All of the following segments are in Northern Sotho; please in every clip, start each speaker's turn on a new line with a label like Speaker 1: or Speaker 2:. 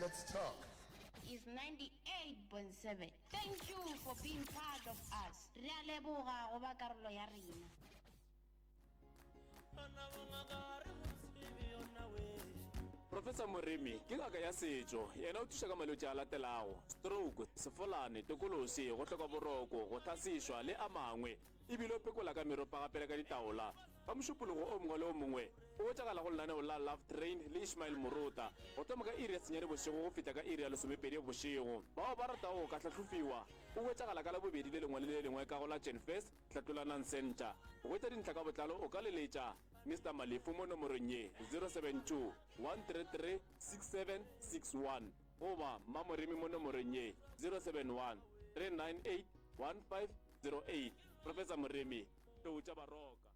Speaker 1: Let's talk.
Speaker 2: Is 98.7. Thank you for being part of us. Re a leboga go ba karolo ya rena.
Speaker 3: Professor Moremi ke ngaka ya setšo. Yena o thuša ka malwetši a latelago, stroke, sefolane, tokološi, go hloka boroko, go hlasešwa le a mangwe. E bile o phekola ka meropa gape le ka ditaola. Ka Mošupologo o mongwe le o mongwe, o hwetšagala go lenaneo la Love Train le Ishmael Morota, go thoma ka iri ya senyane bošego go fihla ka iri ya lesomepedi bošego. Bao ba ratago go ka hlahlofiwa, o hwetšagala ka Labobedi le lengwe le le lengwe ka go la Genfest, Hlatlolanang Centre. Go hwetša dintlha ka botlalo o ka leletša Mister Malefu mo nomorong ye, 072 133 6761 goba Mmamoremi mo nomorong ye, 071 398 1508. Professor Moremi, Tlou tša Baroka.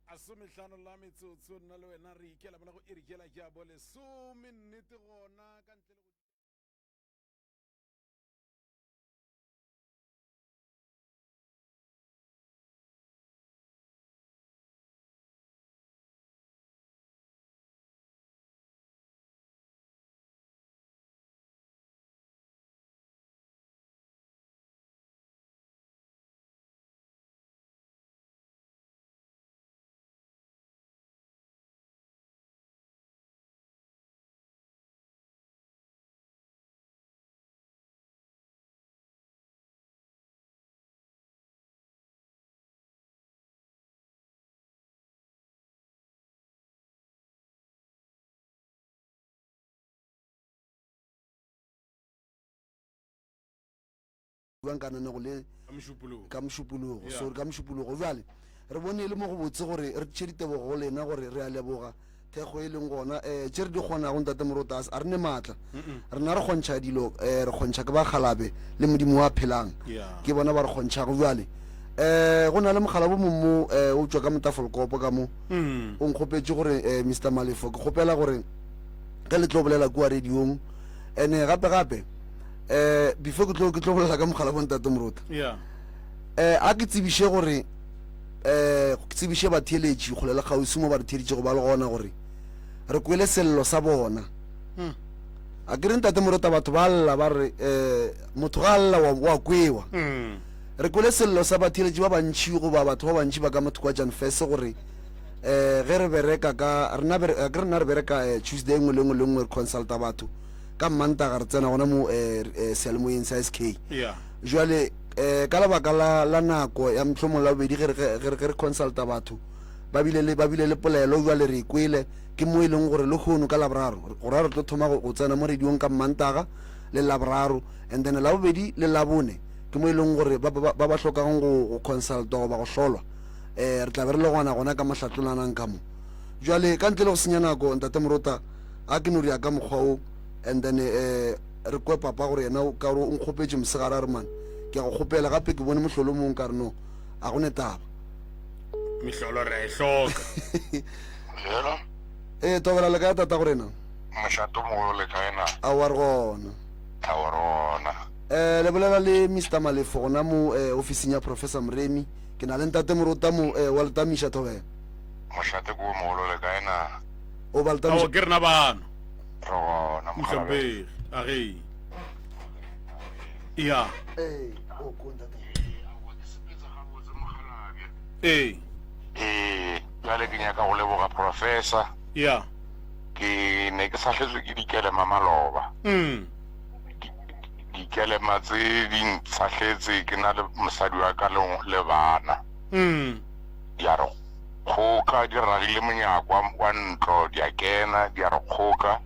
Speaker 4: Masomehlano la metsotso nna le wena re ikela mola go iri yela ya bolesome nnete gona ka ntle le go
Speaker 5: Buang ka nanego le
Speaker 4: Ka Mošupologo.
Speaker 5: ka Mošupologo,
Speaker 4: Yeah.
Speaker 5: sorry, ka Mošupologo. Bjale re bone e le mo go botse gore re tšhe ditebogo go lena gore re a leboga thekgo e leng gona. Um tše re di kgonago Ntate Morota a re ne maatla, rena re kgontšha dilo, um re kgontšha ke bakgalabe le Modimo wa phelang,
Speaker 4: Yeah.
Speaker 5: ke bona ba re kgontšhago. Bjale um go na le mogala bo mong mo um o tšwa ka Motafolkopo ka mo,
Speaker 4: Mm.
Speaker 5: o nkgopetše gore um Mister Malefo ke kgopela gore ge le tlo bolela kua radiong ene gape gape eh before ke tlo ke tlo bolela ka mogala bo ntate Morota
Speaker 4: yeah
Speaker 5: eh a ke tsebiše gore eh ke tsebiše batheeletši kgole le kgauswi mo ba re theeditšego ba le gona gore re kwele sello sa bona
Speaker 4: hmm.
Speaker 5: a ke re ntate Morota batho ba lla ba re eh motho ga a lla wa, wa kwewa
Speaker 4: mm.
Speaker 5: re kwele sello sa batheeletši ba bantši goba batho ba bantši ba ka motho kwa Janfese gore eh ge re bereka ka rena ke rena re bereka eh, Tuesday nngwe le nngwe le nngwe re consulta batho Ka Mmantaga re tsena gona mo eh, eh, seyalemoyeng sa SK.
Speaker 4: Yeah.
Speaker 5: Jwale eh, ka lebaka la, la nako ya mohlomong la bobedi ge re, ge re, ge re consulta batho ba bile le, ba bile le polelo jwale re e kwele ke mo e leng gore lehono ka Laboraro go ra re tlo thoma go, go tsena mo radiong ka Mmantaga le Laboraro and then Labobedi le Labone ke mo e leng gore ba ba, ba, ba hlokang go, go consultwa goba go hlolwa eh, re tla be re le gona gona ka mohlatlolanang ka mo. Jwale ka ntle le go senya nako Ntate Morota A ke no ria ka mokgwa wo and then eh, re kwe papa gore yena ka gore o nkgopetše mosegare a re man ke a go kgopela gape ke bone mohlolo mong ka re no a go ne taba.
Speaker 4: Mehlolo re a e hloka.
Speaker 6: Hello.
Speaker 5: Ee Thobela le kae tata go rena?
Speaker 6: Mošato mogolo le kae na?
Speaker 5: Aowa re gona.
Speaker 6: Aowa re gona.
Speaker 5: Eh le bolela le Mister Malefo gona mo eh, ofising ya Professor Moremi. Ke na le ntate Morota mo eh, wa Letamiša Thobela.
Speaker 6: Mošate ko mogolo le kae na?
Speaker 5: O ba
Speaker 4: Ao, ke rena bano.
Speaker 6: Re gona,
Speaker 4: Mohlomphegi. A ge. Ya.
Speaker 5: Ee, o ko ntate.
Speaker 4: Ee.
Speaker 6: Ee, bjale ke nyaka go leboga professor.
Speaker 4: Ya.
Speaker 6: Ke ne ke sahletswe ke dikelema maloba.
Speaker 4: Mm.
Speaker 6: Dikelema tse di ntshahletse ke na le mosadi wa ka le bana.
Speaker 4: Mm.
Speaker 6: Di a re kgoka, di ragile monyako wa, wa ntlo, di a kena, di a re kgoka.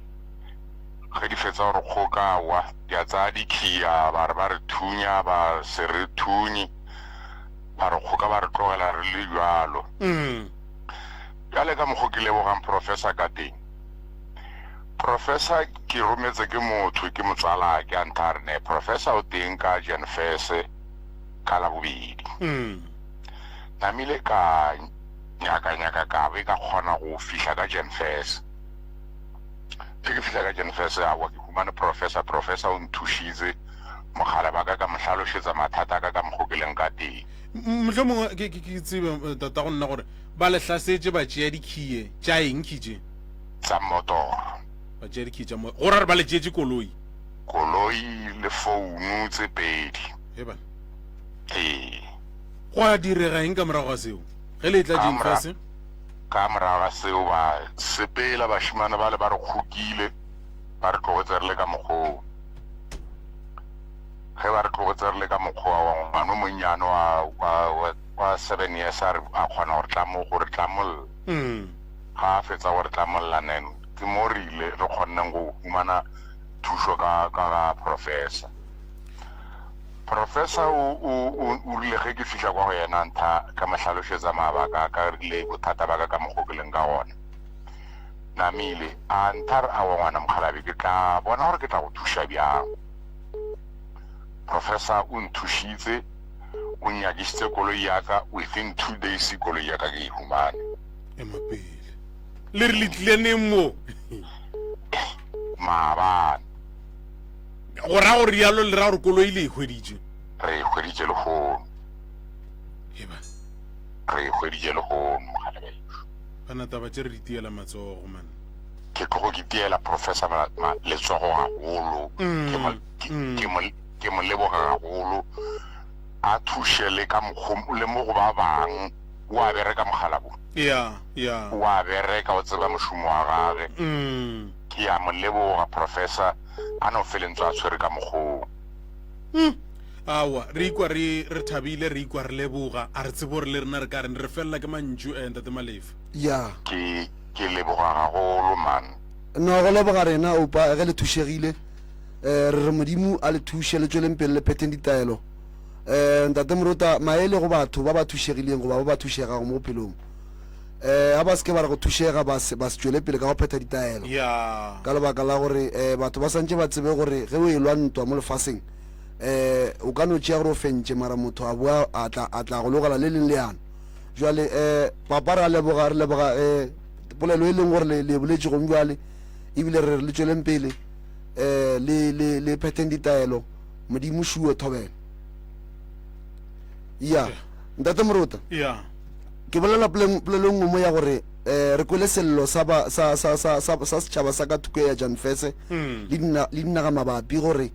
Speaker 6: Ge di fetsa go re kgoka, aowa, di a tsaya dikhiya, ba re ba re thunya, ba se re thunye, ba re kgoka, ba re tlogela re le bjalo.
Speaker 4: Mm.
Speaker 6: Bjale ka mokgo ke lebogang professor ka teng. Professor ke rometse ke motho, ke motsalake, a ntha a re ne, professor o teng ka Janfese ka Labobedi.
Speaker 4: Mm.
Speaker 6: Namile ka nyaka-nyaka ka be ka kgona go fihla ka Janfes. Ge ke fihla ka Janfes, aowa ke humane professor, professor o nthušitse, mogala ba ka ka mo hlalošetsa mathata a ka ka mokgo ke leng ka teng.
Speaker 4: Mohlomongwe ke, ke, ke tsebe eh, tata go nna gore ba le hlasetše ba tšea dikhiye tša eng khi tše?
Speaker 6: Tsa mmotoro.
Speaker 4: Ba tšea dikey tša mo go ra re ba le tšeetše koloi.
Speaker 6: Koloi le founu tse pedi.
Speaker 4: He bana.
Speaker 6: Ee.
Speaker 4: Gwa direga eng ka morago ga seo? Ge le etla
Speaker 6: Ka
Speaker 4: Jane
Speaker 6: mora
Speaker 4: fase?
Speaker 6: ka morago ga seo ba sepela bašemane bale ba re kgokile ba re tlogetse re le ka mokgoo. Ge ba re tlogetse re le ka mokgowa wa ngwana o monnyane wa wa wa wa seven years a re a kgona go re tlamo go re tlamolla.
Speaker 4: Mm.
Speaker 6: Ga a fetsa go re tlamolla then ke mo re ile re kgonneng go humana thušo ka ka ga professor. Professor o o o o rile ge ke fihla kwa go yena ntha ka mo hlalošetsa mabaka a ka rile bothata ba ka ka mokgo ke leng ka gona. Namile a ntha re aowa ngwana mokgalabje ke tla bona gore ke tla go thuša bjang. Professor o nthušitse o nnyakišitse koloi ya ka within 2 days koloi ya ka ke e humane.
Speaker 4: Ema pele. Le re le tlile neng mo?
Speaker 6: Maabane.
Speaker 4: Go ra gore rialo le ra gore koloi le e hweditše?
Speaker 6: Re e hweditše lehono.
Speaker 4: Eba.
Speaker 6: Re e hweditše lehono mogala bešo.
Speaker 4: Bana taba tše re di tiela matsogo man.
Speaker 6: Ke tlogo ke tiela Professor letsogo gagolo. Ke mo ke mo ke mo leboga gagolo. A thuše le ka mokgo le mo go ba bang. O a bereka mogala bo.
Speaker 4: Ya, ya.
Speaker 6: O a bereka o tseba mošomo wa gage. Ke a mo leboga Professor. A no fele ntse a tshwere ka mokgoo.
Speaker 4: Mm. Aowa, re ikwa re re thabile, re ikwa re leboga. A re tsebe gore le rena re ka reng, re felela ke mantšu eh, Ntate Malefa.
Speaker 5: Ya.
Speaker 6: Ke ke leboga gagolo man.
Speaker 5: No, go leboga rena Oupa ge le thušegile. Eh, re re Modimo a le thuše, le tšweleng pele le phetheng ditaelo. Eh, Ntate Morota, maele go batho ba ba thušegileng goba ba ba thušegago mo bophelong. Eh, a ba se ke ba re go thušega ba se ba se tšwele pele ka go phetha ditaelo.
Speaker 4: Ya.
Speaker 5: Ka lebaka la gore eh, batho ba santše ba tsebe gore ge o elwa ntwa mo lefaseng eh, o ka no tšea gore o fentše mara motho a boa a tla a tla go logela le leng leano. Jwale eh, papa re a leboga re leboga eh, polelo e leng gore le le e boletše gong jwale ebile re re le tšweleng pele eh, le le le phetheng ditaelo Modimo šuo thobela. Ya. Ntate Morota.
Speaker 4: Ya.
Speaker 5: Ke bolela polelo nngwe mo ya gore eh re kwele sello sa ba sa sa sa sa sa setšhaba sa ka thoko ya Janfese
Speaker 4: Mm.
Speaker 5: le dina le dinaga mabapi gore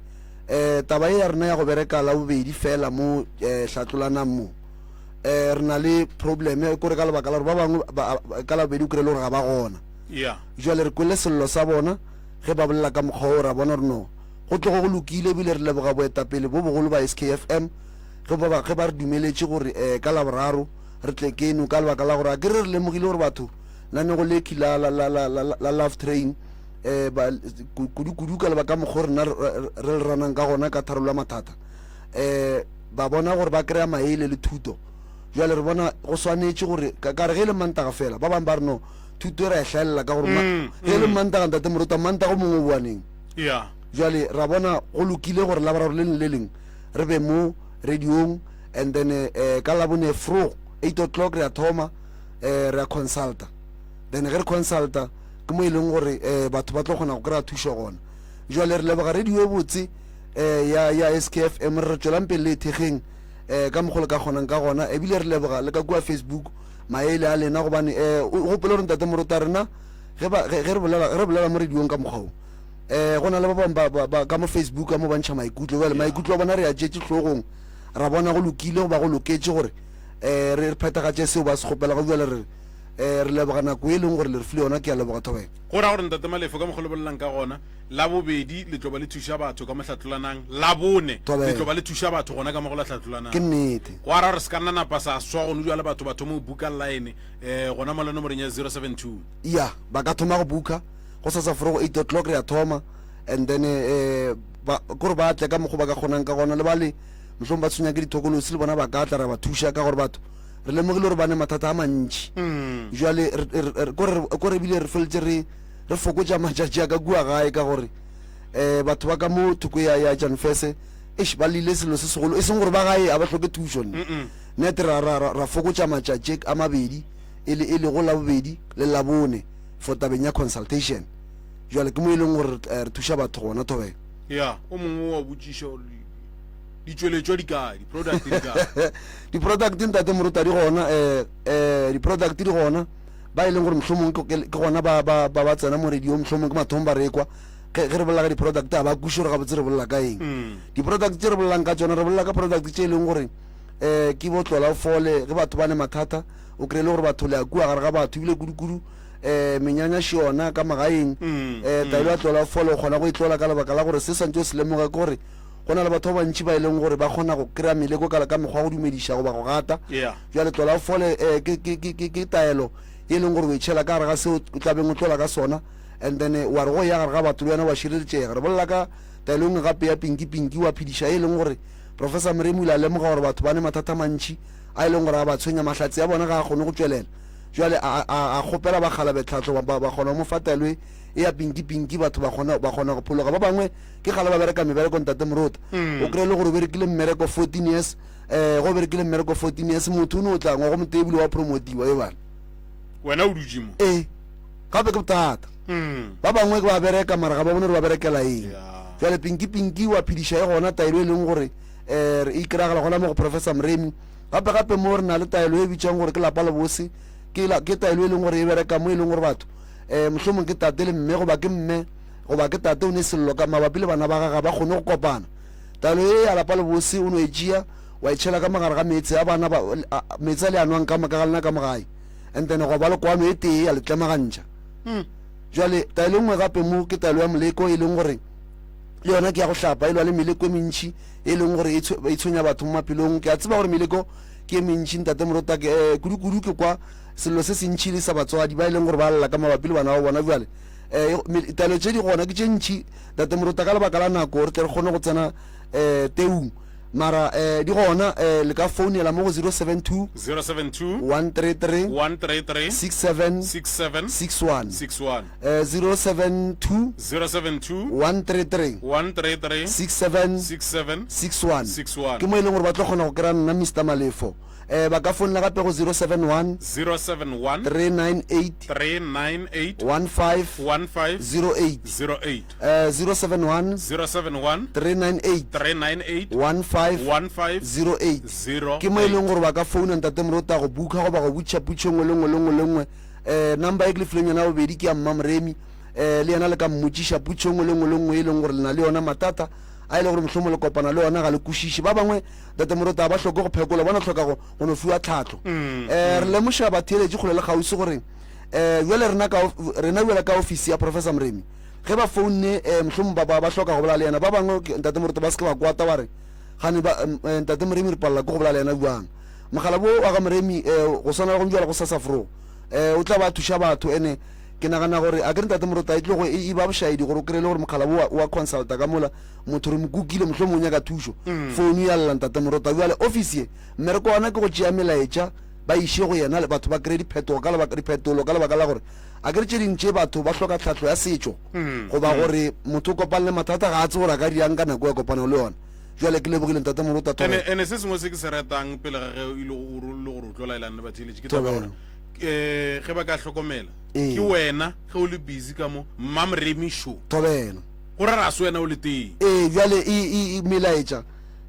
Speaker 5: eh taba ye ya rena ya go bereka la bobedi fela mo eh hlatlolanang mo eh re na le problem kore ka lebaka la gore ba bangwe ba- ba- ka la bobedi o kry-e le gore ga ba gona
Speaker 4: Ya.
Speaker 5: jwale re kwele sello sa bona ge ba bolela ka mokgwa o ra bona gore no go tlogo go lokile ebile re leboga boetapele bo bogolo ba SKFM ge ba ge ba re dumeletše gore um ka Laboraro re tle keno ka lebaka la gore a ke re re lemogile gore batho nanego lekhi la la la la la la Love Train um ba kudu kudu ka lebaka mokgwa rena re le ranang ka gona ka tharollo ya mathata um ba bona gore ba kry-a maele le thuto jwale re bona go swanetše gore ka re ge e le Mantaga fela ba bangwe ba re no thuto e ra e hlaelela ka gore ge e le Mantaga ntate Morota Mantaga o mongwe o boa neng
Speaker 4: Yeah.
Speaker 5: Jwale ra bona go lokile gore Laboraro le leng le leng re be mo radiong and then eh, ka Labone fro 8 o'clock re a thoma eh, re a consulta then ge re consulta ke mo e leng gore eh, batho ba tlo kgona go kry-a thušo gona. Jwale re leboga radio e botse eh, ya, ya SKFM re re tšwelang pele le e thekgeng eh, ka mokgwa le ka kgonang ka gona ebile re leboga le ka kua Facebook maele a lena gobane eh, o gopole gore ntate Morota rena ge ba ge ge re bolela ge re bolela mo radiong ka mokgwa o eh go na le ba bangwe ba, ba, ba ka mo Facebook ka mo ba ntšha maikutlo bjale maikutlo a bona re a tšetše hlogong ra bona go lokile goba go loketše gore eh re re phethagatše seo ba se kgopelago bjale re eh re leboga nako e leng gore le re file yona ke a leboga thobela.
Speaker 4: Go ra gore Ntate Malefo ka mokgwa le bolelang ka gona, Labobedi le tlo ba le thuša batho ka mo Hlatlolanang, Labone le tlo ba le thuša batho gona ka mo go la Hlatlolanang.
Speaker 5: Ke nnete.
Speaker 4: Go ra gore se ka nna napa sa swa gone bjale batho ba thoma go buka line eh gona mo le nomoreng ya 072.
Speaker 5: Ya, ba ka thoma go buka gosasa forogo 8 o'clock re a thoma and then eh ba kore ba tle ka mokgwa ba ka kgonang ka gona le ba le mohlomong ba tshwenya ke dithokolosi le bona ba ka tla ra ba thuša ka gore batho re lemogile gore ba ne mathata a mantši jwale kore ebile re feletse re re fokotša matšatši a ka kua gae ka gore um batho ba ka mo thoko ya ya Janfese eish ba lile selo se segolo e seng gore ba gae a ba hloke thušo nne nete ra ra ra fokotša matšatši a mabedi e le e lego Labobedi le Labone for tabeng ya consultation. Jwale ke mo e leng gore re thuša batho gona thobela.
Speaker 4: Ya, o mongwe wa botšiša gore ditšweletšwa di kae, di-product di kae?
Speaker 5: Di-product ntate Moruta di gona, eh, eh, di-product di gona. ba e leng gore mohlomong ke gona ba ba ba ba tsena mo radio mohlomong ke mathomo ba rekwa ge ge re bolela ka di-product ga ba kweše gore gabotse re bolela ka eng mm. di-product tše re bolelang ka tsona re bolela ka product tše e leng gore um ke bo tlola o fole ge batho ba ne mathata o kry-e le gore batho le a kua gare ga batho ebile kudu-kudu um menyanya še yona ka magaeng um taelo ya tlola o fole o kgona go e tlola ka lebaka la gore se swantse o se lemoga ke gore go na le batho ba bantši ba e leng gore ba kgona go kry-a meleko ka ka mekgwa wa go dumediša goba go gata jale tlola o fole um ke taelo e leng gore o e tšhela ka gare ga seo o tlabeng o tlola ka sona and then wa re go ya gare ga batho le wena wa šireletšega re bolela ka taelo nngwe gape ya pinki pinki wa phediša e leng gore professor Moremi o ile a lemoga gore batho ba ne mathata mantši a e leng gore a ba tshwenya mahlatse a bona ga a kgone go tšwelela jale a, a, a kgopela bakgalabe tlhahlo ba, ba kgona go mo fa taelo e e ya pinki pinki batho ba kgona ba kgona go phologa ba bangwe ke kgale ba bereka mebereko ntate Morota o kry-e le gore o berekile mmereko 14 years um go berekile mmereko 14 years motho o ne o tla ngwago motee ebile wa promotiwa e bana
Speaker 4: wena o dutše mo
Speaker 5: ee gape ke bothata
Speaker 4: mm.
Speaker 5: ba bangwe ke ba bereka mara ga ba bone gore ba berekela eng
Speaker 4: Yeah.
Speaker 5: jale pinki pinki wa phediša e gona taelo e leng gore um re e kry-agala gona mo go professor Moremi gape gape mo re na le taelo e bitswang gore ke lapa lebose ke la- ke taelo e leng gore e bereka mo e leng gore batho um mohlomong ke tate le mme goba ke mme goba ke tate o ne sello ka mabapi le bana ba gagwe ga ba kgone go kopana taelo e ya lapa lebose o no e tšea wa e tšhela ka mogare ga meetse a bana ba meetse a le a nwang ka moka ga lena ka mogae and then gwa ba le kwano e tee ya le tlemagantšha
Speaker 4: hmm.
Speaker 5: jale taelo e nngwe gape mo ke taelo ya moleko e leng gore le yona ke ya go hlapa e lwa le meleko e mentšhi e leng gore e, e tshwenya batho mo maphelong ke a tseba gore meleko ke e mentšhi ntate morota eh, kudu-kudu ke kwa sello se sentšhi le sa batswadi ba e leng gore ba lla ka mabapi le bana ba bona jale um taelo tše di gona ke tše ntšhi ntate morota ka lebaka la nako re tle re kgone go tsena um teung mara eh di gona eh le ka founela mo go 072
Speaker 4: 072
Speaker 5: 133
Speaker 4: 133
Speaker 5: 67
Speaker 4: 67
Speaker 5: 61
Speaker 4: 61
Speaker 5: eh 072
Speaker 4: 072
Speaker 5: 133
Speaker 4: 133
Speaker 5: 67
Speaker 4: 67
Speaker 5: 61
Speaker 4: 61
Speaker 5: ke mo e leng gore ba tlo kgona go kry-a nna Mr Malefo eh ba ka founela gape go 071
Speaker 4: 071
Speaker 5: 398
Speaker 4: 398
Speaker 5: 15
Speaker 4: 15
Speaker 5: 08
Speaker 4: 08
Speaker 5: eh 071
Speaker 4: 071
Speaker 5: 398
Speaker 4: 398
Speaker 5: 15
Speaker 4: 15
Speaker 5: 08 ke mo e leng gore ba ka founa ntate morota go buka goba go butšha putšho nngwe le nngwe le nngwe le nngwe um number e ke le fileng yona ya bobedi ke ya mmamoremi um le yena le ka mmotšiša putšho nngwe le nngwe le nngwe e leng gore le na le yona matata a e le gore mohlomong le kopana le ona ga le kwešiše ba bangwe ntate morota ga ba hloke go phekolwa bona hloka go go no fiwa tlhahlo um re lemoša batheeletši kgole le kgauswi gore um bjale rena ka rena bjale ka ofisi ya professor moremi Ge ba founne, eh, mohlomong ba, ba, ba hloka go bolela le yena. Ba bangwe, ke, Ntate Moruti, ba se ke ba kwata, ba re, Gane ba, eh, Ntate Moremi re palela ke go bolela le yena bjang? Mogala wo wa ga Moremi, eh, go swana le go bjala go sasafro, eh, o tla ba thuša batho. Ene ke nagana gore, a ke re Ntate Moruti, a e tlo go e, e ba bošaedi gore o kry-e le gore mogala wo wa, wa consulta ka mola, motho re mo kukile, mohlomong o nyaka thušo. Founu ya lla, Ntate Moruti. Bjale office ye, mmereko wa yona ke go tšea melaetša, ba iše go yena, batho ba kry-e diphetogo ka lebaka, diphetolo ka lebaka la gore A ke re tše ding tše batho ba hloka tlhahlo ya setšo goba gore motho o kopane le mathata ga a tsebe gore a ka dirang ka nako ya kopano le yona. Jwale ke lebogile Ntate Moruta
Speaker 4: Ene
Speaker 5: Thobela.
Speaker 4: ene se sengwe se ke se ratang pele ga ge e le go le gore o tlo laelana le batheeletši ke taba ya gore
Speaker 5: Thobela.
Speaker 4: um ge ba ka hlokomela
Speaker 5: Ee.
Speaker 4: ke wena ge o le busy ka mo Mmamoremi show
Speaker 5: Thobela.
Speaker 4: go ra ra se wena o le teng.
Speaker 5: Ee, bjale e, e, e melaetša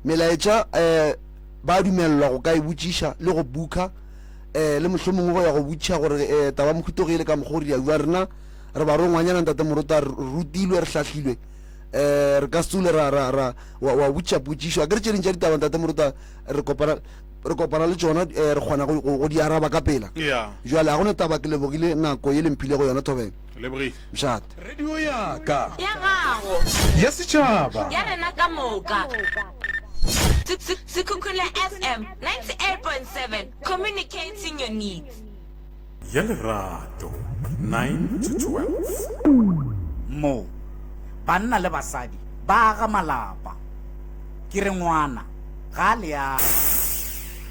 Speaker 5: melaetša um ba dumelelwa go ka e botšiša le go booker eh, le mohlomongwe go ya go botšiša gore eh, taba mohuto ge e le ka mokgwa o re ya bua rena re barongwanyana ntate morota re rutilwe re hlahlilwe eh, re ka se tsule ra, ra, ra wa, wa botšiša potšišo a ke re tše ding tša ditaba ntate morota re kopana re kopana le tšona eh, re kgona go, go, go di araba ka pela
Speaker 4: Yeah.
Speaker 5: jwale ga gone taba ke lebogile nako ye le mphile go yona thobela
Speaker 4: Lebogile.
Speaker 5: mšate
Speaker 1: Radio ya ka.
Speaker 7: Ya gago.
Speaker 1: Ya setšhaba.
Speaker 7: Ya rena ka moka. Sekhukhune FM 98.7 communicating your needs.
Speaker 4: Ya lerato 9 to 12.
Speaker 8: Mo, banna le basadi ba aga malapa. Ke re ngwana ga a leago.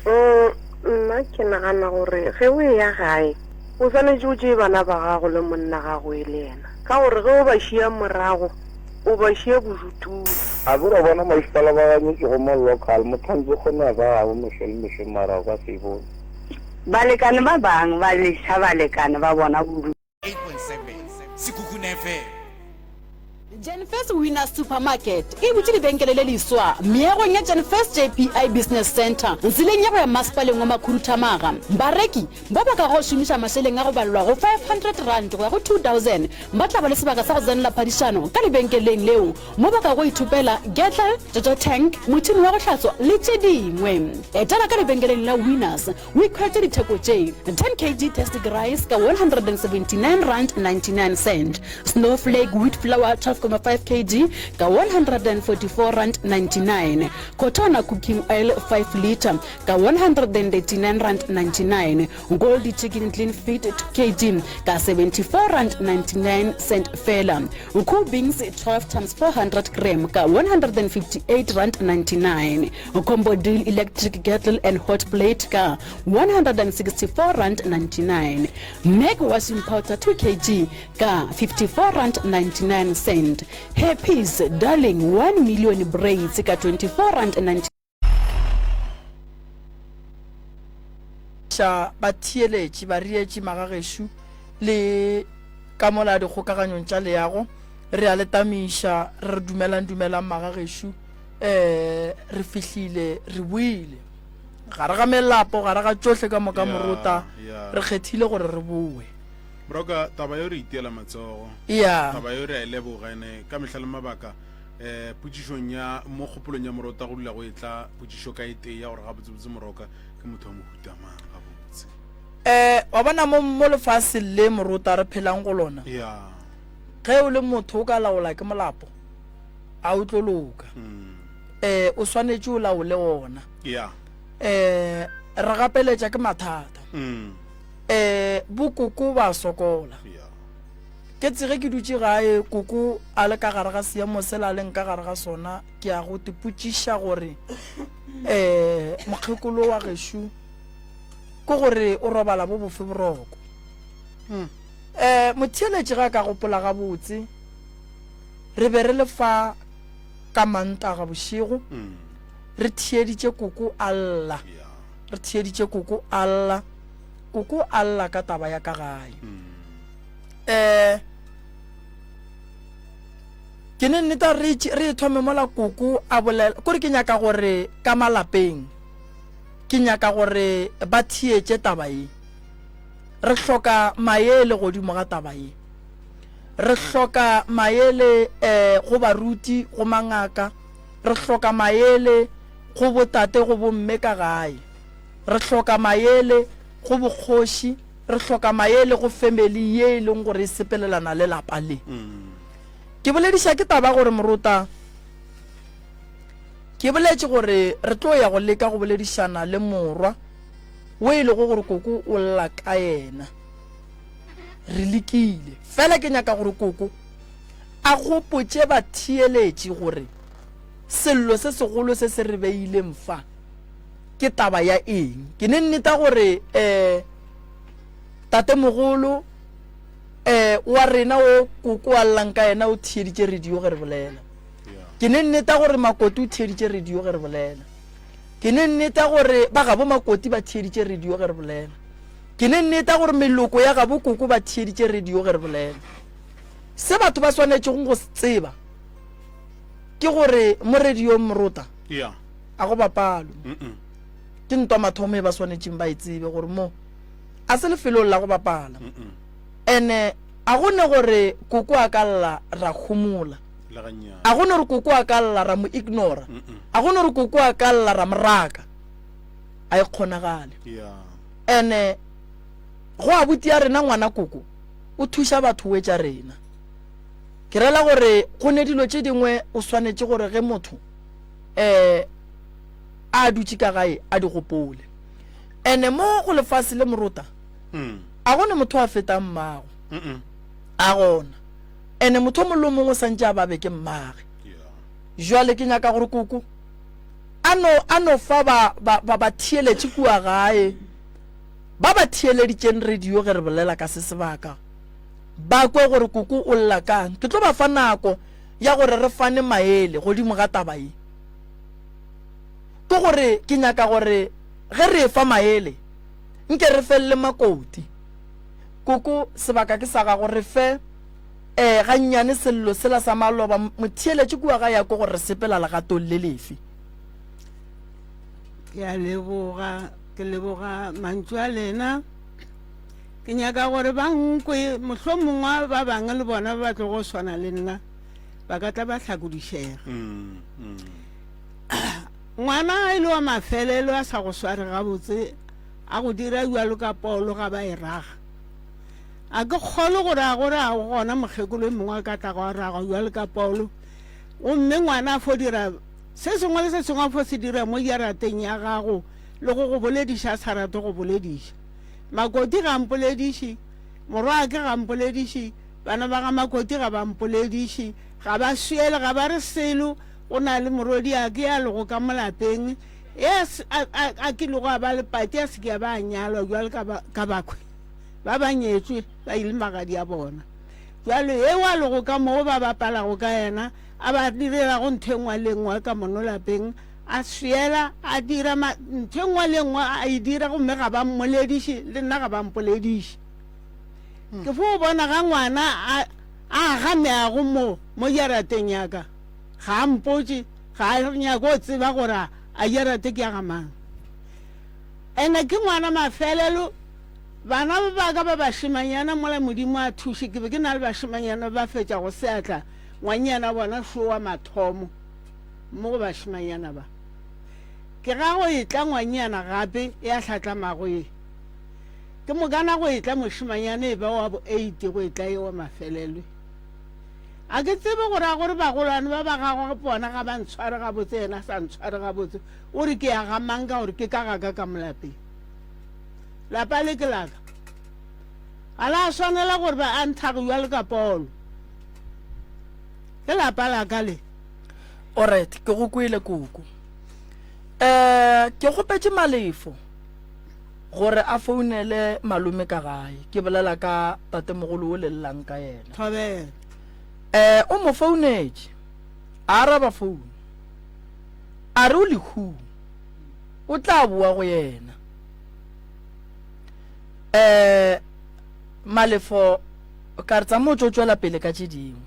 Speaker 9: Mm, nna ke nagana gore ge o eya gae o swanetše o tšee bana ba gago le monna gago e le yena ka gore ge o ba šia morago O ba šia bodutung.
Speaker 10: A ke ra bona masepala ba ganyetšego mo local motlhang ke kgone ya ka gabo mehla le mehla mara o ka se e bone.
Speaker 11: Balekane ba bang ba leša balekane ba bona bodutu.
Speaker 8: 8.7 Sekhukhune FM.
Speaker 12: Jenfirst Winners Supermarket e butše lebenkele le leswa meagong ya Jenfirst JPI Business Centre tseleng ya go ya Masepaleng wa Makhuduthamaga. Bareki ba ba kago šomiša mašeleng a go balelwa go R500 go ya go R2000 ba tla ba le sebaka sa go tsenela phadišano ka lebenkeleng leo mo ba kago ithopela kettle, jojo tank, motšhene wa go hlatswa le tše dingwe. Etela ka lebenkeleng la Winners O ikhwetše ditheko tše, 10 kg Tastic Rice ka R179.99, Snowflake Wheat Flour 12.5 kg ka R144.99, Cotona Cooking Oil 5 litre ka R139.99, Goldie Chicken Clean Feed 2 kg ka R74.99 feela, Cool Beans 12 times 400 gram ka R158.99. Combo deal electric kettle and hot plate ka R164.99. Mac washing powder 2 kg ka R54.99 cent. Hairpiece darling 1 million braids ka R24.99.
Speaker 13: Ša batheeletši, bareetši, magagešo le ka mola dikgokaganyong tša leago, re a le tamiša, re re dumelang, dumelang magagešo. um re fihlile re boile gare ga melapo gare ga tšohle ka moka morota re kgethile gore re boe
Speaker 4: broka taba yo re itiela matsogo
Speaker 13: ya
Speaker 4: taba yo re a e leboga ene ka mehla le mabaka um potšišong ya mo kgopolong ya morota go dula go e tla potšišo ka e tee ya gore gabotsebotse moroka ke motho wa mohuta mang gabotse
Speaker 13: um wa bona mo mo lefaseng le morota re phelang go lona
Speaker 4: ya
Speaker 13: ge o le motho o ka laola ke molapo a o tlo loka um o swanetše o laole ona
Speaker 4: yeah
Speaker 13: um re gapeletša ke mathata
Speaker 4: mm.
Speaker 13: um bokoko ba sokola
Speaker 4: yeah
Speaker 13: ke tsege ke dutše gae koko a le ka gare ga seemo sela a leng ka gare ga sona ke ya go tepotšiša gore um mokgekolo wa gešo ke gore o robala bo bofe boroko um motheeletši ga a ka gopola gabotse Re be re le fa ka Mantaga bošego, re theeditše koko a lla. Re theeditše koko a lla. Koko a lla ka taba ya ka gae. Um ke ne nneta re re e thome mola koko a bolela kore ke nyaka gore ka malapeng ke nyaka gore ba theetše taba ye. Re hloka maele godimo ga taba ye. Re hloka maele eh, go baruti, go mangaka. Re hloka maele go botate, go bomme ka gae. Re hloka maele go bokgoši. Re hloka maele go family ye e leng gore e sepelelana le lapa le. Ke bolediša ke taba gore morota, ke boletše gore re tlo ya go leka go boledišana le morwa wo e lego gore koko o lla ka yena. Re lekile. Fela ke nyaka gore Koko a gopotše batheeletši gore sello se segolo se se re beileng fa ke taba ya eng. Ke ne nneta gore um tatemogolo um wa rena o Koko a llang ka yena o theeditše radio ge re bolela. Ke ne nneta gore Makoti o theeditše radio ge re bolela. Ke ne nneta gore ba gabo Makoti ba theeditše radio ge re bolela. Ke ne nneta gore meloko ya gabo koko ba theeditše radio ge re bolela. Se batho ba swanetšego go se tseba ke gore mo radiong morota
Speaker 4: Yeah.
Speaker 13: a go bapalwe.
Speaker 4: Mm-mm.
Speaker 13: Ke ntwa mathomo e ba swanetšeng ba e tsebe gore mo a se lefelong la go bapala.
Speaker 4: Mm-mm.
Speaker 13: Ene a go ne gore koko a ka lla ra homola.
Speaker 4: Le gannyane.
Speaker 13: A go ne gore koko a ka lla ra mo ignora.
Speaker 4: Mm-mm.
Speaker 13: A go ne gore koko a ka lla ra mo raka. A e kgonagale.
Speaker 4: Yeah.
Speaker 13: Ene go abuti ya rena ngwana koko o thuša batho o etša rena. Ke rela gore go ne dilo tše dingwe o swanetše gore ge motho um a dutše ka gae a di gopole. Ene mo go lefase le morota
Speaker 4: mm.
Speaker 13: a gone motho a fetang mmago. A gona. Ene motho o mongwe le o mongwe o santše a babe ke mmage. Jwale ke nyaka gore koko a no, a no fa ba, ba, ba batheeletši kua gae, ba ba theeleditšeng radio ge re bolela ka se sebaka, ba kwe gore koko o lla kang. Ke tlo ba fa nako ya gore re fane maele godimo ga taba ye. Ke gore ke nyaka gore ge re efa maele, nke re felele makoti. Koko, sebaka ke sa gago, re fe. um gannyane sello sela sa maloba motheeletše kua ga ya ko gore re sepela legatong le lefe.
Speaker 14: Ke a leboga, ke leboga mantšu a lena. Ke nyaka gore ba nkwe, mohlomongwe ba bangwe le bona ba ba tlogo swana le nna ba ka tla ba hlakodišega. Ngwana e le wa mafelelo a sa go sware gabotse, a go dira bjalo ka polo ga ba e raga. A ke kgolwe gore a gore a go gona mokgekolo e mongwe a ka tlago a raga bjalo ka polo. Gomme ngwana a fo dira se sengwe le se sengwe a fo se dira mo jarateng ya gago le go go bolediša a sa rate go bolediša. Makoti ga a mpolediše, morwa'ke ga a mpolediše, bana ba ga Makoti ga ba mpolediše, ga ba swiele, ga ba re selo. Go na le morwedi'ake ya lego ka mo lapeng, ye a, a, a, a kilego a ba le pati a se ke a ba a nyalwa bjalo ka ba, ka bakhwe ba ba nyetšwe ba ile magadi a bona. Bjalo yeo a lego ka moo ba bapalago ka yena, a ba direlago ntho e nngwe le e nngwe ka mono lapeng, a swiela, a dira ma, ntho e nngwe le e nngwe a e dira, gomme ga ba mmolediše, le nna ga ba mpolediše. Ke fo bona ga ngwana a, a aga meago mo, mo jarateng ya ka. Ga a mpotše, ga a nyake go tseba gore a, a jarate ke ya ga mang. Ene ke ngwana mafelelo, bana ba ba ka ba bašemanyana mola Modimo a thuše, ke be ke na le bašemanyana ba fetšago seatla, ngwannyana bona šo wa mathomo mo go bašemanyana ba. Ke ga go etla ngwannyana gape e a hlatlamago ye. Ke mokana go etla mošemanyana e ba wa bo eite go etla ye wa mafelelo. A ke tsebe gore a gore bagolwane ba ba gagwe bona ga ba ntshware gabotse yena a sa ntshware gabotse o re ke ya ga mang ka gore ke ka ga ka ka mo lapeng. Lapa le ke laka. Ga la swanela gore ba a nthage bjalo ka polo. Ke lapa la ka le.
Speaker 13: Alright, ke go kwele koko. Eh, ke kgopetše Malefo gore a founele malome ka gae. Ke bolela ka tatemogolo wo le llang ka yena.
Speaker 14: Thobela.
Speaker 13: Eh, o mo founetše. A araba founu. A re o lehung. O tla boa go yena. Eh, Malefo ka re tsa mo tšo tšwela pele ka tše dingwe.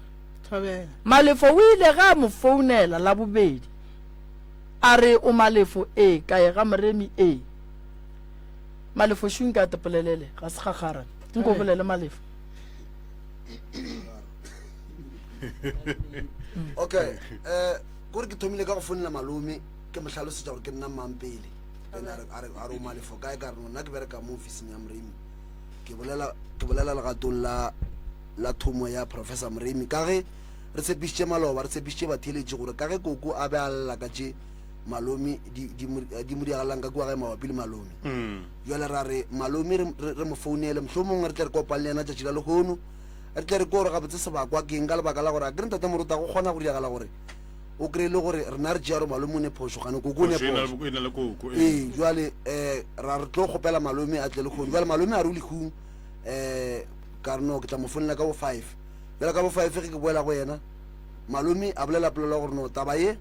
Speaker 14: Thobela.
Speaker 13: Malefo o ile ge a mo founela la bobedi a re o Malefo ee kae ga Moremi ee. Malefo šo nka te polelele ga se gagara nko bolele Malefo.
Speaker 5: Okay eh kore ke thomile ka go founela malome ke mo hlalosetša gore ke nna mang pele then a re a re a re o Malefo kae ka re no nna ke bereka mo ofising ya Moremi ke bolela ke bolela legatong la la thomo ya Professor Moremi ka ge re tshepišitše maloba, re tshepišitše batheeletši gore ka ge koko a be a lla ka tše malome di, di, mo, di mo diagalelang ka kua gae mabapi le malome. Bjale ra re malome re, re, re mo founele, mohlomongwe re tle re kopane le yena tšatši la lehono, re tle re kwe gore gabotse sebakwa ke eng, ka lebaka la gore a ke re Ntate Moruta go kgona go diragala gore o kry-e le gore rena re tšea gore malome o ne phošo, gane koko o ne
Speaker 4: Phošo e na le-
Speaker 5: phošo.
Speaker 4: e na le koko, ee.
Speaker 5: Ee, jwale um ra re tlo kgopela malome a tle lehono. Jwale malome a re o lehung, um ka re no ke tla mo founela ka bo five. Bjale ka bo five ge ke boela go yena, malome a bolela polelo ya gore no taba ye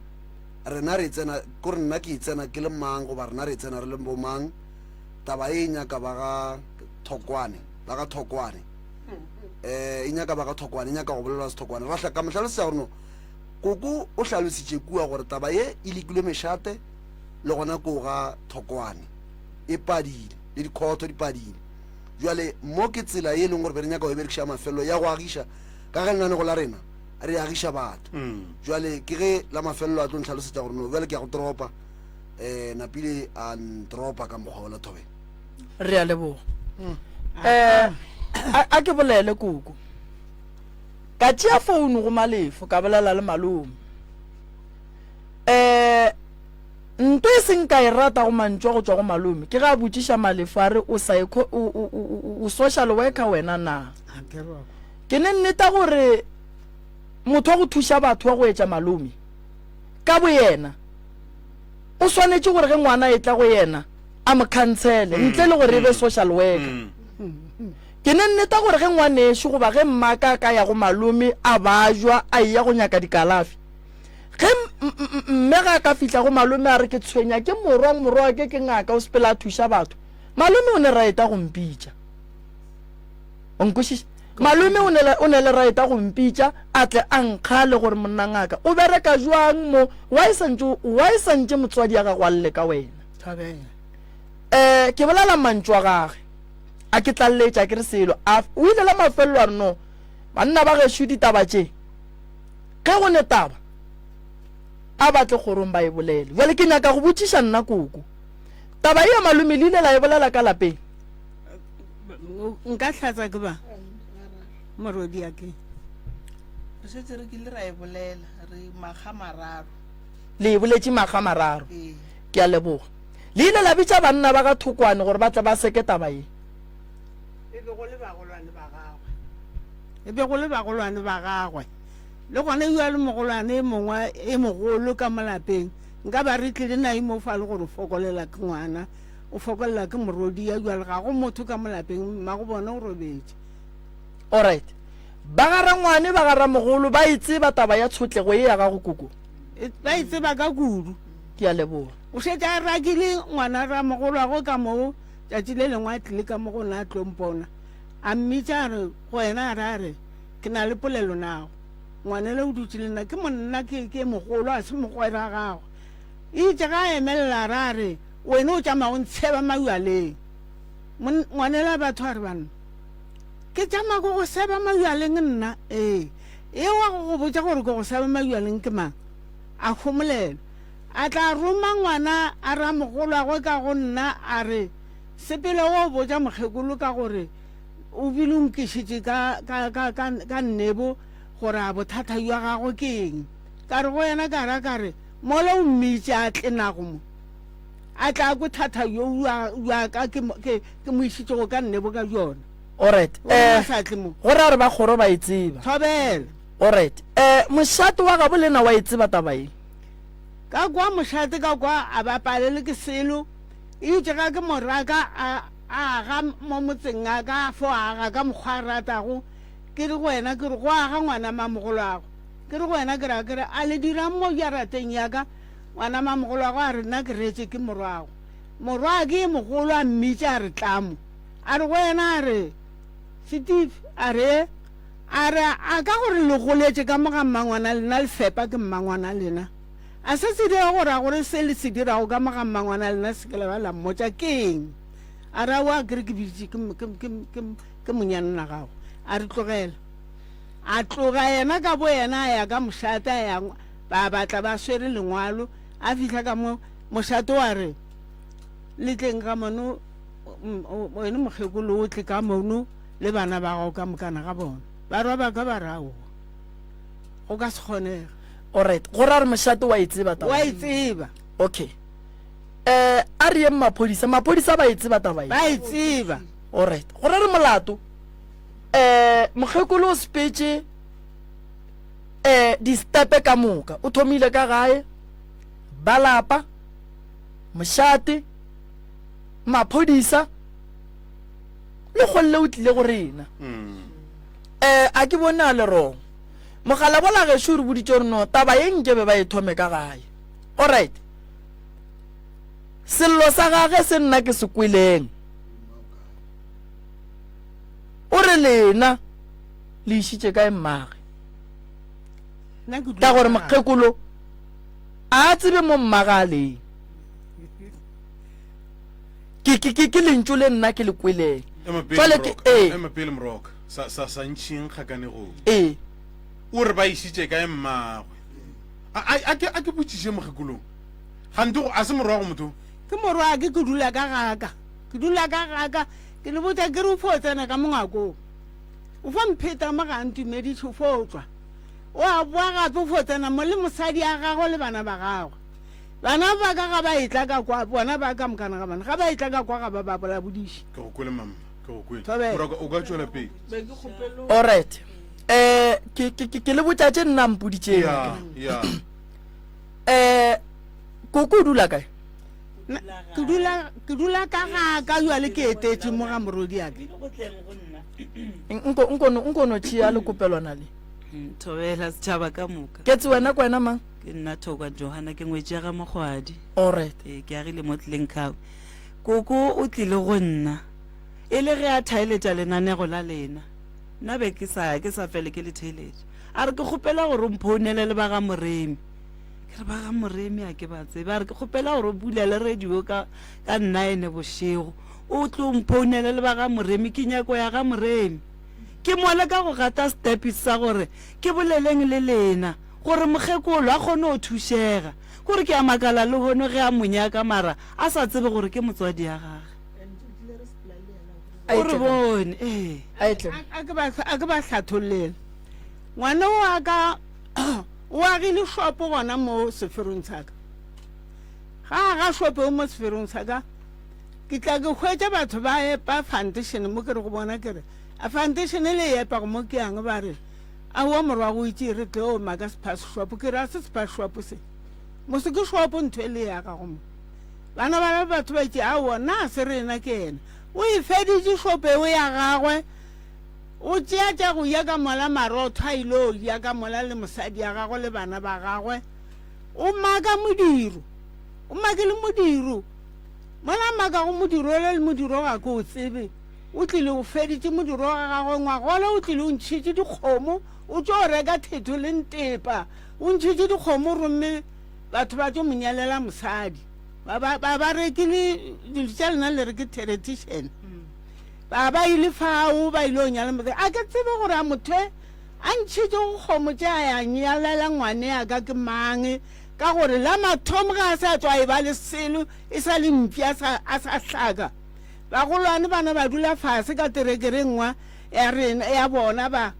Speaker 5: rena re e tsena, kore nna ke e tsena ke le mang goba rena re e tsena re le bo mang, taba ye e nyaka ba ga Thokwane, ba ga Thokwane. Eh, e nyaka ba ga Thokwane, e nyaka go bolelwa Sethokwane. Ra hla ka mo hlalosetša gore no koko o hlalositše kua gore taba ye e lekilwe mešate le gona koo ga Thokwane, e padile le dikhotho di padile. Bjale mo ke tsela ye e leng gore be re nyaka go e berekiša ya mafelelo ya go agiša, ka ge lenanego la rena re agiša batho. Bjale ke ge la mafelelo a tlo ntlhalosetša gore no bjale ke ya go toropa, um napile a ntoropa ka mokgwa wola thobela.
Speaker 13: Re a leboga. Um a ke bolele koko. Ka tšea founu go Malefo ka bolela le malome. Um Nto e seng ka e rata go mantšu a go tšwa go malome ke ge a botšiša Malefo a re o psycho, o, o, o, o, o social worker wena na? Ke ne nneta gore motho wa go thuša batho wa go etša malome ka boyena o swanetše gore ge ngwana a etla go yena a mo khansele ntle le gore e be social worker. Ke ne nneta gore ge ngwanešo goba ge mmaka a ka ya go malome a bajwa a eya go nyaka dikalafi Ge mme ga a ka fihla go malome a re ke tshwenya ke morwa, morwa wa ke ke ngaka o sepela a thuša batho, malome o ne raeta go mpitša. O nkwešiša? Malome o ne le, o ne le right go mpitša a tle a nkgale gore monna ngaka o bereka jwang mo, why santše, why santše motswadi ya gago a lle ka wena?
Speaker 14: Thobela.
Speaker 13: Eh, ke bolela mantšu a gage, a ke tlaleletše, a ke re selo. A, o ile la mafelelo a re no, banna ba gešo ditaba tše, ge go ne taba, a ba tle kgorong ba e bolele. Bjale ke nyaka go botšiša nna koko, taba ye ya malome le ile la e bolela ka lapeng?
Speaker 14: Nka hlatsa ke ba morwedi ya ke.
Speaker 15: Re šetše re kile ra e bolela re makga mararo.
Speaker 13: Le e boletše makga mararo.
Speaker 15: Ee.
Speaker 13: Ke a leboga. Le ile la bitša banna ba ga Thokwane gore ba tle ba seke taba ye.
Speaker 14: E bego le bagolwane ba gagwe. E bego le bagolwane ba gagwe. Le gona yo a le mogolwane e mongwe e mogolo ka mo lapeng, nka ba re tlile nae mo fa le gore o fokolela ke ngwana. O fokolela ke morodia bjale ga go motho ka mo lapeng mmago bona o robetše.
Speaker 13: Alright. Ba ga rangwane ba ga ramogolo ba e tseba taba ya tshotlego ye ya gago koko?
Speaker 14: E, ba e tseba ka kudu.
Speaker 13: Ke a leboga.
Speaker 14: O šetše a rakile ngwana ramogolwagwe ka moo tšatši le lengwe a tlile ka mo go nna a tlo mpona. A mmitša a re go yena a re a re ke na le polelo nago. Ngwanela o dutše le nna ke monna ke ke mogolo a se mogwera gagwe. Eitše ge a emelela a re a re Wena o tšama o ntsheba maywaleng. Mon, ngwanela batho a re, Banna, ke tšama ke go seba maywaleng nna? Ee. E wa go go botša gore ke go seba maywaleng ke mang? A homolela. A tla roma ngwana a ramogolwagwe ka go nna a re, Sepela o botša mokgekolo ka gore o bile o nkišitše ka, ka, ka, ka, ka nnebo gore a bothata bja gagwe ke eng. Ka re go yena ka ra ka re, Mola o mmitše a tle nago mo. A tla kwe thata yo bja ka ke, ke, ke mo išitšego ka nnebo ka bjona.
Speaker 13: Alright.
Speaker 14: O eh, sa tle mo.
Speaker 13: Go ra gore ba kgoro ba e tseba.
Speaker 14: Thobela.
Speaker 13: Alright. Eh, mošate wa gabo lena wa e tseba taba ye?
Speaker 14: Ka kwa mošate ka kwa a ba palelwe ke selo. Eitše ga ke mo raka a, a aga mo motseng a ka fo aga ka mokgwa a ratago. Ke re go wena ke re go aga ngwana mamogolwago. Ke re go wena ke ra ke re a le dirang mo jarateng ya ka? Ngwana mamogolwagwe a re, Nna ke reetše ke morwago. Morwake e mogolo a mmitša a re, Tla mo. A re go yena a re, Steve, a re, a re, a ka gore le goletše ka mo ga mmangwana lena le fepa ke mmangwana lena. A se se dira gore a gore se le se dirago ka mo ga mmangwana lena se ke la ba la mmotša ke eng? A re, Aowa, ke re ke bitše ke, ke, ke, ke, ke monyanna gago. A re, Tlogela. A tloga yena ka boyena a ya ka mošate a ya Ba batla ba swere lengwalo. A fihla ka mo mošate wa re, Le tleng ka mono, wene mokgekolo o tle ka mono le bana ba gago ka mokana ga bona. Barwa ba ka ba re, Aowa, go ka se kgonege.
Speaker 13: Alright, go ra gore mošate wa e tseba taba.
Speaker 14: Wa e tseba.
Speaker 13: Okay. Eh, a re yeng maphodisa, maphodisa ba e tseba taba e.
Speaker 14: Ba e tseba.
Speaker 13: Alright, go ra re molato. Eh, mokgekolo o sepetše eh di-stepe ka moka o thomile ka gae ba lapa mošate maphodisa le kgolle o tlile go rena um a ke bone a le wrong mogala bola gešo o re boditše gore no taba ye nke be ba e thome ka gae alright sello sa gage se nna ke se kweleng o re lena le išitše kae mmage ka gore mokgekolo a tsebe mo mmage a leng ke ke ke ke lentšu le nna ke le kweleng jwale ke ee
Speaker 4: ema pele moroka sa sa sa ntšhing kgakanegong
Speaker 13: ee
Speaker 4: o re ba išitše kae mmagwe a a ke a ke botšiše mokgekolong gante go a se morwa go motho
Speaker 14: ke morwa ke ke dula ka gaka ke dula ka gaka ke le botša ke re o fo tsena ka mongwakong O fo mpheta mo ga a ntumediše, o fo tšwa. O a boa gape o fo tsena mo le mosadi a gagwe le bana ba gagwe. Bana ba ka ga ba etla ka kwa, bona ba ka mokana ga bona, ga ba etla ka kwa ga ba ba bolabodiše.
Speaker 4: Ke go kwele mama, ke go kwele.
Speaker 14: Thobela.
Speaker 4: Moroka o ka tšwela pele.
Speaker 15: Be ke kgopelo.
Speaker 13: Alright. Eh ke ke ke le botša tše nna mpoditšeng.
Speaker 4: Ya, ya.
Speaker 13: Eh koko o dula kae?
Speaker 14: Ke dula ke dula ka ga ka jwale ke etetše mo ga morwediake.
Speaker 13: Nko nko no nko no tšea le kopelwana le.
Speaker 16: Mm, thobela setšhaba ka moka.
Speaker 13: Ke tse wena kwena mang?
Speaker 16: Ke nna Thokwa Johana ke ngwetši ya ga Mokgwadi.
Speaker 13: Alright.
Speaker 16: Ee, ke agile mo Tlenkau. Koko o tlile go nna e le ge a thaeletša lenanego la lena. Nna be ke sa ke sa fele ke le theeletša. A re ke kgopela gore o mphounele le ba ga Moremi. Ke re ba ga Moremi a ke ba tsebe. A re ke kgopela gore o bulele radio ka ka nnaene bošego. O tlo mphounele le ba ga Moremi ke nyako ya ga Moremi. Ke mo leka go gata stepis sa gore ke boleleng le lena gore mokgekolo a kgone go thušega. Kore ke a makala lehono ge a mo nyaka mara a sa tsebe gore ke motswadi ya gage. O re bone, ee.
Speaker 14: A ke ba a ke ba hlathollele. Ngwana wa ka o agile shopo gona mo seferong sa ka. Ga aga shopo mo seferong sa ka, ke tla ke hwetša batho ba epa foundation mo ke re go bona ke re a foundation le e epago mo ke yang ba re aowa morwa go itše re tlo maka sephase shop ke re a se sephase shop se mose ke shop ntho e le ya gago mo bana ba batho ba itše aowa na se rena ke yena o e feditše shop eo ya gagwe o tšea tša go ya ka mola marotho a ile o ya ka mola le mosadi ya gagwe le bana ba gagwe o maka modiro o makile modiro Mola makago modiro ole le modiro ga ke o tsebe. O tlile o feditše modiro wa gagwe ngwagola, o tlile o ntšhitše dikgomo, o tšo reka thetho le ntepa, o ntšhitše dikgomo romme batho ba tšo mo nyalela mosadi. Ba ba ba ba rekile dilo tša lena le re ke therethišene. Ba ba ile fao ba ile o nyala mosadi. A ke tsebe gore a motho e a ntšhitše go kgomo tše a ya nyalela ngwane ya ka ke mang. Ka gore la mathomo ge a se a tšwa a e ba le selo, e sa le mpša a sa, a sa hlaka. Bagolwane bana ba dula fase ka terekere nngwa ya rena, ya bona ba,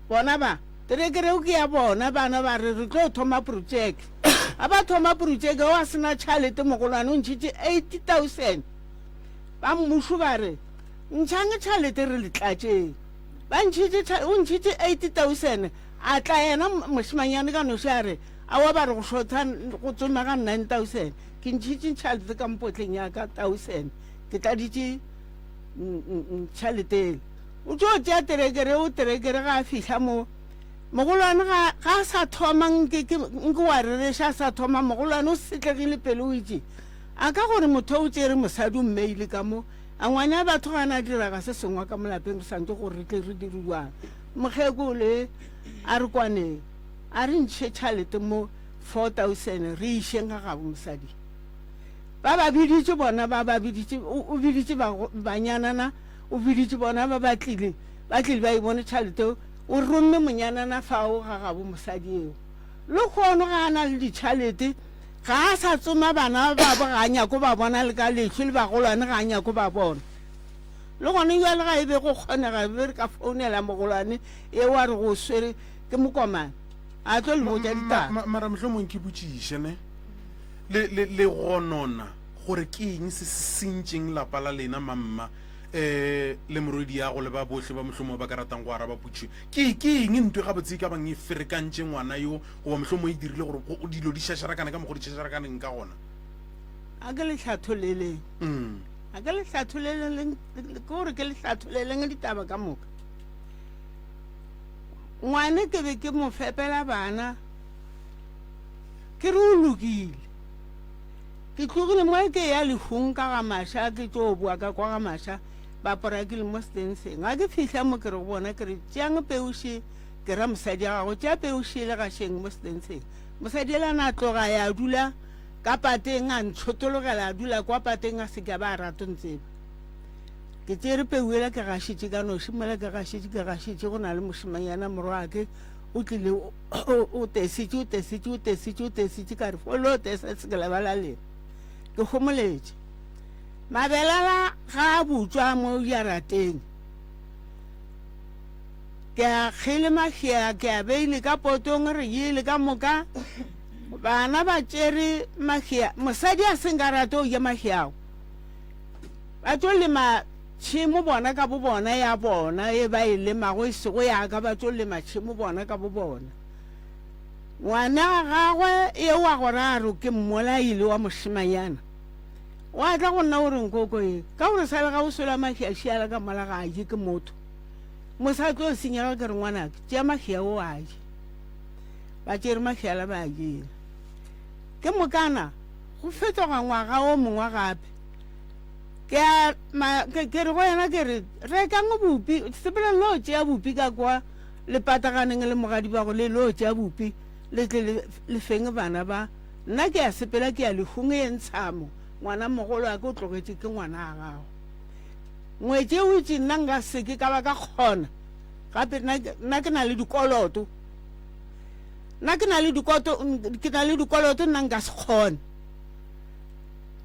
Speaker 14: bona ba, terekere eo ke ya bona, bana ba re re tlo thoma projeke. Ga ba thoma projeke o a sena tšhalete mogolwane o ntšhitše 80,000. Ba mmušo ba re, ntšhang tšhalete re le tlatšeng. Ba ntšhitše, o ntšhitše 80,000, a tla yena mošemanyane ka noši a re, Aowa ba re go šotha go tsomega 9000 ke ntšhitše tšhalete ka mpotleng ya ka 1000 ke tladitše tšhalete ele o tšo tšea terekere o terekere ga a fihla mo mogolwane ga ga a sa thoma nke ke nke wa rereša a sa thoma mogolwane o setlegile pele o itše a ka gore motho o tšere mosadi o mmeile ka mo a ngwane a batho ga na diraga se sengwe ka molapeng re santse gore re tle re diriwang mokgekole a re kwaneng A re ntšhe tšhalete mo 4000 re išeng ga gabo mosadi. Ba ba biditše bona ba ba biditše o biditše ba banyanana o biditše bona ba ba tlile ba tlile ba e bone tšhalete o romme monyanana fao ga gabo mosadi eo. Le kgono ga a na le ditšhalete ga a sa tsoma bana ba babo ga a nyako ba bona le ka lehlo le bagolwane ga a nyako ba bona. Le gone jwale ga e be go kgonega be re ka founela mogolwane eo a re go swere Ke mokomane a tlo le botša ditaba.
Speaker 4: Mara mohlomong ke botšiše ne le le le gonona gore ke eng se se sentšeng lapa la lena mamma eh le morwedi yago le ba bohle ba mohlomong ba ka ratang go araba potšišo ke ke eng ntwe gabotse e ka bang e ferekantše ngwana yo goba mohlomong e dirile gore dilo di šašarakane ka mokgo di šašarakaneng ka gona?
Speaker 14: A ke le hlatholeleng.
Speaker 4: Mm.
Speaker 14: A ke le hlatholeleng ke gore ke le hlatholeleng ditaba ka moka. Ngwane ke be ke mo fepela bana, ke re o lokile. Ke tlogile mo ke ya lehung ka ga Masha, ke tlo boa ka kwa ga Masha, ba porakile mo stenseng. Ga ke fihla mo ke re go bona, ke re tšeang peu še, ke ra mosadi ya gago, tšea peu še le gašeng mo stenseng. Mosadi ela na tloga ya dula ka pateng, a ntshotologela a dula kwa pateng a se ke a ba a rato ntseba. Ke tšere peu yela ke gašetše ka noši, mola ke gašetše ke gašetše go na le mošemanyana morwake o tlile o tesitše o tesitše o tesitše o tesitše ka re folo o tesa se ke lebala lena ke homoletše mabelala ga a butšwa mo jarateng ke a kgele mahea ke a beile ka potong re jele ka moka bana ba tšere mahea mosadi a seng ka rate o ja maheago Ba tlo lema tšhemo bona ka bobona, ya bona e ba e lemago, e sego ya ka, ba tlo lema tšhemo bona ka bobona. Ngwana wa gagwe eo wa gore a re ke mmolaile wa mošemanyana, wa tla go nna o re nkoko e, ka gore sa le ga o sola mahiašiala ka mola ga a je ke motho. Mosa tlo senyega ke re ngwanake, tšea mahia o a je. Ba tšere mahiala ba a jele. Ke mokana go fetoga ngwaga o mongwe gape. Ke a ma ke, ke re go yena ke re rekang bupi, sepelang lo tšea bupi ka kwa le pataganeng le mogadi bago le lo tšea bupi le tle le, le feng bana ba. Nna ke a sepela ke ya lehung ye ntshamo, ngwana mogolo wa ke o tlogetše ke ngwana a gago. Ngwetši o itše nna nka se ke ka ba ka kgona gape nna, nna ke na le dikoloto. Nna ke na le dikoto, ke na le dikoloto nna nka se kgone.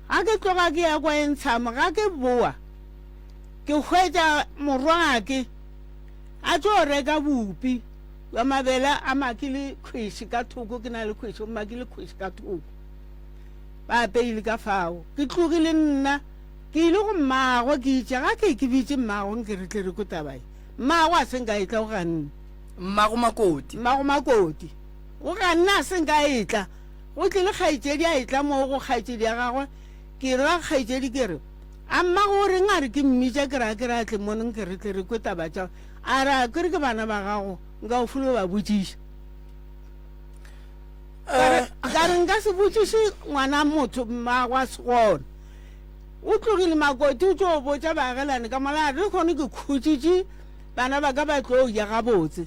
Speaker 14: Ga ke tloga ke ya kwa Entshamo, ga ke boa ke hwetša morwake a tšo reka bupi bja mabele a makile khweši ka thoko, ke na le khweši, o makile khweši ka thoko, ba apeile ka fao. Ke tlogile nna ke ile go mmagwe, ke itše ga ke ke bitše mmagwe nke re tle re kwe taba ye. Mmagwe a se nka etla o ganne.
Speaker 13: Mmago Makoti.
Speaker 14: Mmago Makoti o ganne a se nka etla. Go tlile kgaetšedi a etla moo go kgaetšedi ya gagwe, ke ra kgaetšedi ke re, A mmago o reng a re ke mmitša ke re a ke re a tle mono nke re tle re kwe taba tša A re a ke re ke bana ba gago nka o folo ba botšiša. Ka re ka re nka se botšiše ngwana motho mmago a se gona. O tlogile Makoti o tšo botša baagelani ka mola a re lehono ke khutšitše bana ba ka ba tlo ja gabotse.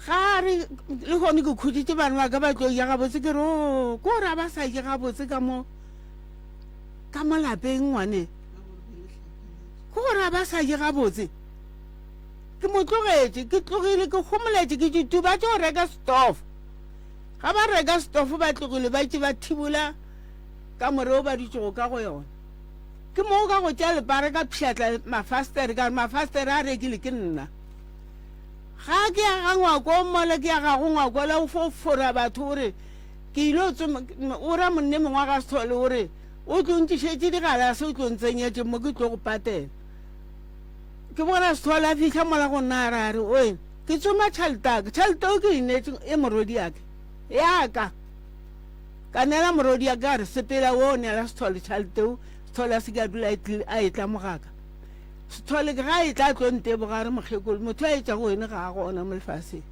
Speaker 14: Ga a re, Lehono ke khutšitše bana ba ka ba tlo ja gabotse. Ke re, Oo, ko gore a ba sa je gabotse ka mo, ka mo lapeng ngwane. Ko gore a ba sa je gabotse. Ke mo tlogetše, ke tlogile, ke homoletše, ke tšutu ba tšo reka stofo. Ga ba reka stofo ba tlogile ba tše ba thibola kamore o ba dutšego ka go yona. Ke moo ka go tšea lepara ka pšhatla mafastere, ka re mafastere a rekile ke nna. Ga ke ya ga ngwako mola ke ya gago ngwako la o fo fora batho o re ke ile o tsoma o ra monne mongwe ga sethole o re o tlo ntlišetše digalase o tlo ntsenyetše mo ke tlo go patela. Ke bona sethole a fihla mola go nna a re a re oe ke tsoma tšhelete ya ka tšhelete o ke e neetše e morwedi ya ka ya ka ka neela morwedi ya ka a re sepela o neela sethole tšhelete o sethole a se ke a dula a etla mogaka. Sethole ke ga e tla tlo nteboga a re mokgekolo motho a etša go wene ga a gona mo lefaseng.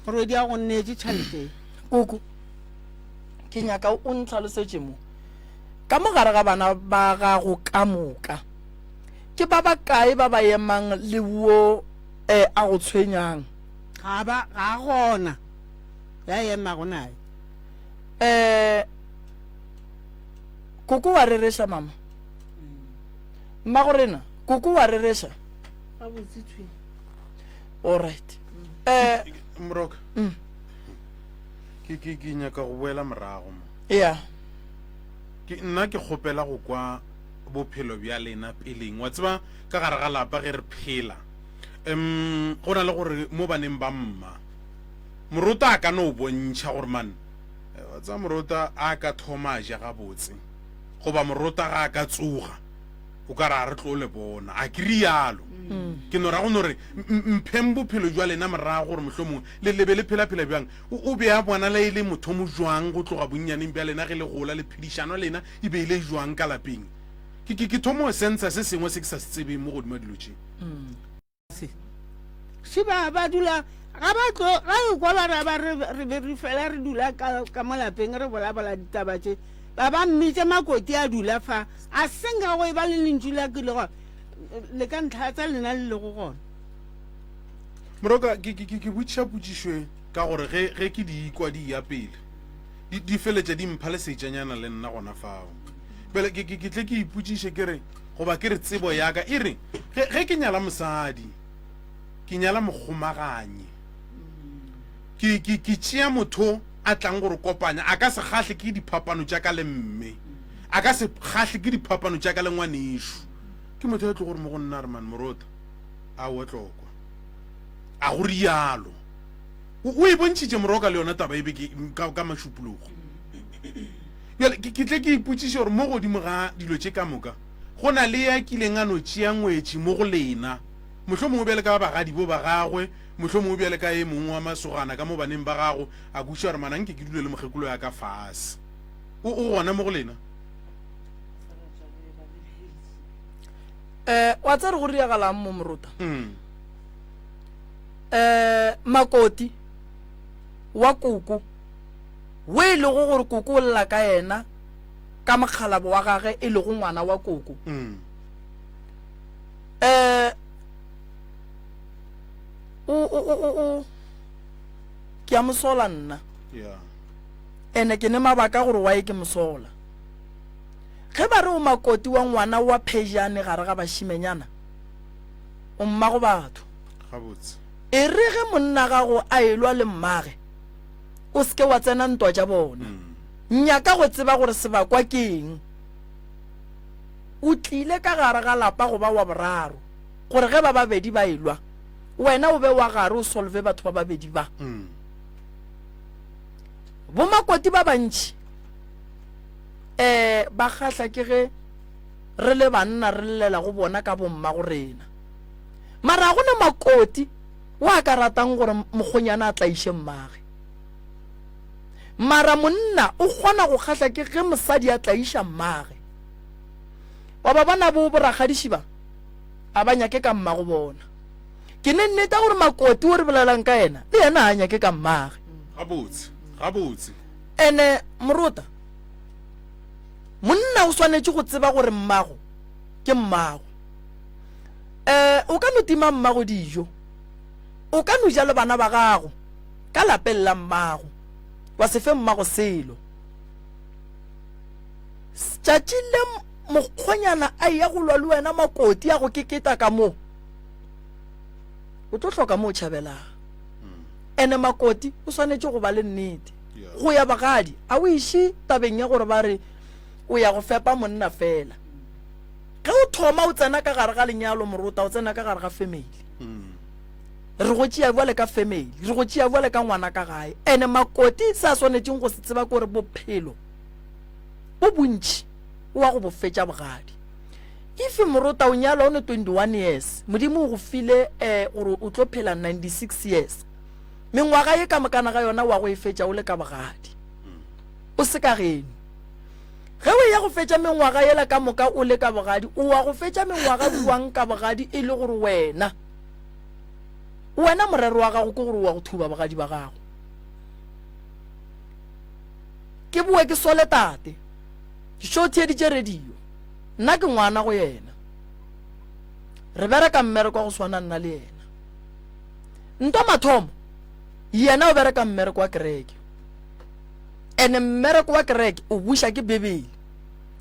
Speaker 14: Morwedi a go nneetše tšhelete.
Speaker 13: Koko, ke nyaka o ntlhalosetše mo. Ka mo gare ga bana ba gago ka moka, ke ba bakae ba ba emang le wo eh, a go tshwenyang?
Speaker 14: Ga ba, ga a gona ya emago naye.
Speaker 13: Eh, koko wa rereša mama? Mmagorena, koko wa rereša?
Speaker 15: Gabotse thwi.
Speaker 13: All right. Eh,
Speaker 4: Moroka.
Speaker 13: Mm.
Speaker 4: Ke ke ke nyaka go boela morago mo.
Speaker 13: Yeah.
Speaker 4: Ke nna ke kgopela go kwa bophelo bja lena peleng. Wa tseba ka gare ga lapa ge re phela. Em go na le gore mo baneng ba mma. Morota a ka no bontšha gore man eh, wa tseba morota a ka thoma a ja gabotse. Goba morota ga a ka tsoga, o ka re a re tlo le bona. A ke rialo. Ke no ra go no re, Mpheng bophelo jwa lena morago gore mohlomongwe le, le be le phela-phela bjang. O, o be a bonala e le mothomo jwang go tloga bonnyaneng bja lena ge le gola, le phedišano lena e be e le jwang ka lapeng. Ke, ke, ke thomo sensa se sengwe se ke sa se tsebeng mo godimo ga dilo tše.
Speaker 14: Se. Še ba, ba dula, ga ba tlo, ga e kwa ba ra ba re, re be re fela re dula ka, ka mo lapeng re bolabola ditaba tše. Ba ba mmitša Makoti a dula fa, a se nka go e ba le lentšu la ke le gona, le ka ntlhatsa lena le lego gona.
Speaker 4: Moroka, ke, ke, ke, ke botšiša potšišo e ka gore ge, ge ke di ikwa di eya pele, di, di feletša di mpha lesetšanyana le nna gona fao. Bjale ke, ke, ke tle ke ipotšiše ke re, goba ke re tsebo ya ka e re, ge, ge ke nyala mosadi, ke nyala mokgomaganyi. Ke, ke, ke tšea motho a tlang go re kopanya, a ka se kgahle ke diphapano tša ka le mme, a ka se kgahle ke diphapano tša ka le ngwanešu. Ke motho ya tlo gore mo go nna a re, Man Morota, aowa tlokwa. A go rialo. O, o e bontšhitše Moroka le yona taba e be ke, ka, ka mašupologo. Bjale ke, ke tle ke ipotšiše gore mo godimo ga dilo tše ka moka, go na le ya kileng a no tšea ngwetši mo go lena, mohlomongwe bjale ka bagadibo ba gagwe, mohlomongwe bjale ka e mongwe wa masogana ka mo baneng ba gago, a kwešiša gore mana nke ke dule le mokgekolo ya ka fase. O, o gona mo go lena?
Speaker 13: Eh, wa tsere go riagalang mo morota?
Speaker 4: Mm.
Speaker 13: Eh, makoti wa koko we e lego gore koko o lla ka yena. ka mokgalabo wa gage e lego ngwana wa koko. Um o, o, o, o, o, ke a mo sola nna.
Speaker 4: Yeah.
Speaker 13: Ene ke ne mabaka gore why ke mo sola. Ge ba re o makoti wa ngwana wa phejane gare ga bašimenyana, o mmago batho.
Speaker 4: Gabotse.
Speaker 13: E re ge monna gago a elwa le mmage, o se ke wa tsena ntwa tša bona. Nyaka go tseba gore sebakwa ke eng. O tlile ka gare ga lapa go ba wa boraro, gore ge ba babedi ba elwa, wena o be wa gare o solve batho ba babedi ba. Bomakoti ba bantši um ba kgahla ke ge re le banna re llela go bona ka bommago rena. Mara ga go na makoti wa ka ratang gore mokgonyana a tlaiše mmage. Mara monna o kgona go kgahla ke ge mosadi a tlaiša mmage. Wa ba bona bo borakgadiši ba, a ba nyake ka mmago bona. Ke ne nneta gore makoti o re bolelang ka yena, le yena a nyake ka mmage.
Speaker 4: Gabotse, gabotse.
Speaker 13: Ene morota, monna o swanetše go tseba gore mmago ke mmago. Eh, o ka no tima mmago dijo, o ka no ja le bana ba gago ka lapeng la mmago, wa se fe mmago selo. Tšatši le mokgonyana a eya go lwa le wena makoti a go keketa ka mo, o tlo hloka mo o tšhabelang. Ene makoti o swanetše go ba le nnete. Go ya bogadi a o iše tabeng ya gore ba re o ya go fepa monna fela. Ge o thoma o tsena ka gare ga lenyalo morota o tsena ka gare ga family. Re go tšea bjale ka family, re go tšea bjale ka ngwana ka gae. Ene makoti se a swanetšeng go se tseba ke gore bophelo bo bontši o wa go bo fetša bogadi. If morota o nyalwa o ne 21 years, Modimo o go file eh, gore o tlo phela 96 years. Mengwaga ye ka mokana ga yona wa go e fetša o le ka bogadi. O se ka geno. Ge o eya go fetša mengwaga yela ka moka o le ka bogadi, o wa go fetša mengwaga buang ka bogadi e le gore wena, wena morero wa gago ke gore o wa go thuba bogadi ba gago. Ke boe ke sole tate, ke xo theeditše radio. Nna ke ngwana go yena. Re bereka mmereko wa go swana nna le yena. Ntwa mathomo, yena o bereka mmereko wa kereke. Ene mmereko wa kereke o buša ke Bibele.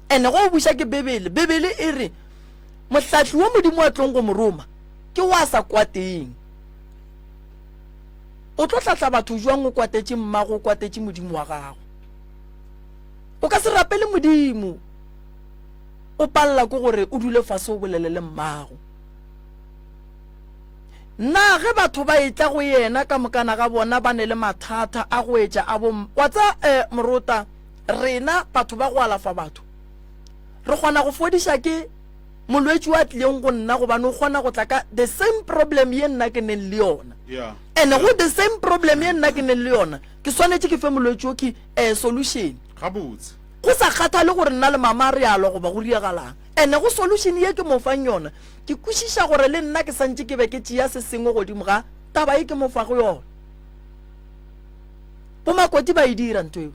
Speaker 13: Ene go o buša ke Bibele, Bibele e re mohlahli wo Modimo a tlong go mo roma ke wa sa kwateng. O tlo hlahla batho jwang o kwatetše mmago, o kwatetše Modimo wa gago? O ka se rapele Modimo o palela ke gore o dule fase o bolele le mmago. Na ge batho ba etla go yena ka mokana ga bona ba ne le mathata a go etša a bo wa tsa eh, morota rena batho ba go alafa batho re kgona go fodiša ke molwetši wa tlileng go nna gobane o kgona go tla ka the same problem ye nna ke neng le yona
Speaker 4: yeah.
Speaker 13: and go the same problem ye nna ke neng le yona ke swanetše ke fe molwetši o ke eh, solution
Speaker 4: gabotse
Speaker 13: go sa kgathale gore nna le mama re alwa goba go riagalang and go solution ye ke mo fang yona Ke kwešiša gore le nna ke sa ntše ke be ke tšea se sengwe godimo ga taba ye ke mo fago yona. Bomakoti ba e dira ntho eo.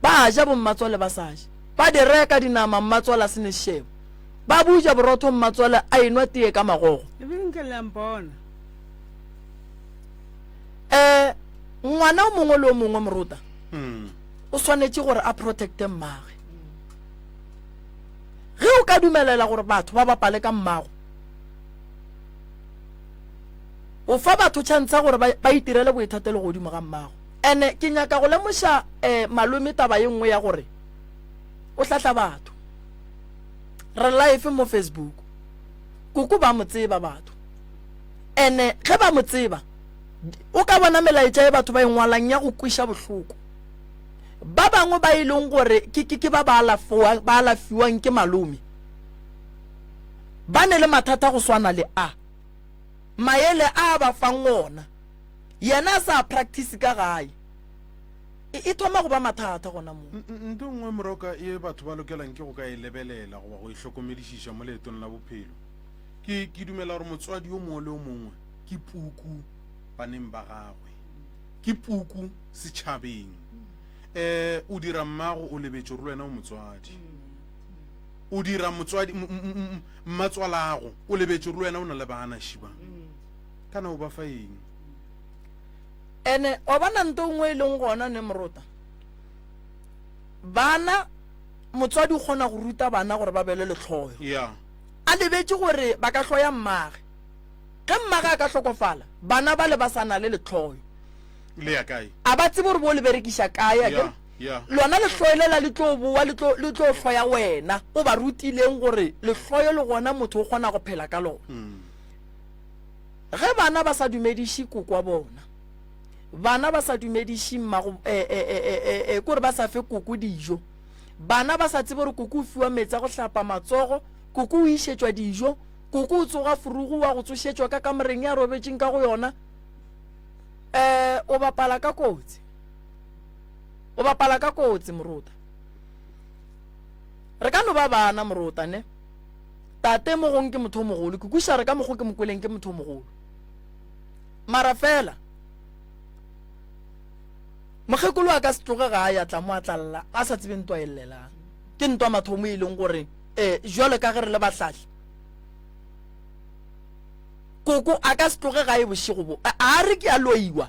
Speaker 13: Ba ja bommatswale ba sa je. Ba di reka dinama mmatswale a se ne sešebo. Ba buja borotho mmatswale a enwa tee ka magogo.
Speaker 14: Ebile nke le a mpona.
Speaker 13: Eh, ngwana o mongwe le o mongwe morota o swanetše gore a protecte mmagwe. Ge o ka dumelela gore batho ba bapale ka mmago, o fa batho chance ya gore ba, ba itirele boithatelo godimo ga mmago. Ene ke nyaka go lemoša eh, malome taba ye nngwe ya gore o hlahla batho. Re live mo Facebook. Koko ba mo tseba batho. Ene ge ba mo tseba, o ka bona melaetša e batho ba e ngwalang ya go kweša bohloko. Ba bangwe ba e leng gore ke, ke, ke ba ba alafoang, ba alafiwang ke malome, ba ne le mathata go swana le a. Maele a a ba fang ona, yena a sa a practice ka gae. E, e thoma go ba mathata gona moo.
Speaker 4: Ntho e nngwe Moroka ye batho ba lokelang ke go ka e lebelela goba go e hlokomedišiša mo leetong la bophelo, ke, ke dumela gore motswadi yo mongwe le yo mongwe ke puku baneng ba gagwe. Ke puku setšhabeng. Um o dira mmago o lebetše gore le wena o motswadi. O dira motswadi, mmatswalago, o lebetše gore le wena o na le bana, šiba. Kana o ba fa eng?
Speaker 13: Ene wa bona nto nngwe e leng gona ne morota. Bana motswadi o kgona go ruta bana gore ba be le lehloyo.
Speaker 4: Yeah.
Speaker 13: A lebetše gore ba ka hloya mmage. Ge mmage a ka hlokofala, bana bale ba sa na le lehloyo.
Speaker 4: Le ya kae?
Speaker 13: A ba tsebe gore bo le berekiša kae, akere?
Speaker 4: Yeah, yeah.
Speaker 13: Lona lehloyo lela le tlo bowa, le tlo, le tlo hloya wena o ba rutileng gore lehloyo le gona motho o kgona go phela ka lona. Ge bana ba sa dumediše koko wa bona, bana ba sa dumediše mmago, eh, eh, eh, eh, eh, eh, kore ba sa fe koko dijo, bana ba sa tsebe gore koko o fiwa meetse a go hlapa matsogo, koko o išetšwa dijo, koko o tsoga furugu wa go tsošetšwa ka kamoreng ya robetšeng ka go yona, eh, o bapala ka kotsi. O bapala ka kotsi, morota. Re ka no ba bana, morota, ne? Tate mo gong ke motho o mogolo, ke kwešiša re ka mokgo ke mo kweleng ke motho o mogolo. Mara fela, mokgekolo a ka se tloge ga a ya tla mo a tla lla a sa tsebe ntwa e llelang. Ke ntwa mathomo e leng gore um jwalo ka ge re le bahlahli, koko a ka se tloge gae bošego bo. A re ke a loiwa.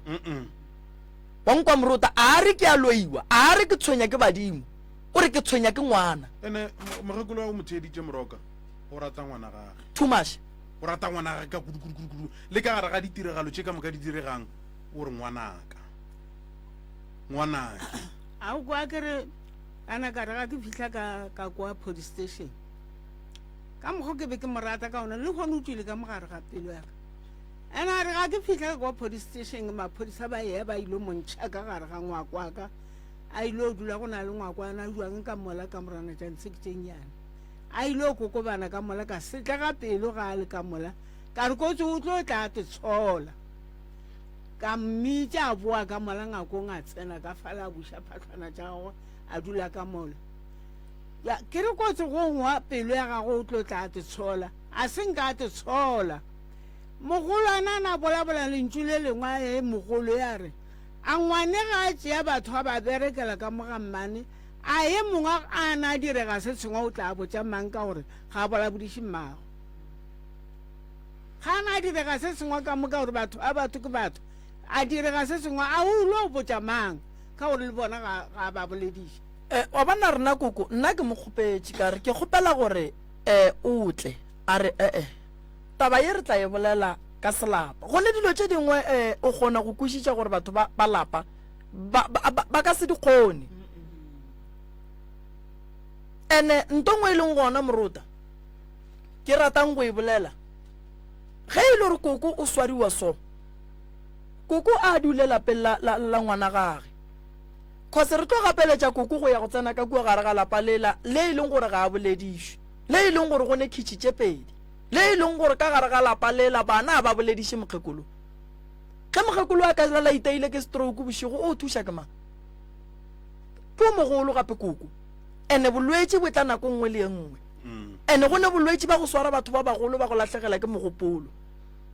Speaker 13: Wa nkwa morota, a re ke a loiwa, a re ke tshwenya ke badimo. O re ke tshwenya ke ngwana.
Speaker 4: Ene mokgekolo wa go mo theeditše Moroka o rata ngwana gage.
Speaker 13: Too much.
Speaker 4: O rata ngwana gage ka kudu kudu kudu kudu. Le ka gare ga ditiragalo tše ka moka di diregang o re ngwanaka. Ngwanake.
Speaker 14: A o kwa ke re kana ka re ga ke fihla ka ka kwa police station. Ka mokgwa ke be ke mo rata ka ona le gone o tšwile ka mogare ga pelo ya ka. Ene a re ga ke fihla ka kwa police station maphodisa ba ya ba ilo mo ntšha ka gare ga ngwako wa ka. A ile dula go na le ngwakwana jwang ka mola ka morana tša ntshe ke tše nnyane. A ile kokobana ka mola ka setlega pelo ga a le ka mola. Ka re kotsi o tlo tla a te tshola. Ka mmitša a boa ka mola ngakong a tsena ka fala a buša phahlwana tša gagwe a dula ka mola. Ya ke re kotsi go ngwa pelo ya gagwe o tlo tla a te tshola. A se nka a te tshola. Mogolwana a na bolabola lentšu le lengwe a e mogolo ya re A ngwane ga a tšea batho a ba berekela ka mo ga mmane, a ye mongwe a na a direga se sengwe o tla botša mang ka gore ga a bolabodiše mmagwe? Ga a na a direga se sengwe ka mo ka gore batho a batho ke batho, a direga se sengwe a o lo botša mang ka gore le bona ga ga a ba bolediše?
Speaker 13: Eh, wa bona rena koko, nna ke mo kgopetše ka re ke kgopela gore eh o tle, a re eh-eh. Taba ye re tla e bolela ka selapa. Go ne dilo tše dingwe um o kgona go kwešiša gore batho ba ba lapa ba, ba, ba, ba ka se di kgone. Ene nto nngwe e leng gona morota ke ratang go e bolela ge e le gore koko o swariwa so koko a dule lapeng la, la, la ngwana gage cause re tlo gapeletša koko go ya go tsena ka kua gare ga lapa lela le e leng gore ga a boledišwe le e leng gore go ne khitšhi tše pedi Le e leng gore ka gare ga lapa lela bana a ba bolediše mokgekolo. Ge mokgekolo a ka lala iteile ke stroke bošego o thuša ke mang? Ke o mogolo gape koko. Ene bolwetši bo tla nako nngwe le ye nngwe. Ene go ne bolwetši ba go swara batho ba bagolo ba go lahlegela ke mogopolo.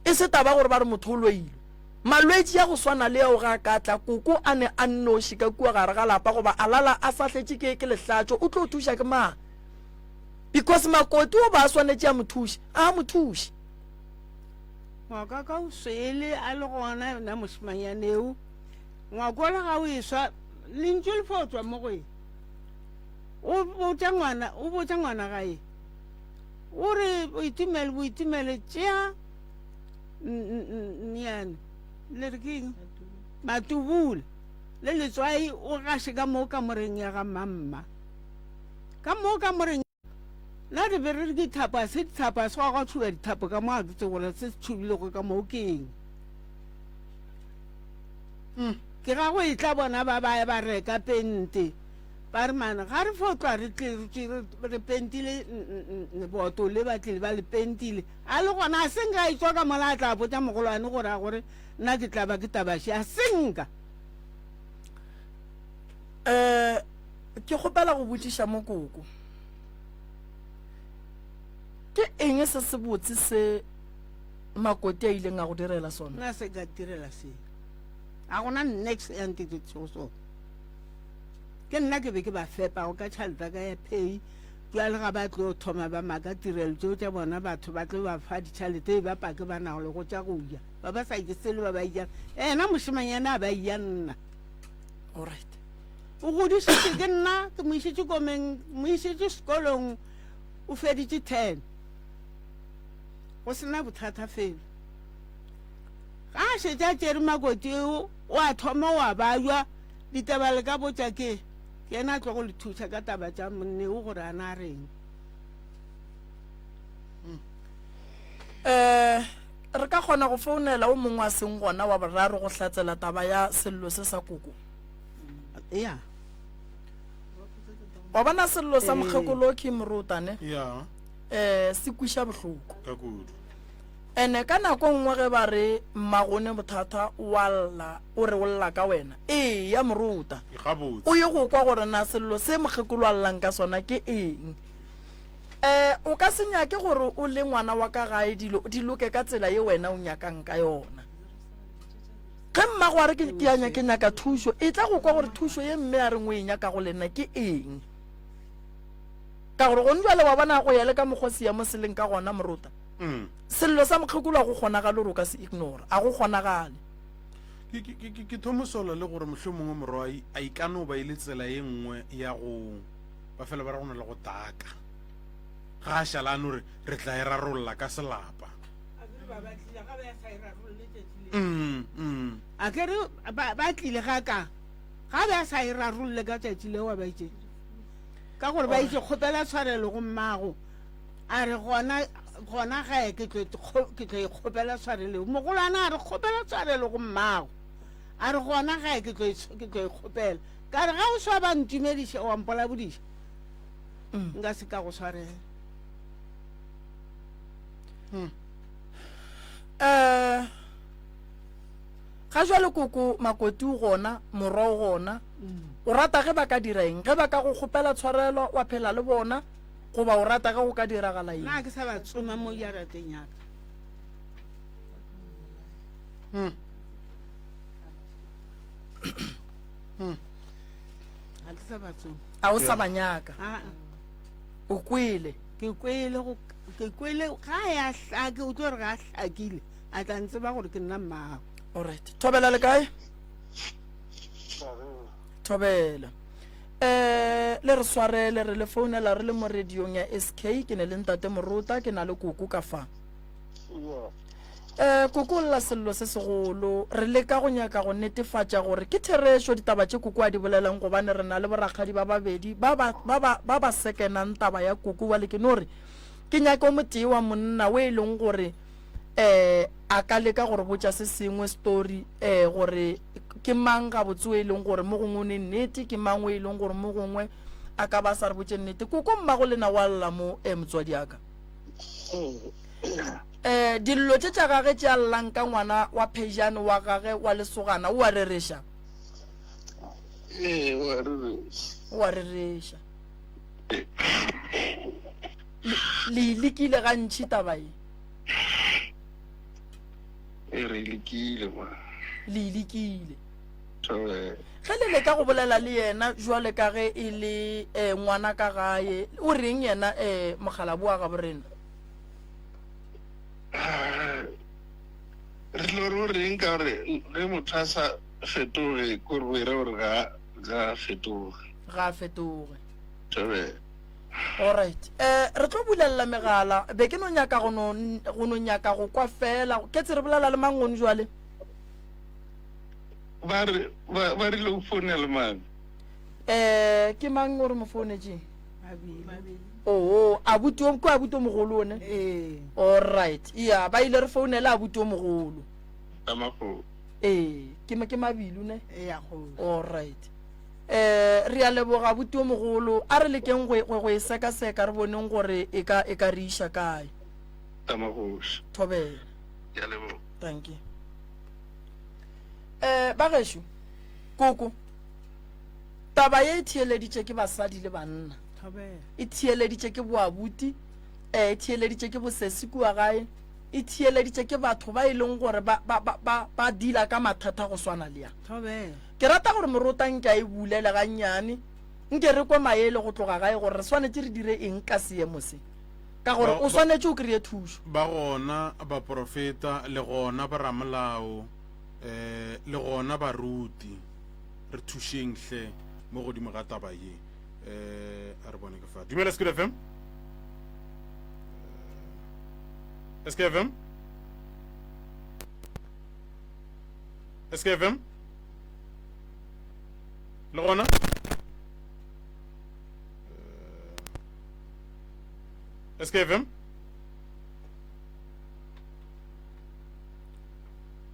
Speaker 13: E se taba gore ba re motho o loilwe. Malwetši a go swana le ao ge a ka tla koko a ne a nnoši ka kua gare ga lapa goba a lala a sahletše ke ke lehlatšo o tlo thuša ke mang? Because makoti o ba a swanetše a mo thuše, a mo thuše.
Speaker 14: Ngwako ka o swele a le gona yona mošemanyane eo. Ngwako le ga o e swa lentšu le fo tswa mo go e. O botša ngwana, o botša ngwana gae. O re boitumelo, boitumelo tšea nyane. Le re ke eng? Matubula le letswai o gaše ka mo kamoreng ya ga mamma. Ka mo kamoreng na re be re re ke dithapo, a se dithapo, a se gwa gwa tšhuba dithapo ka mo, a ke tsebe gore se se tšhubilego ka mo ke eng. Mm. Ke ga go etla bona ba ba ba reka pente ba re mane ga re fo tlwa re tle re pentile leboto le ba tlile ba le pentile a le gona a senka a etswa ka mola a tla botša mogolwane gore a gore nna ke tla ba ke tabaši a senka
Speaker 13: um Ke kgopela go botšiša mo koko. Ke eng se sebotse se Makoti a ileng a go direla sona?
Speaker 14: Nna se ka direla selo. A gona nex ya ntiretšego sona. Ke nna ke be ke ba fepago ka tšhelete ka ya pay. Bjale ga ba tlo thoma ba maka tirelo tšeo tša bona, batho ba tlo ba fa ditšhalete e ba pake ba nago le go tša go ja. Ba ba sa je selo ba ba ijang. Ena mošemanyana a ba ija nna.
Speaker 13: Alright.
Speaker 14: O godišitše ke nna, ke mo išitše komeng, mo išitše sekolong, o feditše ten. Go sena bothata felo. Ga a šetše a tšere makoti eo, o a thoma o a bajwa, ditaba le ka botša ke. Ke yena a tlogo le thuša ka taba tša monneo gore a na a reng.
Speaker 13: Um re ka kgona go founela o mongwe a seng gona wa boraro go hlatsela taba ya sello se sa koko?
Speaker 14: Ya.
Speaker 13: Wa bona sello sa mokgekolo ke morotane?
Speaker 4: Ya.
Speaker 13: Um se kwiša bohloko.
Speaker 4: Ka kudu.
Speaker 13: Ene ka nako nngwe ge ba re mmagone bothata o a lla, o re o lla ka wena. Eya moruta.
Speaker 4: Gabotse.
Speaker 13: O ye go kwa gore na sello se mokgekolo a llang ka sona ke eng. E, o ka se nyake gore o le ngwana wa ka gae dilo di loke ka tsela ye wena o nyakang ka yona. Ge mmago a re ke, ke a ke nyaka thušo, e tla go kwa gore thušo ye mme a reng o e nyaka go lena ke eng. Ka gore gone jwale wa bona go ya le ka mokgwa seemo se leng ka gona moruta. Sello sa mokgekolo a go kgonagale gore o ka se ignore, a go kgonagale.
Speaker 4: Ke, ke, ke, ke thomo sola le gore mohlomongwe morwai a e ka no ba e le tsela ye nngwe ya go ba fela ba re go na le go taka. Ga a šala a no re re tla e rarolla ka selapa. Mm, mm.
Speaker 14: A ke re ba, ba tlile ga ka ga ba sa e rarolle ka tšatši leo ba itše ka gore ba itše kgopela tshwarelo go mmago. A re, Gona, gona gae ke tlo, ke tlo e kgopela tshwarelo. Mogolwana a re, Kgopela tshwarelo go mmago. A re, Gona gae ke tlo, ke tlo e kgopela. Ka re, Ga o swa ba ntumediša wa mpolabodiša, mm. nka se ka go swarela.
Speaker 13: Hmm. Eh, ga jwale koko makoti o gona morwa o gona mm. o rata ge ba ka dira eng ge ba ka go kgopela tshwarelo wa phela le bona Goba o rata ge go ka diragala eng?
Speaker 14: Na ke sa ba tsoma mo jarateng ya ka?
Speaker 4: Hmm. Hmm.
Speaker 14: Ga ke sa ba tsoma.
Speaker 13: A o sa ba nyaka?
Speaker 14: Ah.
Speaker 13: O kwele?
Speaker 14: Ke kwele go ke kwele ga ya hlake o tlo re ga hlakile a tla ntseba gore ke nna mmago.
Speaker 13: Alright. Thobela le kae? Thobela. Eh, le re swarele re le founela re le mo radiong ya SK ke ne le ntate Morota ke na le koko ka fa. Eh, koko o lla sello se segolo re leka go nyaka go netefatša gore ke therešo ditaba tše koko a di bolelang gobane re na le borakgadi ba babedi ba ba ba ba ba ba sekenang taba ya koko bjale ke no re ke nyake o motee wa monna o e leng gore eh a ka leka go re botša se sengwe story eh gore ke mang gabotse o e leng gore mo gongwe o ne nnete ke mang o e leng gore mo gongwe a ka ba sa re botše nnete koko mmago lena wa lla mo eh motswadi aka eh dillo tše tša gage tše a llang ka ngwana wa phejane wa gage wa lesogana o a rereša
Speaker 10: ee o a rereša
Speaker 13: o a rereša le e lekile gantši taba ye
Speaker 10: E re lekile ma.
Speaker 13: Le e lekile. Ge le leka go bolela le yena jwale ka ge e le eh, ngwana ka gae, o reng yena eh, mokgalabo wa gabo rena?
Speaker 10: Ah, re tlo re o reng ka gore ge motho a sa fetoge ko re o era gore ga ga fetoge.
Speaker 13: Ga a fetoge.
Speaker 10: Thobela.
Speaker 13: Alright. Eh, re tlo bulelela megala. Be ke no nyaka go no go no nyaka go kwa fela. Ketse re bolela le mang gone jwale?
Speaker 10: Ba re ba ba rile o founela mang?
Speaker 13: Eh, ke mang o re mo founetšeng? Oo, abuti o ke abuti o mogolo one.
Speaker 14: Ee.
Speaker 13: Alright. Yeah, ba ile re founela abuti o mogolo.
Speaker 10: Tamafo.
Speaker 13: Ee, ke ke Mabilu ne?
Speaker 14: Ee, ya go.
Speaker 13: Alright. Eh, re a leboga abuti o mogolo. A re lekeng go, go, go e sekaseka re boneng gore e ka, e ka re iša kae.
Speaker 10: Tamagoši.
Speaker 13: Thobela.
Speaker 10: Ke a leboga.
Speaker 13: Thank you. Eh, ba gešo, koko, taba ye e theeleditše ke basadi le banna.
Speaker 14: Thobela.
Speaker 13: E theeleditše ke boabuti, eh, e theeleditše ke bosesi kua gae, e theeleditše ke batho ba e leng gore ba, ba, ba, ba, ba deala ka mathata go swana le a.
Speaker 14: Thobela.
Speaker 13: Ke rata gore morota nke a e bulele gannyane. Nke re kwe maele go tloga gae gore re swanetše re dire eng ka seemo se, ka gore o swanetše o kry-e thušo.
Speaker 4: Ba gona baprofeta, le gona boramolao, um le gona baruti. Re thušeng hle mo godimo ga taba ye. Um a re bone ke fa. Dumela Sekolo FM. SKFM. SKFM. Le gona? Eh, SKFM.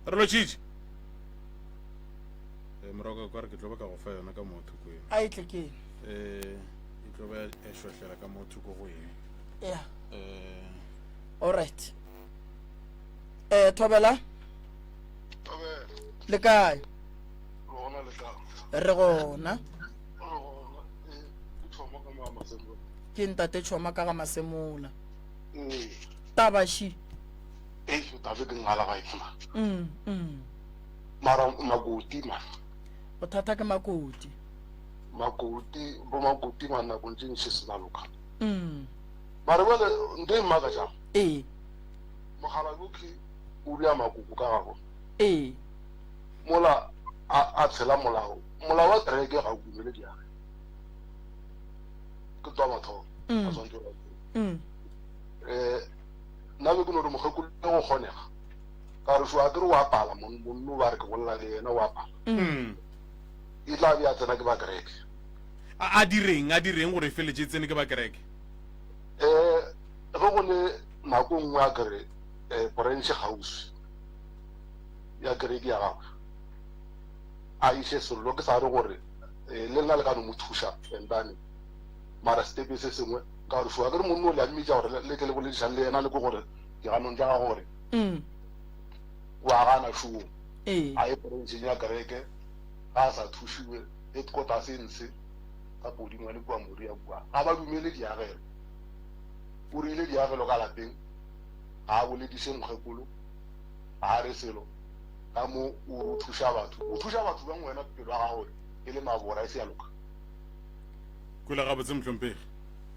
Speaker 4: Re lotšhitše. Eh, morago ka re ke tlo ba ka go fa yona ka mo thoko eno.
Speaker 13: A e tle ke.
Speaker 4: Eh, e tlo ba e šwahlela ka mo thoko go eng.
Speaker 13: Yeah.
Speaker 4: Eh.
Speaker 13: All right. Eh, Thobela.
Speaker 10: Thobela.
Speaker 13: Le kae?
Speaker 10: Gona le kae?
Speaker 13: Re gona.
Speaker 10: Re gona. Eh, ke thoma ka mo Masemola.
Speaker 13: Ke ntate Choma ka ga Masemola.
Speaker 10: Ee.
Speaker 13: Tabashi.
Speaker 10: Ee, tabe ke ngala ga ena.
Speaker 13: Mm, mm.
Speaker 10: Mara makoti ma.
Speaker 13: Bothata ke makoti.
Speaker 10: Makoti, bo makoti ma nako ntse ntse se ba loka.
Speaker 13: Mm.
Speaker 10: Mara bjale nto e mmakatšang.
Speaker 13: Ee.
Speaker 10: Mokgalabje ke o bea makoko ka gagwe.
Speaker 13: Ee.
Speaker 10: Mola a, a tshela molao. Molao wa kereke ga o dumele diage. Ke twa mathomo.
Speaker 13: Mm.
Speaker 10: A swantse go.
Speaker 13: Mm.
Speaker 10: Eh, nna be ke no re mokgekolo go kgonega. Ka re šo a ke re o a pala monno ba re ke bolela le yena o a pala.
Speaker 4: Mm.
Speaker 10: E tla be a tsena ke ba kereke.
Speaker 4: A, a direng, a direng gore e feletše e tsene ke ba kereke?
Speaker 10: Eh, ge go le nako nngwe a kere eh, branch kgauswi ya kereke ya gagwe a iše sello ke sa re gore eh, le nna le ka no mo thuša endane mara stepe se sengwe ka gore šoa ke re monno o le a mmitša gore le tle le boledišang le yena le ko gore diganong tša gagwe gore
Speaker 13: mm.
Speaker 10: o a gana šoo
Speaker 13: ee.
Speaker 10: a ye brancheng ya kereke ga a sa thušiwe headquarters e ntshe ka podingwane kua moria kua ga ba dumele diagelo O rile diagelo ka lapeng ga a bolediše mokgekolo, ga a re selo ka mo o thuša batho. O thuša batho bjang wena pelo ya gago e le mabora e se ya loka?
Speaker 4: Kwele gabotse mohlomphegi.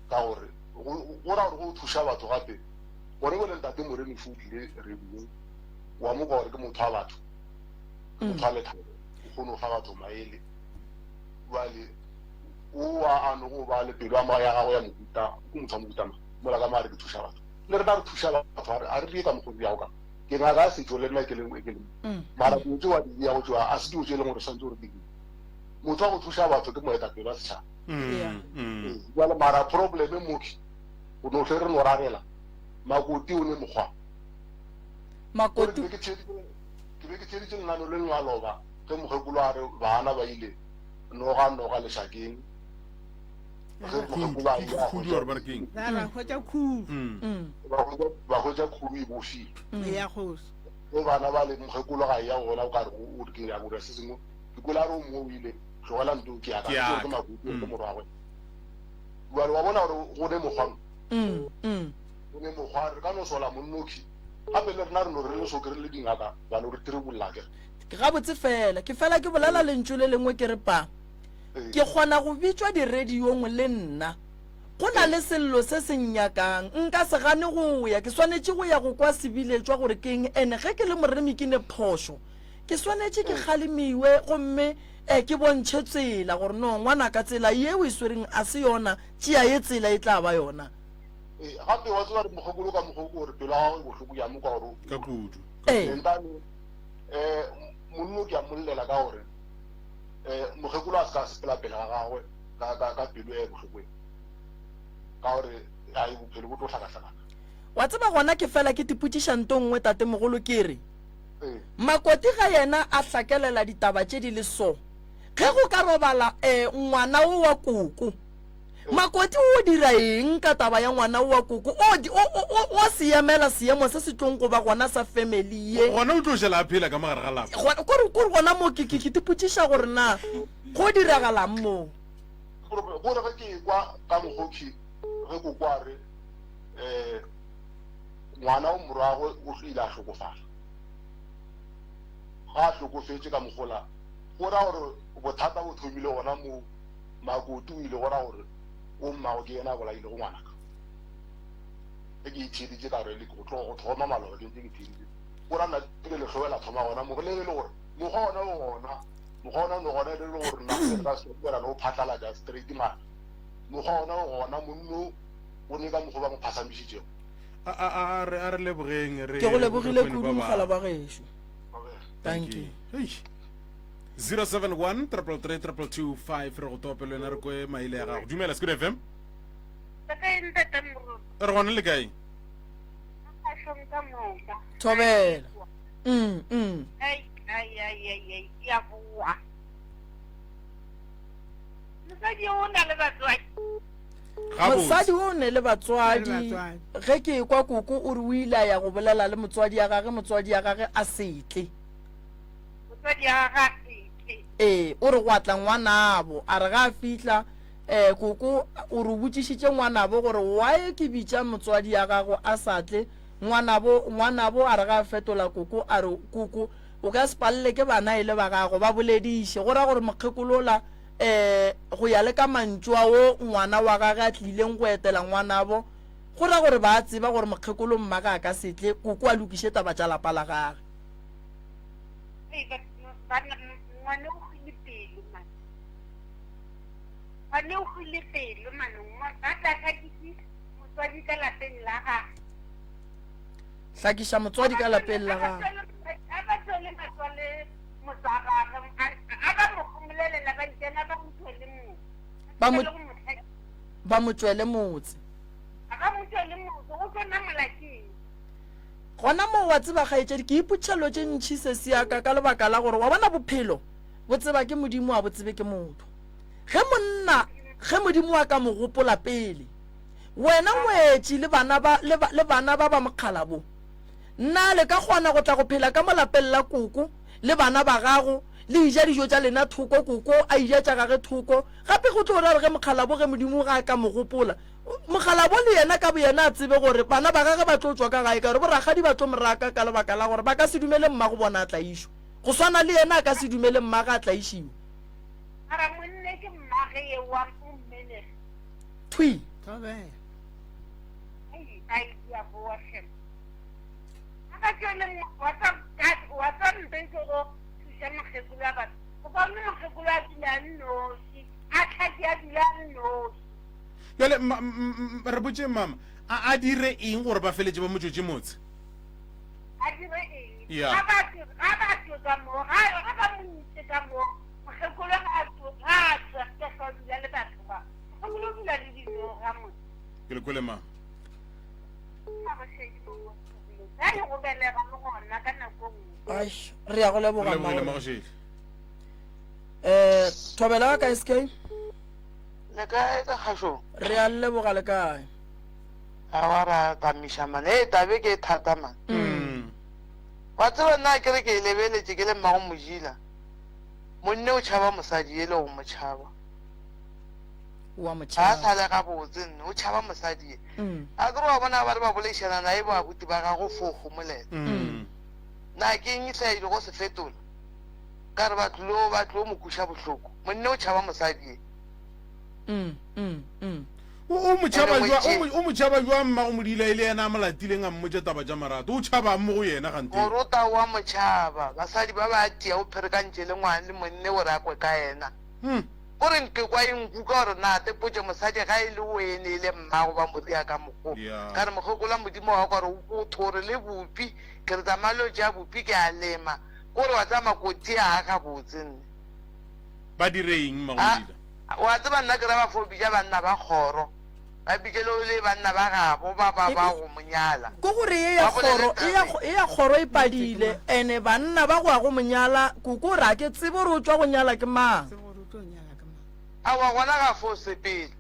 Speaker 10: Ka gore go ra gore go thuša batho gape gore bjale ntate Moremiši o tlile radiong wa mo kwa gore ke motho wa batho, ke motho wa lethabo, o kgone go fa batho maele. Bjale o a a nogo ba le pelo ya gagwe ya mohuta, ke motho wa mohuta mang? Mola ka mo a re ke thuša batho. Le rena re thuša batho, a re die ka mokgwa o diago ka. Ke ngaka ya setšo le nna ke le ke le.
Speaker 13: Mm.
Speaker 10: Mara dilo tše wa di diago tšeo a se dilo tše e leng gore swantse gore di die. Motho wa go thuša batho ke moetapele wa setšhaba.
Speaker 4: Mm, mm.
Speaker 10: Ee, Jwale mara probleme mo ke go no hle re no rarela makoti o ne mokgwa.
Speaker 13: Makoti.
Speaker 10: Ke be ke theeditše lenaneo le lengwe la loba ge mokgekolo a re bana ba ile noga noga lešakeng ge mokgekolo a ile a
Speaker 4: Khudu or ba re keng?
Speaker 14: Ba ba hwetša khudu.
Speaker 4: Mm.
Speaker 10: ba hwetša- ba hwetša khudu e bofile
Speaker 14: Ya kgoši.
Speaker 10: ge bana ba le mokgekolo ga ya gona o ka re o re ke ya go dira se sengwe ke kwele a re o mongwe o ile tlogela nto ke ya ka
Speaker 4: Ke ya
Speaker 10: ke
Speaker 4: ka.
Speaker 10: ke makutu ke
Speaker 4: Mm.
Speaker 10: morwagwe jale wa bona gore go ne mokgwa mo
Speaker 13: Mm, mm.
Speaker 10: go ne mokgwa re ka no sola monnoki gape le rena re no re le soke re le dingaka ba no re tirebulla ke
Speaker 13: Gabotse fela, ke fela ke bolela lentšu le lengwe ke re pa. Ke kgona go bitšwa diradiong le nna. Go na le sello se se nnyakang. Nka se gane go ya. Ke swanetše go ya go kwa sebiletšwa gore ke eng. Ene ge ke le moremi ke ne phošo. Ke swanetše ke kgalemiwe gomme eh, ke bontšhe tsela gore no ngwanaka tsela ye o e swereng a se yona, tšea ye tsela e tla ba yona.
Speaker 10: Ee, gape wa tseba re mokgekolo ka mokgwa o ke gore pelo ya gagwe e bohloko bjang mo kwa gore
Speaker 4: Ka kudu.
Speaker 13: Ee.
Speaker 10: Entane um monno ke a mollela ka gore um mokgekolo a se ka sepela pele ga gagwe ka pelo e bohloko e ka gore ai bophelo bo tlo hlakahlakana.
Speaker 13: Wa tseba gona ke fela ke tipotšiša nto nngwe tatemogolo ke re Makoti ga yena a hlakelela ditaba tše di le so ge go ka robala um ngwana wo wa koko Makoti o dira eng ka taba ya ngwana wa koko? O, o, o, o, o se emela seemo se se tlong go ba gona sa family ye.
Speaker 4: Gona o tlo šala a phela ka mo gare ga lapa.
Speaker 13: Gona, kore, kore gona mo ke, ke, ke tipotšiša gore na go diragalang mo.
Speaker 10: Gore ge ke ekwa ka mokgothi ge koko a re um ngwana o morwagwe o ile a hlokofala. Ga a hlokofetše ka mogola, go ra gore bothata bo thomile gona moo. Makoti o ile go ra gore o mmago ke yena a bolailego ngwanaka. Ge ke e theeditše ka re le go tloga go thoma maloba ke ntse ke theeditše. Go ra nna ke lehlowe la thoma gona mo le ge e le gore mokgwa ona o gona mokgwa ona o ne gona e le gore nna re ka se re no phatlalatša straight mara mokgwa ona o gona monno o ne ka mokgwa ba mo phasamišitšego.
Speaker 4: A a a re a re lebogeng re
Speaker 13: Ke go lebogile
Speaker 4: re kwene
Speaker 13: kudu
Speaker 4: ba
Speaker 13: mogala
Speaker 4: bang.
Speaker 13: wa gešo. Thank you.
Speaker 4: Eish. 071 333 2225 re go tope le wena re kwe maele ya gago. Dumela Skud FM.
Speaker 17: Le kae ntate Moruti?
Speaker 4: Re gona le kae?
Speaker 17: Kgašong ka moka.
Speaker 13: Thobela. Mm, mm.
Speaker 17: Ai, ai, ai, ai, ai, ke a boa. Mosadi o na le batswadi.
Speaker 13: Mosadi o ne le batswadi. Ge ke ekwa koko o re o ile a ya go bolela le motswadi ya gage, motswadi ya gage a se tle.
Speaker 17: Motswadi ya gage a se tle.
Speaker 13: Ee, o re gwa tla ngwanabo, a re ga a fihla um koko o re o botšišitše ngwanabo gore why ke bitša motswadi ya gago a sa tle. Ngwanabo, ngwanabo a re ga a fetola koko a re koko o ka se palele ke bana e le ba gago, ba bolediše. Go ra gore mokgekolo ola um go ya le ka mantšu a wo ngwana wa gage a tlileng go etela ngwanabo, go ra gore ba a tseba gore mokgekolo mmage a ka se tle, koko a lokiše taba tša lapa la gage.
Speaker 17: Hei, ba, banna, ngwane o hwile pelo, man. Ngwane o hwile pelo, man. Ba tla hlakise motswadi ka lapeng la gage.
Speaker 13: Hlakiša motswadi ka lapeng la gage.
Speaker 17: A ba tswele matswale motsa gagwe, a ba mo gomolelela ba nkena ba mo tswele motse.
Speaker 13: Ba mo ba mo tswele motse.
Speaker 17: A ba mo tswele motse, o tlo namola keng?
Speaker 13: Gona moo wa tseba kgaetšedi, ke ipotšiša dilo tše ntši sesi ya ka, ka lebaka la gore wa bona bophelo bo tseba ke Modimo a bo tsebe ke motho. Ge monna, ge Modimo a ka mo gopola pele, wena ngwetši le bana ba, le, le bana ba ba mokgala bo, na le ka kgona go tla go phela ka mo lapeng la koko le bana ba gago, le eja dijo tša lena thoko, koko a eja tša gage thoko? Gape go tlo ra re ge mokgala bo, ge Modimo ga a ka mo gopola, Mokgalabo le yena ka boyena a tsebe gore bana ba gagwe ba tlo tšwa ka gae ka gore borakgadi ba tlo mo raka ka lebaka la gore ba ka se dumele mmago bona a tlaišwe. Go swana le yena a ka se dumele mmage a tlaišiwe.
Speaker 17: Mara monne ke mmage ye wa o mmelege.
Speaker 13: Thwi.
Speaker 14: Thobela.
Speaker 17: Ai, ai, di a boa hlem. A ka tšwele wa tsa wa tsa mpe ke go thuša mokgekolo wa batho. Go kaone mokgekolo a dula a nnoši, a tlhake a dula a nnoši.
Speaker 4: Bjale re botšeng mama, a a dire eng gore ba feletše ba mo tšwetše motse?
Speaker 17: A dire eng?
Speaker 4: Ya.
Speaker 17: Ga ba tšwe, ga ba tšwe ka mo, ga ga ba mo ntše ka mo, mokgekolo ga a tšwe, ga a tšwe ke tlo dula le batho ba. Mokgekolo o dula le dinoga mo.
Speaker 4: Ke le kwele mama.
Speaker 17: Magošedi mo mo ga e go belega le gona ka nako nngwe.
Speaker 13: Aish, re ya go leboga
Speaker 4: Re lebogile
Speaker 13: mma.
Speaker 4: Magošedi.
Speaker 13: Eh, thobela ka SK.
Speaker 18: Le kae ka kgašong?
Speaker 13: Re a leboga le kae?
Speaker 18: Awa ra tamiša man. Ee tabe ke e thata man. Wa tseba nna ke re ke e lebeletše ke le mmago Mojila. Monne o tšhaba mosadi ele go mo tšhaba.
Speaker 13: Wa mo
Speaker 18: Ga a
Speaker 13: tšhaba.
Speaker 18: sa le gabotse nne o tšhaba mosadi ye. A ke re wa bona ba re ba boledišana naye bo abuti ba gago fo homolela. Na ke eng se a ile go se fetola? Ka re ba tlilo ba tlo mo kweša bohloko. Monne o tšhaba mosadi ye.
Speaker 13: Mm, mm, mm.
Speaker 4: O, o mo tšhaba
Speaker 18: Ene
Speaker 4: jwa- o
Speaker 18: ngwetši-
Speaker 4: mo- o mo tšhaba jwang mmago Modila e le yena a mo latileng a mmotša taba tša marato? O tšhabang mo go yena kganthe?
Speaker 18: Morota o a mo tšhaba. Basadi ba ba tia o pherekantše le ngwana le monne gore a kwe ka yena. Ko re nke kwa e nkuka gore na te potše mosadi ga e le o ene e le mmago ba mo ria ka mokgo.
Speaker 4: Ya.
Speaker 18: Ka re mokgekolo wa Modimo wa ka gore o thore le bupi ke re tsamaya le yo tšea bupi ke a lema. Ko re wa tseba makoti a gabotse nne.
Speaker 4: Ba dire eng mmago
Speaker 18: A
Speaker 4: Modila?
Speaker 18: Wa tseba nna ke ra ba fo bitša banna ba kgoro, ba bitše le le banna ba gabo ba ba ba go mo nyala.
Speaker 13: Ko gore ye ya
Speaker 18: Ba bolele
Speaker 13: kgoro, ye ya
Speaker 18: taba ye.
Speaker 13: ye ya kgoro e padile, ene banna ba go ya go mo nyala, koko o re a ke tsebe gore o tšwa go nyala ke mang.
Speaker 18: Aowa gona ga fo sepele.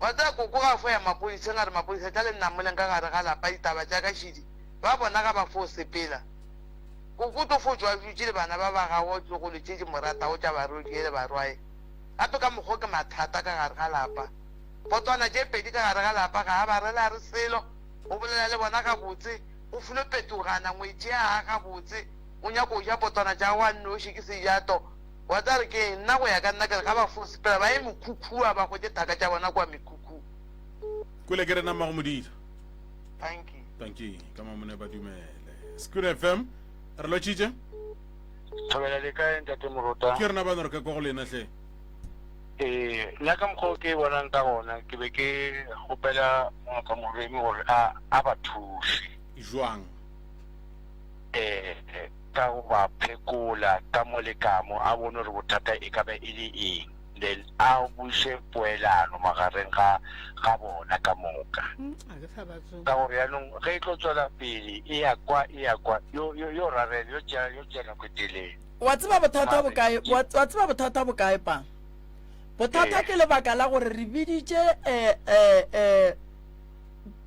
Speaker 18: Wa tseba koko ga fo ya mapodiseng a re mapodisa tla le nnamoleng ka gare ga lapa ditaba tša ka šidi, ba bona ga ba fo sepela. Koko o tlo fo tšwa a dutše le bana ba ba gagwe tlogolo tše di mo ratago tša barwedie le barwae. Gape ka mokgwa o ke mathata ka gare ga lapa. Potwana tše pedi ka gare ga lapa ga a ba rele a re selo, o bolela le bona gabotse, o filo petogana ngwetši ya gagwe gabotse, o nyako ja potwana tša gagwe a nnoši ke sejato. Wa tseba re ke eng? Nna go ya ka nna ke re ga ba fo sepela ba ye mekhukhua ba hwetše thaka tša bona kua mekhukhung.
Speaker 4: Kwele ke rena mmago Modila.
Speaker 18: Dankie.
Speaker 4: Dankie. Ka mamone ba dumele. Sekuru FM. Re lotšitše?
Speaker 19: Thobela le kae ntate Morota?
Speaker 4: Ke rena bano re ka kwa go lena hle.
Speaker 19: Ee, nna ka mokgwa o ke bonang ka gona ke be ke kgopela ngaka Moremi gore a a ba thuše.
Speaker 4: Jwang?
Speaker 19: Eh, ka go ba phekola ka mo le ka mo, a bone gore bothata e ka ba e le eng, then a buše poelano magareng ga ga bona ka moka. Ka gore yaanong ge e tlo tswela pele e ya kwa e ya kwa, yo yo yo rarela, yo tšea yo tšea nako e telele.
Speaker 13: Wa tseba bothata bo kae? Wa wa tseba bothata bo kae pa? Bothata ke lebaka la gore re biditše eh eh eh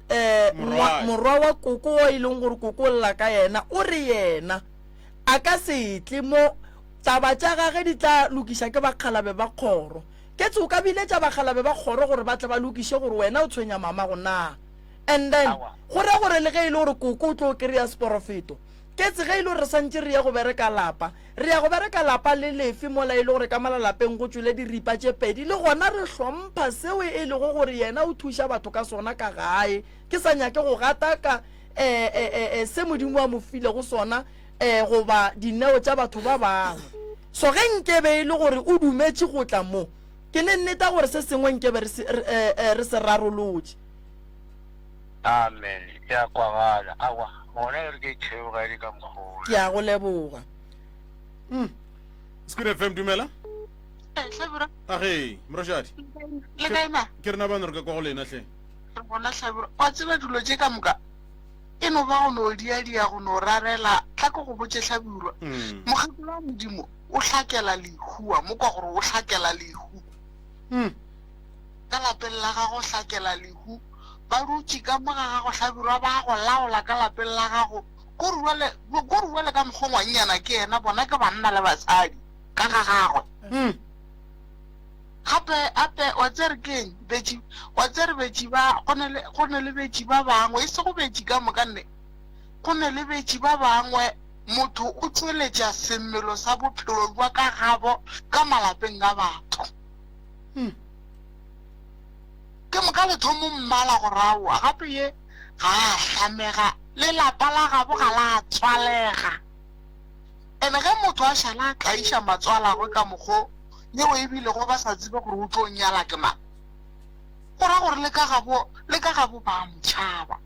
Speaker 13: eh morwa wa koko o e leng gore koko o lla ka yena o re yena a ka se tle mo taba tša gage di tla lokiša ke bakgalabe ba kgoro ke tse o ka biletša bakgalabe ba kgoro gore ba tle ba lokiše gore wena o tshwenya mamago na and then go ra gore le ge e le gore koko o tlo kry-a seporofeto ke tse ge e le gore re santše re ye go bereka lapa Re ya go bereka lapa le lefe mola e le gore ka mola lapeng go tšwele diripa tše pedi? Le gona re hlompha seo e lego gore yena o thuša batho ka sona ka gae. Ke sa nyake go gataka e, e, e, e, se Modimo a mo filego sona e, goba dineo tša batho ba bangwe. So ge nkebe e le gore o dumetše go tla mo, ke ne nneta gore se sengwe nkebe re se, re, e, e, re se rarolotše.
Speaker 19: Amen. E a kwagala. Aowa, gona e re ke e theogele ka mokgwa wola.
Speaker 13: Ke a go leboga.
Speaker 4: Mm. Skud FM dumela.
Speaker 15: Eh, Hlabirwa.
Speaker 4: Age, Morošadi.
Speaker 15: Le kae ma?
Speaker 4: Ke rena bano re ka kwa go lena hle.
Speaker 15: Re gona Hlabirwa. Wa tseba dilo tše ka moka e no ba go no diadia go no rarela tla ke go botše Hlabirwa.
Speaker 4: Mm.
Speaker 15: Mokgekolo wa Modimo o hlakela lehu wa mo kwa gore o hlakela lehu.
Speaker 4: Mm.
Speaker 15: Ka lapeng la gago hlakela lehu. Ba dutše ka mo ga gago Hlabirwa ba go laola ka lapeng la gago. Ko re bjale, ko re bjale ka mokgwa ngwannyana ke yena, bona ke banna le basadi ka ga gagwe. Gape, gape, wa tsere ke eng, betši, wa tsere betši ba, go ne le, go ne le betši ba bangwe, e sego betši ka moka nne, go ne le betši ba bangwe, motho o tšweletša semelo sa bophelo bja ka gabo ka malapeng a batho. Ke moka le thomo mmala gore aowa, gape ye ga a hlamega, le lapa la gabo ga la tswalega. Ene ge motho a šala a tlaiša matswalagwe ka mokgo yeo e bilego ba sa tsebe gore o tlo nyala ke mang, go ra gore le ka gabo, le ka gabo ba a mo tšhaba.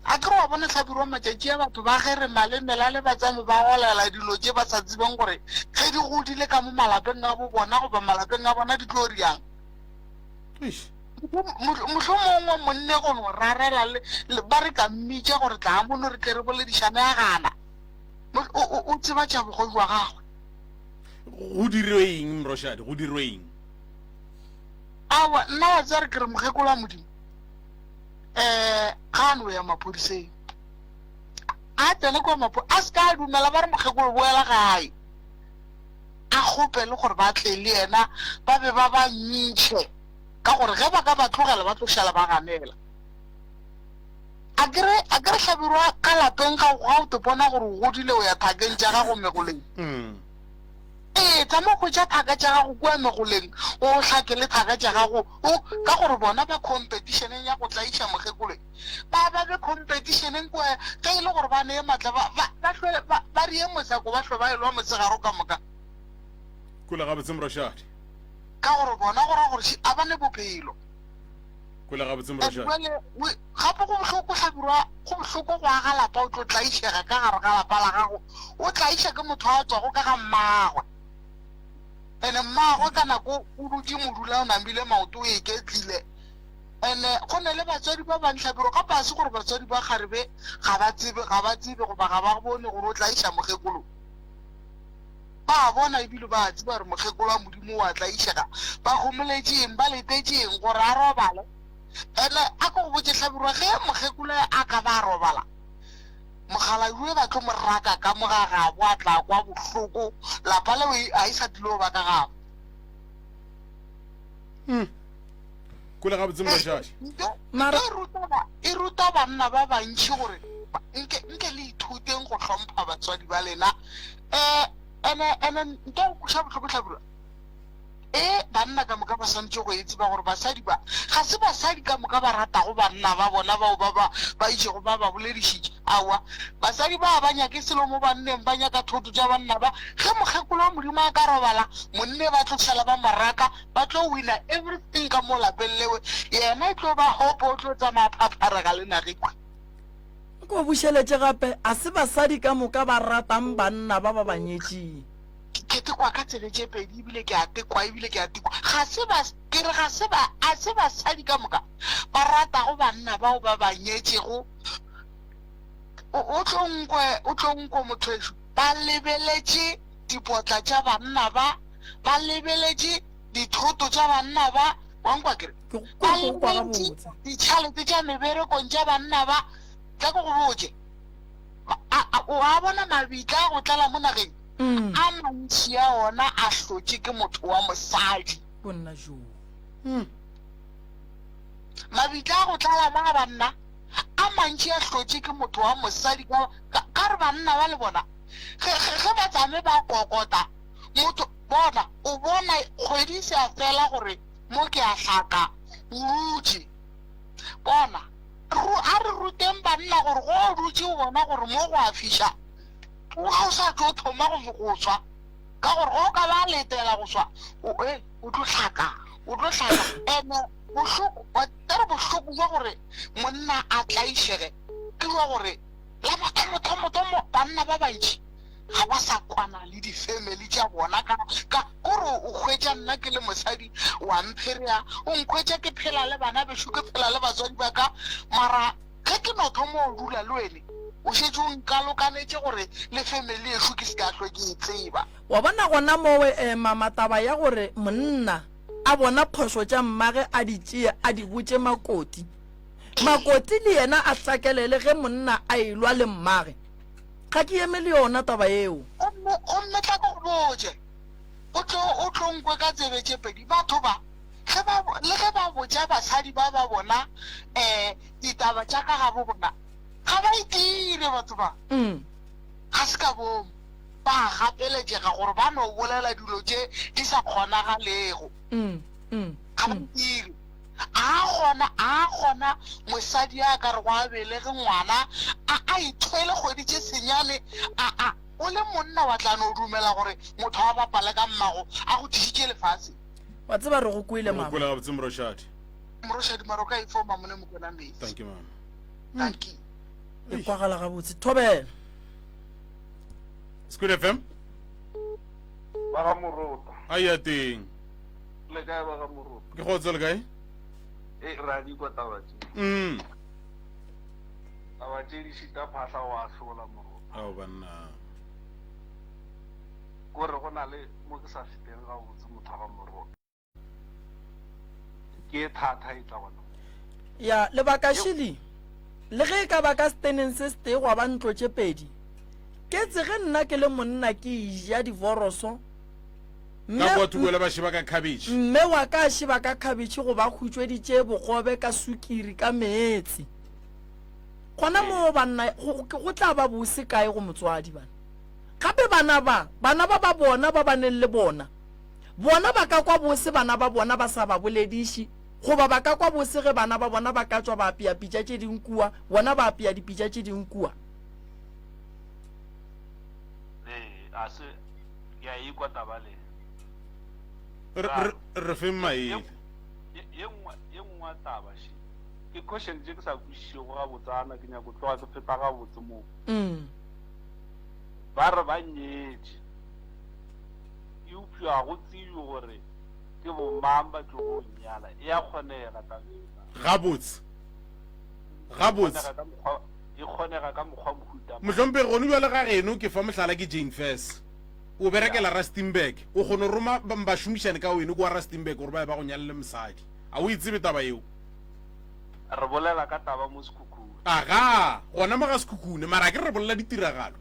Speaker 15: A ke re wa bona Hlabirwa matšatši a batho ba ge re malemela le batsami ba olela dilo tše ba sa tsebeng gore ge di godile ka mo malapeng a bo bona goba malapeng a bona di tlo riang. Mohlomongwe monne go no rarela le, le ba re ka mmitša gore tla mono re tle re boledišane a gana. O, o, o tseba tša bogoši bja gagwe.
Speaker 4: Go dirwe eng Mroshadi? Go dirwe eng?
Speaker 15: Aowa, nna wa tseba re ke re mokgekolo wa Modimo um ga a no ya maphodiseng. A tsene kwa mapho a se ka a dumela ba re mokgekolo boela gae. A kgopele gore ba tle le yena ba be ba ba ntšhe. Ka gore ge ba ka ba tlogela ba tlo šala ba ganela. A ke re, a ke re Hlabirwa ka lapeng ga, ga o te bona gore o godile o ya thakeng tša gago megoleng. Ee, tšama o hwetša thaka tša gago kua megoleng, o hlakele thaka tša gago, o, ka gore bona ba competitioneng ya go tlaiša mokgekolo. Ba, ba be competitioneng kua, ge e le gore ba nee matla, ba, ba, ba hlwe, ba, ba rie mosako ba hlwe ba elwa mosegaro ka moka.
Speaker 4: Kwele gabotse Mroshadi.
Speaker 15: Ka gore bona go ra gore a ba ne bophelo.
Speaker 4: Kwele gabotse Mroshadi.
Speaker 15: Jwale gape go bohloko Hlabirwa, go bohloko go aga lapa o tlo tlaišega ka gare ga lapa la gago, o tlaiša ke motho a tšwago ka ga mmagwe. Ene mmagwe ka nako o dutše modula o namile maoto o iketlile. Ene go ne le batswadi ba bang Hlabirwa, gape ga se gore batswadi ba kgarebe ga ba tsebe, ga ba tsebe goba ga ba bone gore o tlaiša mokgekolo. Ba a bona ebile ba a tseba gore mokgekolo wa Modimo o a tlaišega. Ba homoletše eng? Ba letetše eng? Gore a robale. Ene a ke go botše Hlabirwa, ge mokgekolo a ka ba a robala, mokgalabje ba tlo mo raka ka mo ga gabo, a tla kwa bohloko, lapa leo a e sa tlilo ba ka gabo.
Speaker 4: Hmm. Kwele gabotse Mrašaši.
Speaker 15: Mara e ruta ba e ruta banna ba bantši gore nke nke le ithuteng go hlompha batswadi ba lena. Eh. Ene, ene nto go kweša bohloko Hlabirwa, e banna ka moka ba swanetše go e tseba gore basadi ba ga se basadi ka moka ba ratago banna ba bona bao ba ba ba itšego ba ba boledišitše. Aowa, basadi ba ba nyake selo mo banneng, ba nyaka thoto tša banna ba. Ge mokgekolo wa Modimo a ka robala, monne ba tlo šala ba mo raka, ba tlo wina everything ka mo lapeng lewe, yena e tlo ba hope o tlo tsamaya a phapharega le nageng.
Speaker 13: Nko bušeletše gape, a se basadi ka moka ba ratang banna ba ba ba nyetšeng.
Speaker 15: Ke tekwa ka tsebe tše pedi ebile ke a tekwa ebile ke a tekwa. Ga se ba, ke re ga se ba, a se basadi ka moka ba ratago banna bao ba ba nyetšego. O, o tlo nkwe, o tlo nkwe motho wešo. Ba lebeletše dipotla tša banna ba, ba lebeletše dithoto tša banna ba. Wa nkwa ke re? Ba lebeletše ditšhalete tša meberekong tša banna ba. Tla ke go botše, a, a, o a bona mabitla a go tlala mo nageng? A mantši a ona a hlotše ke motho wa mosadi.
Speaker 13: Bonna joo.
Speaker 15: Mabitla a go tlala mo a banna, a mantši a hlotše ke motho wa mosadi. Ka, ka, ka re banna ba le bona, ge, ge, ge ba tsame ba kokota, motho, bona, o bona kgwedi e se ya fela gore mo ke a hlaka, o dutše. Bona, ru, a re ruteng banna gore go o dutše o bona gore mo go a fiša, ga o sa tlo thoma go, go swa. Ka gore ge o ka ba letela go swa, o, e, o tlo hlaka, o tlo hlaka. Ene bohloko, wa tseba bohloko bja gore monna a tlaišege ke bja gore la mathomothomo-thomo banna ba bantši ga ba sa kwana le di-family tša bona ka, ka kore o hwetša nna ke le mosadi wa mpherea, o nkhwetša ke phela le bana bešo, ke phela le batswadi ba ka, mara ge ke no thoma go dula le wene o šetše o nkalokanetše gore le family yešo ke se ka hlwe ke e tseba.
Speaker 13: Wa bona gona mowe eh, mama taba ya gore monna a bona phošo tša mmage a di tšee a di botše makoti, makoti le yena a hlakelele ge monna a elwa le mmage. Ga ke eme le yona taba yeo.
Speaker 15: Gomme, gomme tla ke go botše, o tlo, o tlo nkwe ka tsebe tše pedi. Batho ba, ge ba, le ge ba botša basadi ba ba bona, um ditaba tša ka gabo bona, ga ba itire batho ba. Ga se ka boomo. Ba a gapeletšega gore ba no bolela dilo tše di sa kgonagalego. Ga ba itire. A gona, a gona mosadi a ka rego a belege ngwana, a a ithwele kgwedi tše senyane, a, a, o le monna wa tla no dumela gore motho a bapale ka mmago, a go tlišitše lefaseng.
Speaker 13: Wa tseba re go kwele,
Speaker 4: Re go
Speaker 13: mama.
Speaker 4: kwele gabotse, Morošadi.
Speaker 15: Morošadi, mara o ka e fo Mamone Mokwena metsi.
Speaker 4: Thank you, mama.
Speaker 15: Thank you.
Speaker 13: E kwagala gabotse. Thobela.
Speaker 4: Squid FM.
Speaker 20: Ba ga Morota.
Speaker 4: A ya teng.
Speaker 20: Le kae ba ga Morota?
Speaker 4: Ke kgotso le kae?
Speaker 20: E ra di kwa taba tše.
Speaker 4: Mm.
Speaker 20: Taba tše di šita phahla go ahlola Morota.
Speaker 4: Ao banna.
Speaker 20: Kore go na le mo ke sa feteng gabotse motho wa ga Morota. Ke e thata e tla gona.
Speaker 13: Ya, lebaka šele, le ge e ka ba ka seteneng se setee gwa ba ntlo tše pedi, ke tse ge nna ke le monna ke eja divoroso,
Speaker 4: Ka kua thoko le ba šeba ka khabetšhe.
Speaker 13: Mme wa ka a šeba ka khabetšhe goba a hutšweditše bogobe ka sukiri ka meetse. Gona moo banna, go, go tla ba bose kae go motswadi bana? Gape bana ba, bana ba ba bona ba ba neng le bona, bona ba ka kwa bose bana ba bona ba sa ba bolediše, goba ba ka kwa bose ge bana ba bona ba ka tšwa ba apea pitša tše ding kua, bona ba apea dipitša tše ding kua.
Speaker 20: Ee, a se. Ke a ikwa taba le.
Speaker 4: Re, re, re feng maele.
Speaker 20: Ye, ye nngwe, ye nngwe taba še. Ke question tše ke sa kwešišego gabotsana, ke nyako tloga ke feta gabotse mo.
Speaker 13: Mm.
Speaker 20: Ba re ba nyetše. Eupša ga go tsebje gore ke bomang ba tlogo nyala. E a kgonega taba e.
Speaker 4: Gabotse. Gabotse.
Speaker 20: E kgonega ka mokgwa, e kgonega ka mokgwa mohuta mang.
Speaker 4: Mohlomphegi, gone bjale ga geno ke fa mohlala ke Jane Furse. O berekela Rustenburg. O kgona go roma bašomišani ka wene kua Rustenburg gore ba ye ba go nyalele mosadi. A o e tsebe taba yeo?
Speaker 20: Re bolela ka taba mo Sekhukhune.
Speaker 4: Agaa, gona mo ga Sekhukhune, mara akere re bolela ditiragalo.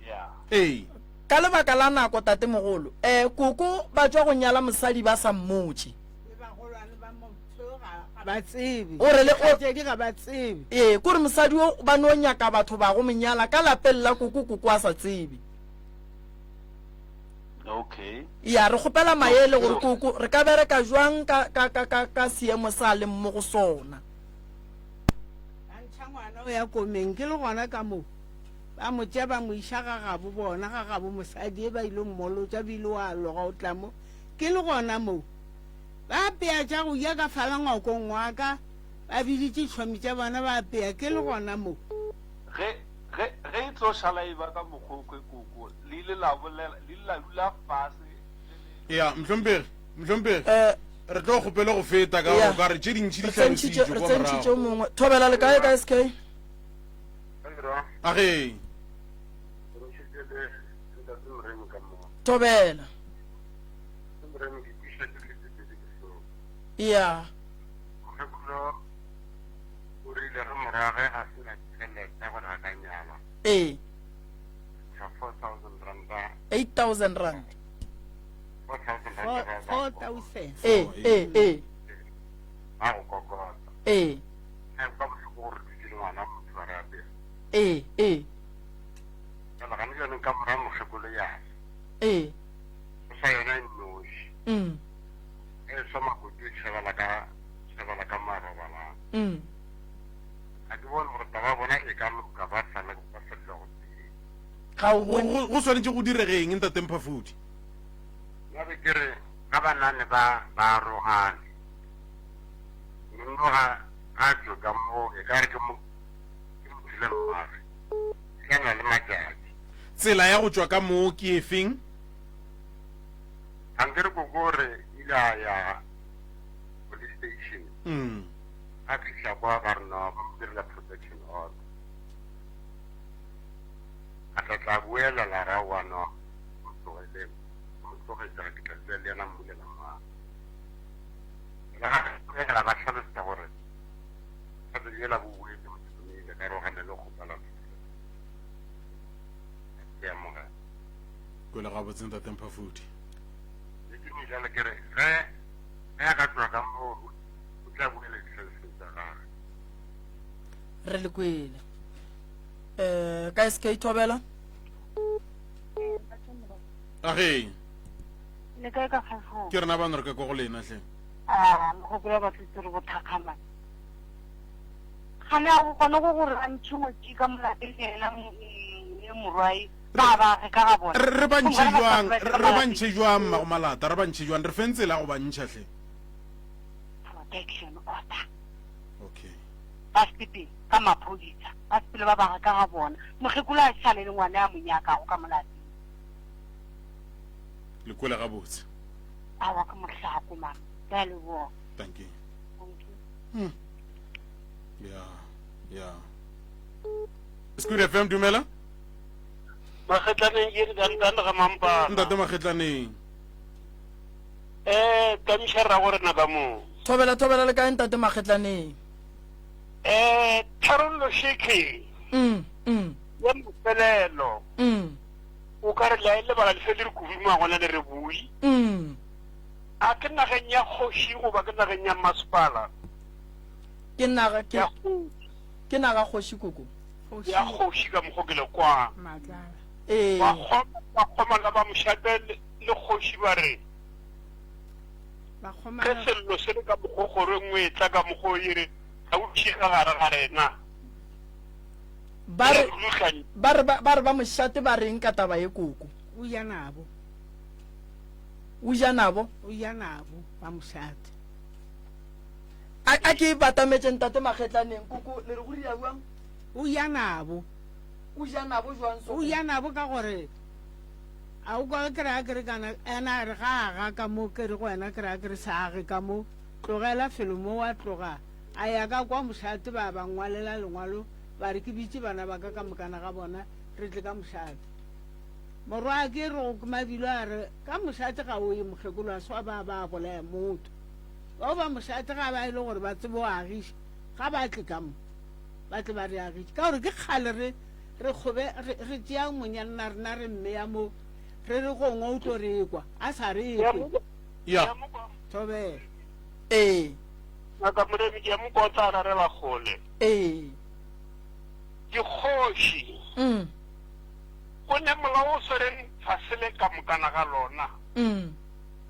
Speaker 20: Ya.
Speaker 4: Ee.
Speaker 13: Ka lebaka la nako, tatemogolo, eh, koko ba tšwa go nyala mosadi ba sa mmotše.
Speaker 14: Le bagolwane ba motho ga ba tsebe.
Speaker 13: O re le o.
Speaker 14: Kgaetšedi ga ba tsebe.
Speaker 13: Ee, kore mosadi o ba no nyaka batho ba go mo nyala ka lapeng la koko, koko a sa tsebe.
Speaker 20: Okay.
Speaker 13: Ya, re kgopela maele gore koko re ka bereka jwang ka, ka, ka, ka, ka seemo sa leng mo go sona.
Speaker 14: Ba ntšha ngwana o ya komeng, ke le gona ka mo. Ba mo tšea ba mo iša ga gabo bona, ga gabo mosadi e ba ilo mmolotša, bile wa loga o tla mo. Ke le gona mo. Ba apea tša go ja ka fala ngwakong wa ka, ba biditše tšhomi tša bona ba apea, ke le gona mo.
Speaker 20: Ge, ge, ge e tlo šala e ba ka mokgokwe, koko, le ile la bolela, le ile la dula fase le le.
Speaker 4: Ya, mohlomphegi, mohlomphegi,
Speaker 13: Eh,
Speaker 4: re tlo kgopelo go feta ka gore
Speaker 13: ya.
Speaker 4: o ka re tše dintši di
Speaker 13: Re tsentšhitše,
Speaker 4: hlalositšwe
Speaker 13: re
Speaker 4: kwa
Speaker 13: tsentšhitše o
Speaker 4: morago.
Speaker 13: mongwe. Thobela le kae ka SK?
Speaker 4: A ge.
Speaker 13: Thobela. Ya.
Speaker 6: O rile ge morwagwe a se na tšhelete gore a ka nyala.
Speaker 13: Ee.
Speaker 6: Ka 4000 ranta.
Speaker 13: 8000 rand.
Speaker 6: 4000 rand.
Speaker 14: 4000.
Speaker 13: Ee, ee, ee.
Speaker 6: Ba go kokota.
Speaker 13: Ee.
Speaker 6: Ga kwa bohloko gore dutse le ngwana motho wa re apere.
Speaker 13: Ee, ee.
Speaker 6: Jalo gane jaanong ka mora mokgekolo ya.
Speaker 13: Ee.
Speaker 6: O sa yona e nnoši. E swa makoti o tšhabela ka tšhabela ka marobalang. Ga ke bone gore taba ya bona e ka loka ba sa le ba sa dula go tee.
Speaker 13: Ga o bone.
Speaker 4: Go, go swanetše go direge eng, Ntate Mphafudi?
Speaker 6: Nna be ke re ga ba nane ba ba arogane. Monno ga ga tšwe ka mo e ka re ke mo ke mo thule mmagwe. E tla na le matšatši.
Speaker 4: Tsela ya go tšwa ka mo ke efeng?
Speaker 6: Ankere koko o re ile a ya police station.
Speaker 4: Mm.
Speaker 6: A fihla kwa ba re no ba mo direla protection order. A tla tla boela la ra wa no mo tlogeleng. Mo tlogetša ke tla dula le yena mmulela ngwana. La ga tlogela ba hlalosetsa gore thata yela bo boetse mo tlhokomele ka rogane le kgopela ke amogela.
Speaker 4: Kwele gabotse Ntate Mphafudi.
Speaker 6: Le ke jalo ke re ge ge a ka tloga ka moo o tla boela ditlhalosong tsa gagwe.
Speaker 13: Re le kwele. Eh, ka SK Thobela?
Speaker 4: A ge.
Speaker 17: Le kae ka kgafong?
Speaker 4: Ke rena bano re ka kwa go lena hle.
Speaker 17: Ah, mogopolo wa batho re bothakgama. Gane a go kgone go gore a ntšhe ngwetši ka molapeng yena le morwae ba ba ge ka ga bona.
Speaker 4: Re ba ntšhe jwang? Re ba ntšhe jwang mmago malata? Re ba ntšhe jwang? Re feng tsela ya go ba ntšha hle.
Speaker 17: Protection order.
Speaker 4: Okay.
Speaker 17: Ba sepele ka maphodisa, ba sepele ba ba ge ka ga bona. Mokgekolo a šale le ngwana ya mo nyakago ka molapeng.
Speaker 4: Le kwele gabotse.
Speaker 17: Awa ke mohlako man. Ke a leboga.
Speaker 4: Thank you.
Speaker 17: Thank you.
Speaker 4: Hmm. Ya, ya. Squid FM dumela.
Speaker 21: Magetlaneng ke re dantane ga mampana.
Speaker 4: Ntate Magetlaneng.
Speaker 21: Eh, tamiša rra go rena ka moo.
Speaker 13: Thobela thobela le kae ntate Magetlaneng?
Speaker 21: Eh, tharollo sheke.
Speaker 13: Mm, mm.
Speaker 21: Ya mafelelo.
Speaker 13: Mm.
Speaker 21: O ka re la e lebala le fe le re kuduma gona le re bui.
Speaker 13: Mm.
Speaker 21: A ke nageng ya kgoši goba ke nageng ya masepala?
Speaker 13: Ke naga ke ke naga kgoši koko.
Speaker 21: Ya kgoši ka mokgo ke le kwang.
Speaker 14: Matlala.
Speaker 13: Ee.
Speaker 21: Bakgoma bakgomana ba mošate le kgoši ba re ge sello se le ka mokgo kgoro e nngwe e tla ka mokgo e re ga o tšie ka gare ga rena.
Speaker 13: Ba re ba re ba re ba mošate ba reng ka taba ye koko?
Speaker 14: O ja nabo.
Speaker 13: O ja nabo?
Speaker 14: O ja nabo ba mošate.
Speaker 13: A a ke batametše ntate Magetlaneng koko le re go ria jwang?
Speaker 14: O ja nabo.
Speaker 13: O ja nabo jwang so?
Speaker 14: O ja nabo ka gore a o kwa ke re a ke re kana ena a re ga aga ka mo ke re go wena ke re a ke re sa age ka mo tlogela felo mo wa tloga a ya ka kwa mošate ba ba ngwalela lengwalo ba re ke bitše bana ba ka ka mokana ga bona re tle ka mošate morwa ke re go ke mabilo a re ka mošate ga o ye mokgekolo a swa ba ba bolaya motho Bao ba mošate ga ba e le gore ba tsebe go agiša, ga ba tle ka mo, ba tle ba re agiše. Ka gore ke kgale re, re kgobe, re, re tšea monyanna rena re mmea mo, re re gongwe o tlo re kwa, a sa re kwe.
Speaker 4: Ya.
Speaker 14: Thobela.
Speaker 13: Ee.
Speaker 21: Ngaka Moremi, ke ya mo kwa o tla rarela kgole.
Speaker 13: Ee.
Speaker 21: Dikgoši.
Speaker 13: Mm.
Speaker 21: Go ne molao o swereng. lefase le ka mokana ga lona.
Speaker 13: Mm.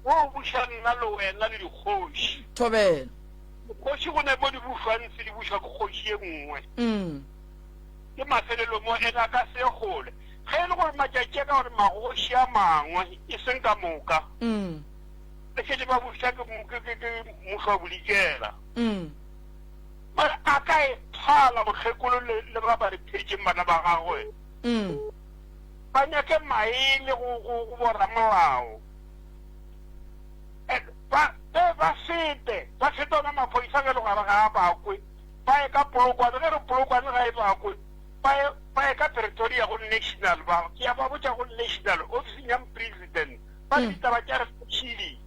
Speaker 21: Wo buša nna le wena le dikgoši.
Speaker 13: Thobela.
Speaker 21: Dikgoši go ne mo di bušwang se di bušwa ke kgoši ye nngwe.
Speaker 13: Mm.
Speaker 21: Ke mafelelong mo ene a ka se ye kgole. Ge e le gore matšatši a ka gore magoši a mangwe e seng ka moka.
Speaker 13: Mm.
Speaker 21: Ba šetše ba buša ke ke ke ke mmušo wa bodikela.
Speaker 13: Mm.
Speaker 21: Mara a ka e phala mokgekolo le le ba ba re phetšeng bana ba gagwe.
Speaker 13: Mm.
Speaker 21: Ba nyake maele go go go boramolao. Ba be ba fete, ba fete ona maphodisa ge le gare ga a bakwe. Ba ye ka Polokwane, ge re Polokwane ga e bakwe, ba ye ba ye ka Pretoria go National ba ke ya ba botša go National ofising ya President. Ba re ditaba tša re tšhili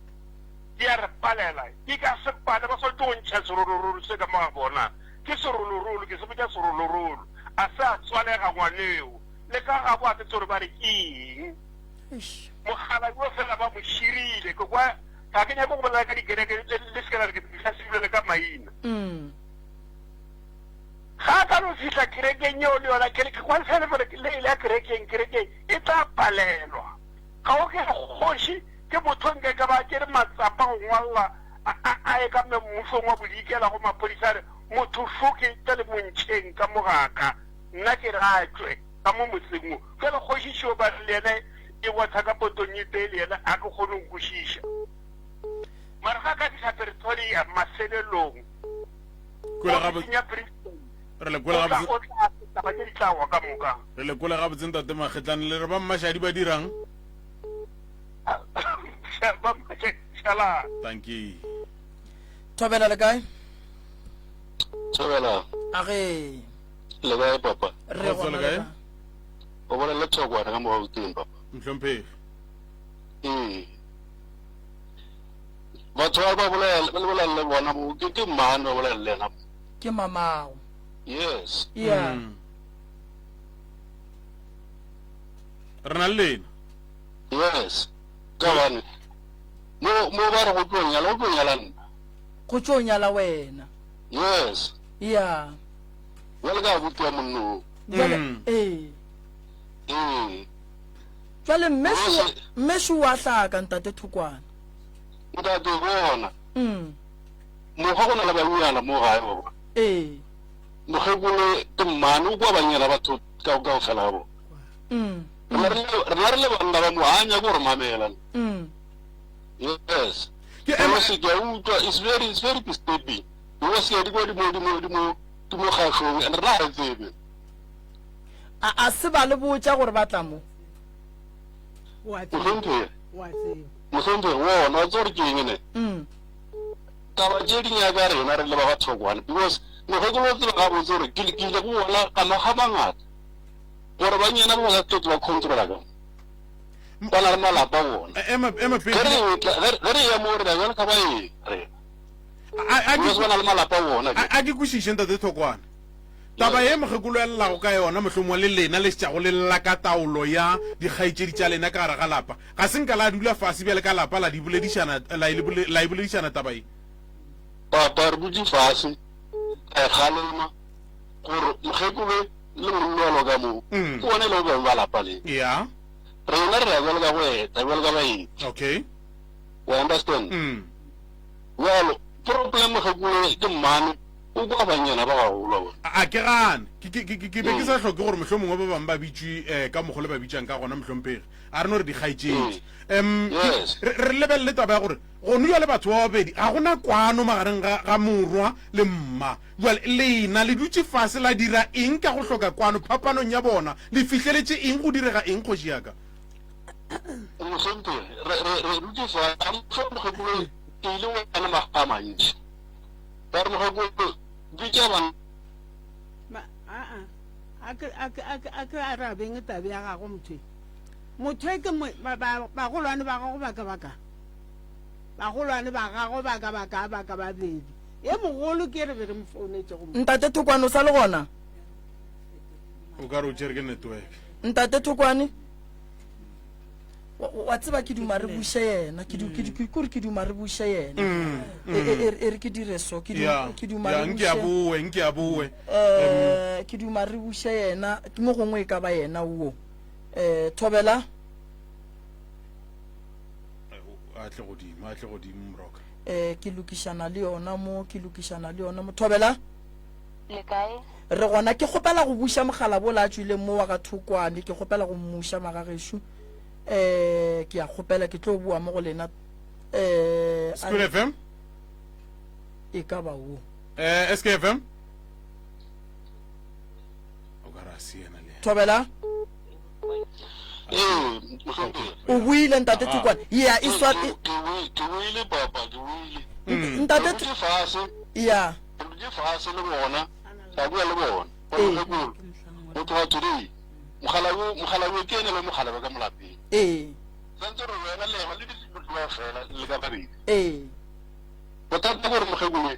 Speaker 21: di a re palela. Di ka se pale, ba swanetše go ntšha serolorolo se ka mo ga bona. Ke serolorolo, ke se botša serolorolo. A se a tswalega ngwaneo. Le ka gabo a ke tsebe gore ba re ke eng. Mokgalabje yo fela ba mo širile. Ke kwa, ga ke nyake go bolela ka dikereke, le, le se ke la re ke fihla se bolele ka maina. Ga a ka no fihla kerekeng yeo le yona, ke, ke kwa fela gore le, le ya kerekeng, kerekeng e tla palelwa. Ga o ke re kgoši ke motho nke ka ba a tšere matsapa go ngwalla a, a, a ye ka mmušong wa bodikela go maphodisa a re, motho šoke tla le mo ntšheng ka mo ga ka, nna ke re a tšwe ka mo motseng wo. Bjale kgoši šeo ba re le yena e botha ka potong e tee le yena ga ke kgone go kwešiša. Mara ga ka fihla Pretoria mafelelong,
Speaker 4: Kwele gabotse.
Speaker 21: ofising ya president,
Speaker 4: Re le kwele
Speaker 21: o tla,
Speaker 4: gabotse.
Speaker 21: o tla, taba tše di tla wa ka moka.
Speaker 4: Re le kwele gabotse ntate Magetlane le re ba Mmašadi ba dirang?
Speaker 21: Ba Mmašadi šalang.
Speaker 4: Dankie.
Speaker 13: Thobela le kae?
Speaker 2: Thobela.
Speaker 13: A ge.
Speaker 2: Le kae papa?
Speaker 13: Re gona le kae?
Speaker 2: O bolela le Thokwane ka mo Gauteng papa.
Speaker 4: Mhlomphegi.
Speaker 2: Ee. Batho ba ba bolela ba bolela le bona bo ke ke mmane ba bolela le yena.
Speaker 13: Ke mamago.
Speaker 2: Yes.
Speaker 13: Yeah.
Speaker 4: Mm. Re na le lena.
Speaker 2: Yes. Ka bane. Mo mo ba re go tlo nyala, go tlo nyala nna.
Speaker 13: Go tlo nyala wena.
Speaker 2: Yes.
Speaker 13: Yeah.
Speaker 2: Jwale ka abuti wa monno o.
Speaker 13: Jwale
Speaker 4: Mm.
Speaker 13: ee.
Speaker 2: Ee.
Speaker 13: Jwale mme shu mme shu wa hlaka ntate Thokwana.
Speaker 2: Ntate bona.
Speaker 13: Mm.
Speaker 2: Mokgwa go na le banyana mo gae ba bona.
Speaker 13: Ee.
Speaker 2: Mokgekolo ke mmane o kwa banyana batho ka ka ofela ga bona.
Speaker 13: Mm.
Speaker 2: Rena re le- rena re le banna ba mo a nyake gore mamela.
Speaker 13: Mm.
Speaker 2: Yes.
Speaker 4: Ke
Speaker 2: Ke se ke a utlwa it's very it's very disturbing. Because ke a di kwa di mo di mo di mo di mo kgašong and rena ga re tsebe.
Speaker 13: A a se ba le botša gore ba tla mo.
Speaker 2: Mohlomphegi. Mohlomphegi wona wa tseba gore ke eng ne?
Speaker 13: Mm.
Speaker 2: Taba tše di nyaka rena re le ba ga Thokwane because mokgekolo o tseba gabotse gore ke ke ile go bona ka makga mangata gore banyana ba ba ka tlo ba controla ka ba na le malapa bona.
Speaker 4: Ema ema
Speaker 2: Ge re etla ge ge re ya mo re ba jalo ka ba eng rena.
Speaker 4: A
Speaker 2: Because ba na le malapa bona.
Speaker 4: A ke kwešiše ntate Thokwane. Taba ye mokgekolo a llago ka yona, mohlomongwe le lena le šetšago le lla ka taolo ya dikgaetšedi tša lena ka gare ga lapa, ga se nka la dula fase bjale ka lapa la di boledišana, la e, la e boledišana taba ye?
Speaker 2: Papa, re dutše fase ra e kgalema gore mokgekolo le monna wa ka mo ke bona e lego beng ba lapa le.
Speaker 4: Yeah.
Speaker 2: Rena re ya bjalo ka go eta, bjalo ka baeti.
Speaker 4: Okay.
Speaker 2: O understand? Bjalo, problem mokgekolo ke mmane O kwa bannyana ba bagolo ba.
Speaker 4: A ke gane. Ke, ke, ke, ke be ke sa hloke gore mohlomongwe ba bangwe ba bitšwe eh, ka mokgwa le ba bitšang ka gona, mohlomphegi. A re no re dikgaetšedi. Em,
Speaker 2: Yes.
Speaker 4: re, re lebelele taba ya gore gone bjale batho ba babedi ga gona kwano magareng ga, ga morwa le mma. Bjale lena le dutše fase la dira eng ka go hloka kwano phapanong ya bona? Le fihleletše eng go direga eng, kgoši ya ka?
Speaker 2: Mohlomphegi, re, re, re dutše fase, a mohlomphegi, ke ile go yena makga a mantši. Ba re mokgekolo bitša bana.
Speaker 14: Ma, aa, a ke, a ke, a ke, a ke arabeng tabe ya gago motho e. Motho e ke mo, ba, ba, bagolwane ba gago ba ka ba ka. Bagolwane ba gago ba ka ba ka ba ka babedi. E mogolo ke re be re mo founetše go mo.
Speaker 13: Ntate Thokwane o sa le gona?
Speaker 4: O ka re o tšere ke network.
Speaker 13: Ntate Thokwane? Wa tseba ke duma re buše yena ke kore ke duma re buše yena mm, mm. e, e, e, e re ke dire so ke duma re
Speaker 4: buše boe nke a boe
Speaker 13: eh ke duma re buše yena ke mo gongwe e ka ba yena wo eh thobela.
Speaker 4: A tle godimo, a tle godimo Moroka.
Speaker 13: Eh, ke lokišana le yona mo, ke lokišana le yona mo. Thobela?
Speaker 3: Le kae?
Speaker 13: Re gona. Ke kgopela go buša mogala bola a tšwileng mo wa ga Thokwane. Ke kgopela go mmuša magagešo. Eh, ke a kgopela ke tlo boa mo go lena. Eh,
Speaker 4: School FM?
Speaker 13: E ka ba wo.
Speaker 4: Eh, SKFM? O ka ra se yena le.
Speaker 13: Thobela?
Speaker 2: Ee, mohlomphegi.
Speaker 13: O buile ntate Thokwane. Ya, e swa
Speaker 2: Ke ke buile papa, ke buile.
Speaker 13: Ntate
Speaker 2: Ke dutše fase.
Speaker 13: Ya.
Speaker 2: Ke dutše fase le bona, ka bua le bona. Gore mokgekolo, go tloga today, mogala wo, mogala wo ke ene le mogala wa ka mo lapeng.
Speaker 13: Ee.
Speaker 2: Santse re wena le yena le dutše le fela le ka babedi.
Speaker 13: Ee.
Speaker 2: Bothata gore mokgekolo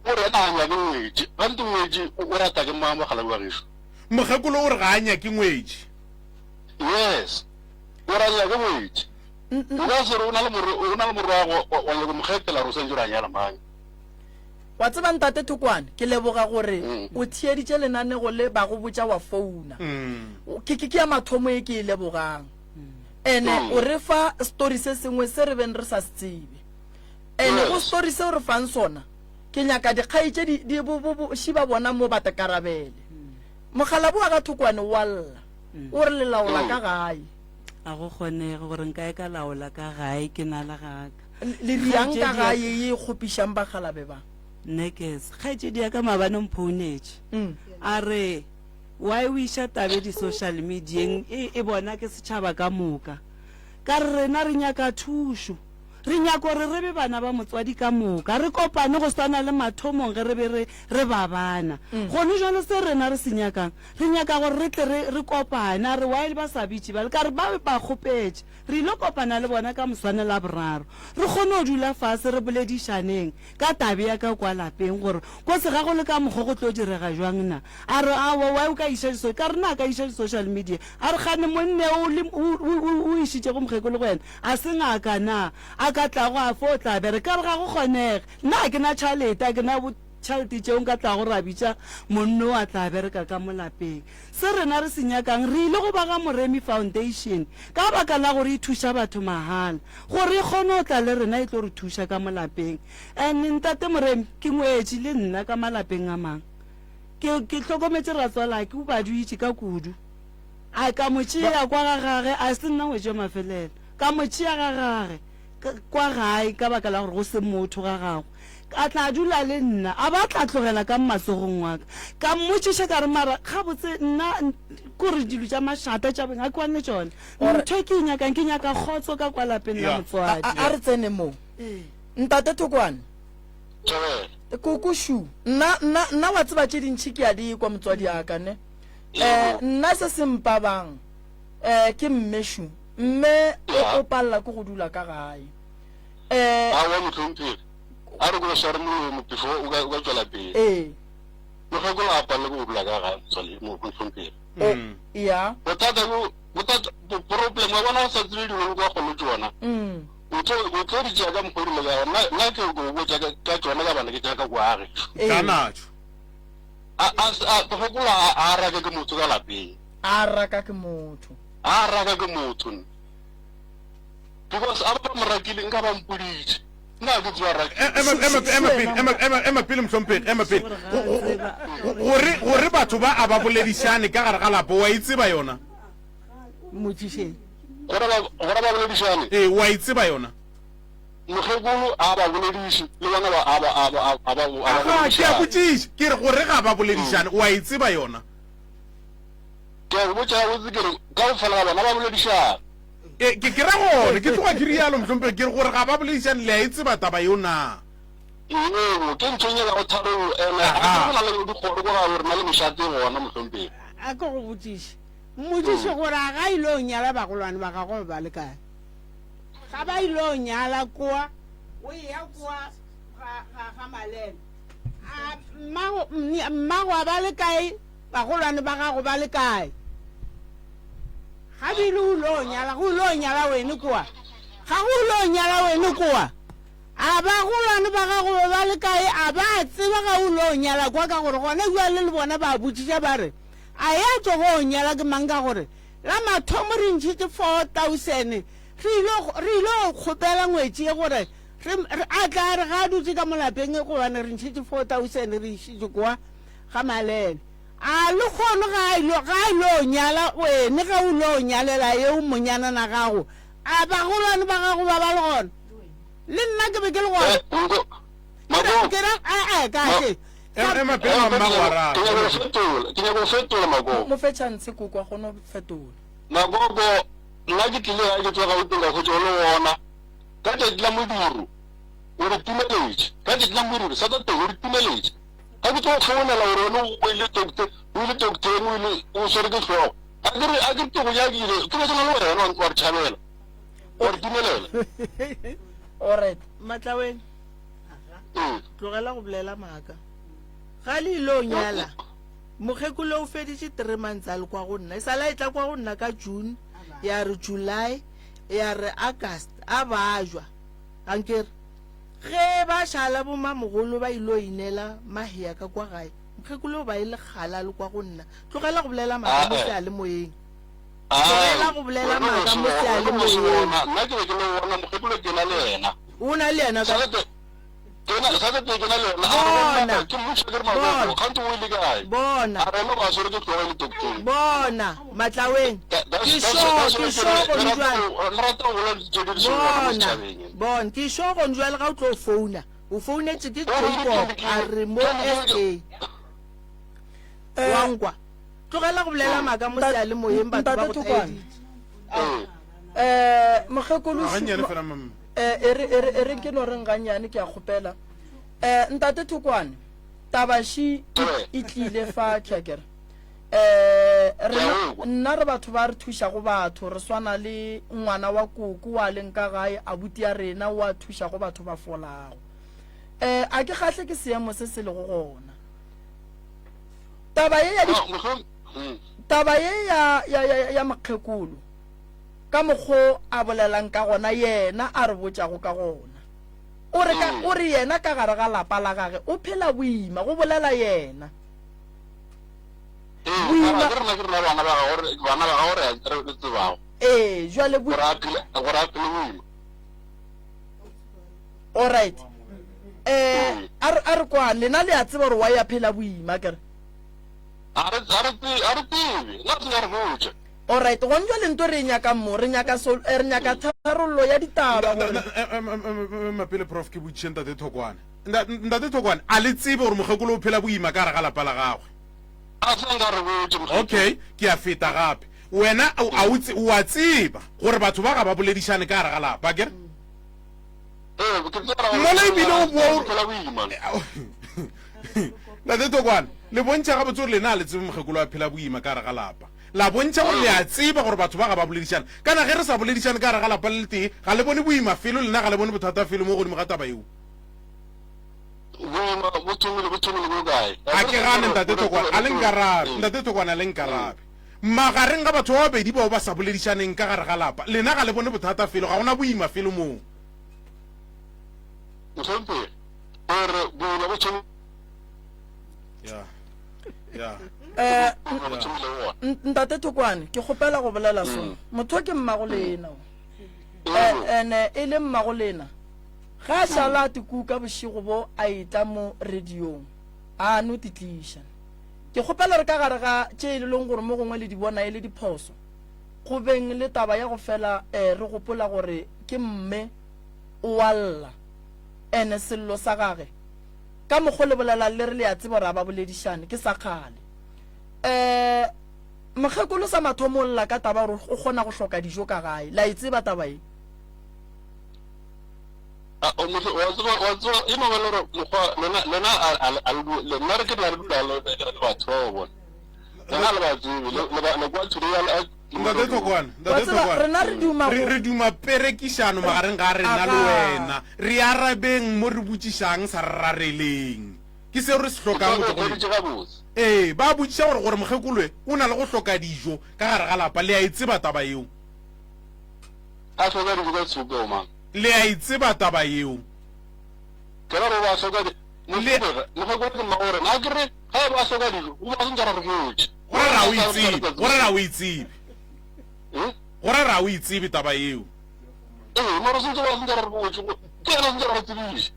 Speaker 2: o re ena ga nyake ngwetši, gantsi ngwetši o rata ke mang mogala wa gešo?
Speaker 4: Mokgekolo o re ga a nyake ngwetši.
Speaker 2: Yes, o re a nyake ngwetši. O ka se re o na le morwa, o na le morwago wa nyaka mo kgethela gore o santse o re a nyala mang.
Speaker 13: Wa tseba Ntate Thokwane, ke leboga gore o theeditše lenanego le ba go botša wa founa. Ke ke ke ya mathomo e ke e lebogang. Ene o re fa story se sengwe se re beng re sa se tsebe. Ene go story seo re fang sona, ke nyaka dikgaetšedi di bo bo bo šiba bona mo ba tekarabele. Mokgalabo wa ga Thokwane o a lla, o re le laola ka gae.
Speaker 16: A go kgonege gore nka e ka laola ka gae ke na le gaka.
Speaker 13: Le riang ka gae ye e kgopišang bakgalabe ba?
Speaker 16: Nekes, kgaetšedi ya ka maabane o mphounetše a re why o iša tabe di-social medieng e, e bona ke setšhaba ka moka. Ka re rena re nyaka thušo. Re nyaka gore re be bana ba motswadi ka moka, re kopane go swana le mathomong ge re be re, re ba bana. Gone jwale se rena re se nyakang, re nyaka gore re tle re, re kopane. A re, While ba sa bitše bjale, ka re ba be ba kgopetše. Re ile kopana le bona ka moswane Laboraro, re kgone go dula fase re boledišaneng ka tabe ya ka kwa lapeng gore kotsi ga go le ka mokgo go tlo direga jwang na. A re, Aowa, why o ka iša diso-, ka re na ka iša di-social media? A re, Kgane monne o le, o, o, o, o išitšego mokgekolo go yena, A se ngaka na? A ka tlago a fo tla bereka? Ka re ga go kgonege. Nna ga ke na tšhalete, ga ke na tšhalete tšeo nka tlago ra bitša monno a tla bereka ka mo lapeng. Se rena re se nyakang, re ile go ba ga Moremi Foundation ka baka la gore e thuša batho mahala, gore e kgone go tla le rena e tlo re thuša ka mo lapeng. And Ntate Moremi, ke ngwetši le nna ka malapeng a mang. Ke, ke hlokometše ratswalake, o badutše ka kudu. A ka mo tšea kwa ga gage, a se nna ngwetši wa mafelelo. Ka mo tšea ga gage, kwa gae, ka baka la gore go se motho ga gagwe. A tla dula le nna, a ba tla tlogela ka matsogong wa ka. Ka mmotšiša ka re, Mara, gabotse, nna, kore dilo tša mašata tša beng, ga ke kwane le tšona. Ntho e ke e nyakang, ke nyaka kgotso ka kwa lapeng la motswadi.
Speaker 13: A, a re tsene mo. Ntate Thokwane. Koko Shu, nna, nna, nna wa tseba tše dintši ke a di kwa motswadi a ka, ne? Eh, nna se se mpabang eh, ke mme shu mme o o palela ke go dula ka gae eh,
Speaker 2: Aowa mohlomphegi, a re ko sware molomo before o ka o ka tšwela pele.
Speaker 13: Ee.
Speaker 2: Mokgekolo a palele ke go dula ka gae motswale mohlomphegi.
Speaker 13: O, ya.
Speaker 2: Bothata bo bothata problem wa bona o sa tsebe dilo le kwa kgolo tšona. O tlo o tlo di tšea ka mokgwa o di lekago. Nna nna ke go botša ka ka tšona ka bana ke tša ka kwa gešo.
Speaker 13: Ee.
Speaker 4: Ka natšo.
Speaker 2: A, a, a, gopola a, a raka ke motho ka lapeng.
Speaker 13: A raka ke motho.
Speaker 2: A raka ke motho nna. Because a ba mo rakile nka ba mpoditše. Nna ke tseba rakile.
Speaker 4: Ema, ema, ema pele, ema, ema, ema pele mohlomphegi, ema pele. Gore, gore batho ba a ba boledišane ka gare ga lapa, wa e tseba yona?
Speaker 14: Mmotšišeng.
Speaker 2: Gore ba, gore ba boledišane?
Speaker 4: Ee, wa e tseba yona?
Speaker 2: Mokgekolo a ba bolediše, le bona ba, a ba, a ba, a ba, a ba
Speaker 4: Aga, ke a
Speaker 2: boledišane.
Speaker 4: botšiša, ke re gore ga ba boledišane, o a e tseba yona?
Speaker 2: Ke a go botša gabotse ke re, kaofela ga bona ba boledišana.
Speaker 4: E, ke, ke ra gone, ke tloga ke rialo, mohlomphegi, ke re gore ga ba boledišane, le a e tseba taba yeo na?
Speaker 2: Ee, ke ntho e nyakago tharollo, ene ga ke go na le dikgoro ko ga rena le mošate gona, mohlomphegi.
Speaker 14: A ke go botšiše, mmotšiše gore a ga ile o nyala bagolwane ba gagwe ba le kae? Ga ba ilo nyala koa, o eya koa ga, ga, ga Maleme. A mmago, mmago a ba le kae? Bagolwane ba gago ba le kae? Ga bile o lo nyala, go lo nyala wene koa. Ga go lo nyala wene koa. A bagolwane ba gago ba ba le kae? A ba tseba ga o lo nyala kwa ka gore gona bjale le bona ba botšiša ba re, A ya tsogo o nyala ke mang ka gore la mathomo re ntšhitše 4000. Re ile re ile go kgopela ngwetši ye gore re, re, a tla a re ga a dutše ka mo lapeng gobane re ntšhitše 4000 re išitše kwa ga Malele. A lehono ga a ilo, ga a ilo nyala wene ge o lo nyalela yeo monyanana gago, a bagolwane ba gago ba ba le gona? Le nna ke be ke le gona.
Speaker 2: Eh, nko,
Speaker 14: Ke ra,
Speaker 2: Makoko.
Speaker 14: ke ra, eh, eh, ka se.
Speaker 4: Ema, ema pele
Speaker 2: Ema,
Speaker 4: mamma go arabe.
Speaker 2: Ke nyaka go fetola, ke nyaka go fetola Makoko.
Speaker 13: Mo fe chance koko a kgone go fetola.
Speaker 2: Makoko, nna ke tlile gae ke tšwa Gauteng ka hwetša o le gona. Ka tšatši la modiro o re timeletše. Ka tšatši la modiro Saturday o re timeletše. Ga ke tlo go founela gore wena o ile doctor, o ile doctoreng, o ile o swere ke hlogo. A ke re, a ke re ke go nyakile, ke be ke na le wena wa re tšhabela. Wa re timelela.
Speaker 13: Alright.
Speaker 14: Matlaweng.
Speaker 2: Ee.
Speaker 14: Tlogela go bolela maaka. Ga le ile o nyala. Mokgekolo o feditše three months a le kwa go nna. E sa la e tla kwa go nna ka June, ya re July, ya re August, a bajwa. Ankere ge ba šala bomamogolo ba ilo inela mahea ka kwa gae, mokgekolo o ba e le kgale a le kwa go nna. Tlogela go bolela maaka mo seyalemoyeng. Tlogela go bolela maaka mo seyalemoyeng.
Speaker 2: Nna ke be ke no bona mokgekolo ke na le yena.
Speaker 14: O na le yena ka.
Speaker 2: Ke na sa ke ke na le yena.
Speaker 14: Bona.
Speaker 2: Ke mmotša ke re Makoko, kganthe o ile kae?
Speaker 14: Bona.
Speaker 2: A re ena ba swere ke hlogo le doctor.
Speaker 14: Bona, Matlaweng. Ke sure, ke sure gone jwale.
Speaker 2: Re rata go bolela ditso di seng gona mo
Speaker 14: Bona,
Speaker 2: setšhabeng.
Speaker 14: bona, ke sure gone jwale ga o tlo founa, o founetše ke Jacob a re mo SA. Wa nkwa. Tlogela go bolela maaka mo seyalemoyeng batho ba
Speaker 13: Ntate
Speaker 14: go
Speaker 13: Thokwane.
Speaker 14: taeditše.
Speaker 13: Eh, mokgekolo
Speaker 4: Ah, gannyane fela, mama.
Speaker 13: Eh, e re e re e re ke no reng gannyane ke a kgopela. Eh, ntate Thokwane, taba ši e, e tlile fa kere. Eh, rena nna re batho ba re thušago batho, re swana le ngwana wa koko wa leng ka gae, abuti ya rena wa thušago batho ba folago. Eh, a ke kgahle ke seemo se se lego gona. Taba ye ya di taba ye ya ya ya ya mokgekolo ka mokgo a bolelang ka gona yena a re botšago ka gona o re ka o re yena ka gare ga lapa la gage o phela boima go bolela yena
Speaker 2: boima ke rena ke rena bana ba gago bana ba gago re re tsebago
Speaker 13: ee jwale
Speaker 2: gore a phele gore a phele boima
Speaker 13: alright eh a re a re kwane lena le a tseba gore wa ya phela boima kere
Speaker 2: a re a re a re tsebe nna se ya re botša
Speaker 13: Alright, gone jwale nto re e nyakang mo, re nyaka sol, eh, re nyaka tharollo ya ditaba gore
Speaker 4: Ema pele prof ke botšiše ntate Thokwane. Ntate Thokwane, a le tsebe gore mokgekolo o phela boima ka gare ga lapa la gagwe?
Speaker 2: A se nka re botše mokgekolo.
Speaker 4: Okay, ke a feta gape. Wena a o tse, o a tseba gore batho ba ga ba boledišane ka gare ga lapa, akere?
Speaker 2: Ee, ke tseba gore
Speaker 4: Mola ebile o boa o
Speaker 2: phela boima.
Speaker 4: Ntate Thokwane, le bontšha gabotse gore lena a le tsebe mokgekolo a phela boima ka gare ga lapa. La bontšha gore le a tseba gore batho ba ga ba boledišane. Kana ge re sa boledišane ka gare ga lapa le letee, ga le bone boima felo, lena ga le bone bothata felo mo godimo ga taba yeo.
Speaker 2: Boima bo thomile, bo thomile bo kae?
Speaker 4: A ke gane, Ntate Thokwane, a le nkarabe. Ntate Thokwane, a le nkarabe. Magareng ga batho ba babedi bao ba sa boledišaneng ka gare ga lapa, lena ga le bone bothata felo, ga gona boima felo moo.
Speaker 2: Mohlomphegi, gore boima bo thomile.
Speaker 4: Ya. Ya.
Speaker 13: Eh, ntate Thokwane, ke kgopela go bolela so. Mm. Motho ke mmago lena. Eh, ene e le mmago lena. Ga a šala a tikuka bošego bo a etla mo radiong. A no titliša. Ke kgopela re ka gare ga tše e leng gore mo gongwe le di bona e le diphoso. Go beng le taba ya go fela eh, re gopola gore ke mme o a lla. Ene sello sa gage Ka mokgo le bolelang le re le a tseba gore a ba boledišane, ke sa kgale. Um mokgekolo sa mathomo o lla ka taba gore o kgona go hloka dijo ka gae. Le a e tseba taba e?
Speaker 2: A, o motho, wa tseba, wa tseba, e no ba le gore mokgwa, lena, lena, a, a, a, le, nna re ke rena re dula le, le, le batho ba ba bona. Lena le ba tsebe, le, le ba, le kwa today, a, a,
Speaker 4: Ntate Thokwane,
Speaker 13: Wa
Speaker 4: Ntate
Speaker 13: tseba,
Speaker 4: Thokwane.
Speaker 13: rena re duma
Speaker 4: Re,
Speaker 13: go-
Speaker 4: re duma perekišano magareng ga rena le
Speaker 13: Aga.
Speaker 4: wena. Re arabeng mo re botšišang sa re rareleng. Ke seo re se hlokang go tšwa go lena.
Speaker 2: gabotse.
Speaker 4: Ee, ba botšiša gore, gore mokgekoloe o na le go hloka dijo ka gare ga lapa. Le a e tseba taba yeo?
Speaker 2: A hloka dijo ka sebopego mang?
Speaker 4: Le a e tseba taba yeo?
Speaker 2: Ke ra gore ba hloka di-,
Speaker 4: Le-
Speaker 2: mokgekolo, mokgekolo ke mmago rena. A ke re, ge e ba hloka dijo, o ba sentse ra re botše.
Speaker 4: Gore ra o e tsebe, gore ra o e tsebe. Gore ra o e tsebe taba yeo.
Speaker 2: Ee, mara sentse ba sentse ra re botse, ke yena sentse ra re tsebiše.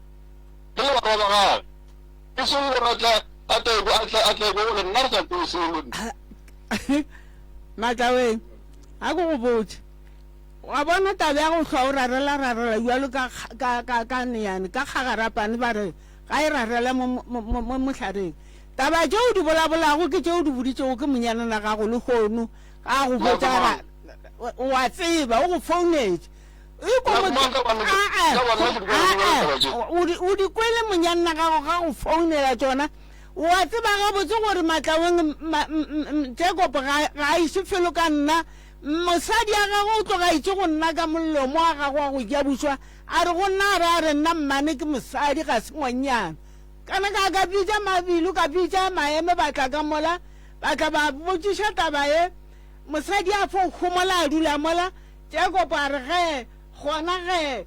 Speaker 2: Re le barwa ba gagwe. E seng gore a tla a tla a tla a tla gore nna re sa tsebe selo.
Speaker 14: Matlaweng, a ko go botse. Wa bona taba ya go hlwa o rarela rarela bjalo ka ka ka ka neyane ka kgagarapane ba re ga e rarela mo mo mo mohlareng. Taba tše o di bolabolago ke tše o di boditšego ke monyanana gago lehono ga a go botša ra o a tseba o go founetše. O di kwele monyanna gago ga go founela tšona. O a tseba gabotse gore Matlaweng Jacob ga a iše felo ka nna. Mosadi ya gagwe o tloga a itše go nna ka mollo mo a gagwe wa go ja bušwa, a re go nna a re a re nna mmane ke mosadi ga se ngwannyana. Kana ka ka bitša Mabilu ka bitša Maeme ba tla ka mola, ba tla ba botšiša taba ye. Mosadi a fo homola a dula mola. Jakobo a re, Ge, gona ge,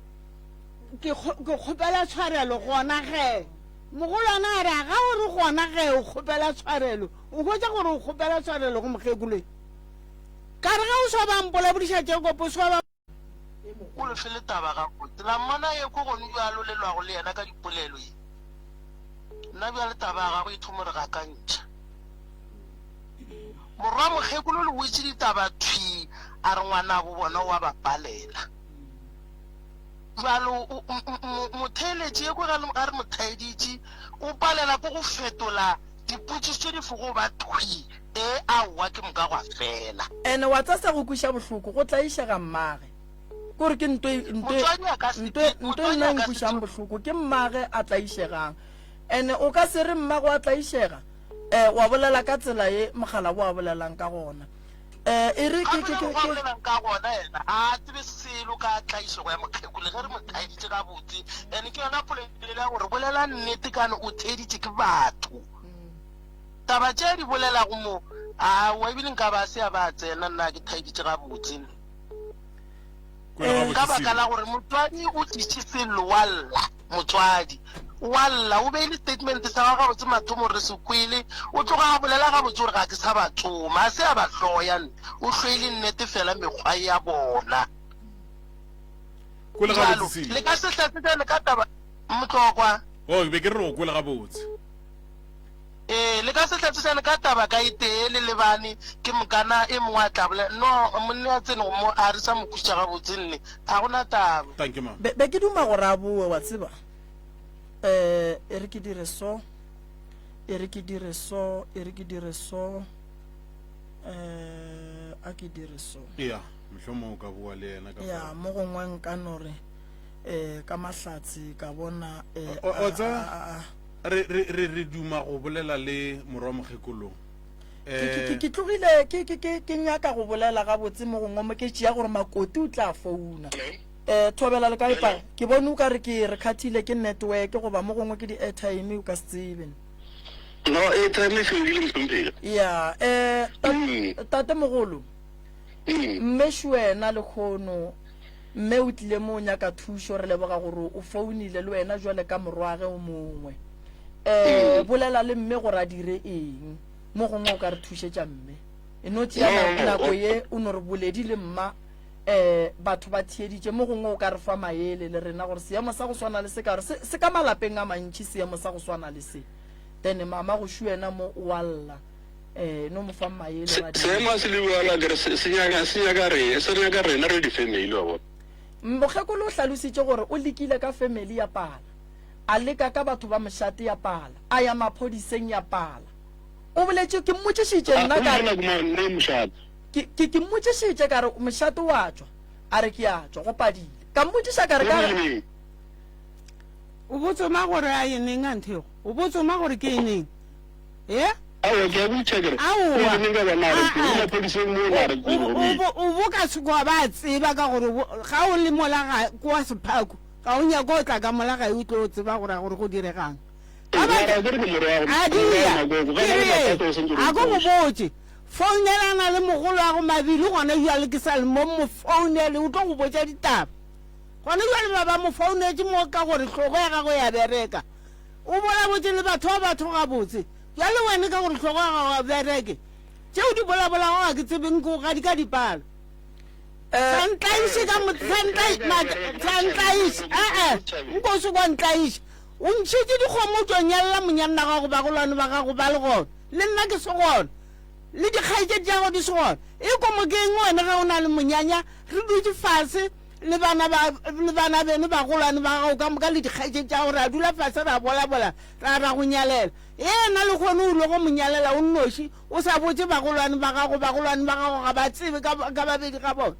Speaker 14: ke, ke kgopela tshwarelo, gona ge. Mogolwana a re, A ga o re gona ge o kgopela tshwarelo, o hwetša gore o kgopela tshwarelo go mokgekolo? Ka re ge o swa ba mpolabodiša Jakobo, o swa ba.
Speaker 3: O le fele taba gabotse. La mmona ye ko gone bjalo le lwago le yena ka dipolelo ye. Nna bjale taba ya gagwe e thomo re gakantšha. Morwa mokgekolo le wetše ditaba thwi a re ngwanabo bona o a ba palela. Bjalo motheeletši ye ko ga re mo thaeditše o palela ko go fetola dipotšišo tše di fogo ba thwi ee aowa ke moka gwa fela.
Speaker 13: Ene wa tsa sa go kwiša bohloko go tlaišega mmage. Kore ke nto nto nto nto nna e nkwišang bohloko ke mmage a tlaišegang. Ene o ka se re mmago a tlaišega eh wa bolela ka tsela ye mogala bo a bolelang ka gona. Eh e re ke ke ke
Speaker 3: ke bolelang ka gona yena a tsebe selo ka tlaišego ya mokgekolo ge re mo thaeditše gabotse. Ene ke yona polelo ya gore bolela nnete kane o theeditše ke batho. Taba tše a di bolelago mo, aowa, ebile nka ba a se a ba a tsena, nna ke thaeditše gabotse. Ka baka la gore motswadi o tliše sello, wa lla, motswadi wa lla, o beile statement sa gagwe gabotse mathomong re se kwele, o tloga a bolela gabotse gore ga ke sa ba tsoma, a se a ba hloya, o hloile nnete fela mekgwa ya bona.
Speaker 4: Kwele gabotse,
Speaker 3: Le ka se hlatsetsane ka taba, Motlokwa.
Speaker 4: Oh, ke be ke re re go kwele gabotse.
Speaker 3: Ee, le ka se hlatsisane ka taba ka e tee le lebane, ke mokana e mongwe a tla bolela, No, monna ya tsenego mo, a re sa mo kwešiša gabotse nne, ga go na taba.
Speaker 4: Thank you, mama.
Speaker 13: Be, be ke duma gore a boe, wa tseba. Eh, e re ke dire so, e re ke dire so, e re ke dire so, eh, a ke dire so.
Speaker 4: Ya, mohlomongwe o ka boa le yena ka
Speaker 13: Ya,
Speaker 4: fao.
Speaker 13: mo gongwe nka no re, eh, ka mahlatse ka bona, eh,
Speaker 4: O, o
Speaker 13: a,
Speaker 4: tseba,
Speaker 13: a, a, a.
Speaker 4: Re, re, re, re duma go bolela le morwa mokgekolong.
Speaker 13: Ke, ke, ke,
Speaker 4: Eh,
Speaker 13: ke tlogile ke, ke, ke, ke nyaka go bolela gabotse mo gongwe mo ke tšea gore Makoti o tla founa. Eh, Thobela le kae pa? Ke bone o ka re ke re khathile ke network goba mo gongwe ke di-airtime o ka se tsebe.
Speaker 2: No, airtime e fedile mohlomphegi.
Speaker 13: Ya, eh, tat, tate mogolo, mme Shuena lekgono Mme o tlile mo o nyaka thušo, re leboga gore o founile le wena jwale ka morwage o mongwe. Um bolela le mme gore a dire eng. Mo gongwe o ka re thušetša mme. E no tšea nako ye o no re boledi le mma um batho ba theeditše. Mo gongwe o ka re fa maele le rena gore seemo sa go swana le se ka gore se, se ka malapeng a mantši seemo sa go swana le se. Then mama go wena mo o a lla. Eh, no mo fa maele
Speaker 2: Se, seemo a se le bjalo akere se, se nyaka, se nyaka re, se nyaka rena re di-family wa bona.
Speaker 13: Mokgekolo o hlalositše gore o lekile ka family ya pala, a leka ka batho ba mošate ya pala, a ya maphodiseng ya pala. O boletše, ke mmotšišitše
Speaker 2: A,
Speaker 13: nna
Speaker 2: o
Speaker 13: ka
Speaker 2: ile
Speaker 13: re,
Speaker 2: nako mang ne mošate?
Speaker 13: ke, ke, ke mmotšišitše ka re mošate wa tšwa, a re ke a tšwa, go padile. Ka mmotšiša ka re ka
Speaker 2: O ile neng?
Speaker 14: O bo tsoma gore a ye neng anthe? O bo tsoma gore ke ye neng? E?
Speaker 2: Aowa, ke a botša ke re,
Speaker 14: Aowa.
Speaker 2: o ile neng ka bona a re ke,
Speaker 14: Aa.
Speaker 2: o maphodiseng mo na re ke,
Speaker 14: O- o- o bo- o bo ka se kwa ba tseba ka gore bo- ga o le mola ga kwa sephaku ga o nyake o tla ka mola ga e o tlo tseba gore gore go diregang Ba ba-
Speaker 2: Mara ke re ke morwa wa
Speaker 14: a
Speaker 2: morwa wa
Speaker 14: dia
Speaker 2: Makoko, ga
Speaker 14: ke
Speaker 2: na le
Speaker 14: re
Speaker 2: mathata o sentse
Speaker 14: a
Speaker 2: re
Speaker 14: ko go
Speaker 2: mpotše.
Speaker 14: botše founelana le mogolo wa go mabili gona bjale ke sa le mo mo founele o tlo go botša ditaba gona bjale ba ba mo founetše mo ka gore hlogo ya gagwe ya bereka O bolabotše le batho ba batho gabotse. Bjale wene ka gore hlogo ya gago ga bereke, tše o di bolabolago ga ke tsebe nko ga di ka dipalo. Sa ntlaiše ka mo sa sa ntlaiše ee nko se kwa ntlaiše o ntšhitše dikgomo o tšo nyalela monyanna gago bagolwane ba gago ba le gona le nna ke se gona le dikgaetšedi tša gago di se gona e komo ke eng wena ge o na le monyanya re dutše fase le bana ba le bana beno bagolwane ba gago ka moka le dikgaetšedi tša gago ra dula fase ra bolabola ra ra go nyalela yena le kgone o ile go mo nyalela o nnoši O sa botše bagolwane ba gago, bagolwane ba gago ga ba tsebe ka, ka babedi ga bona.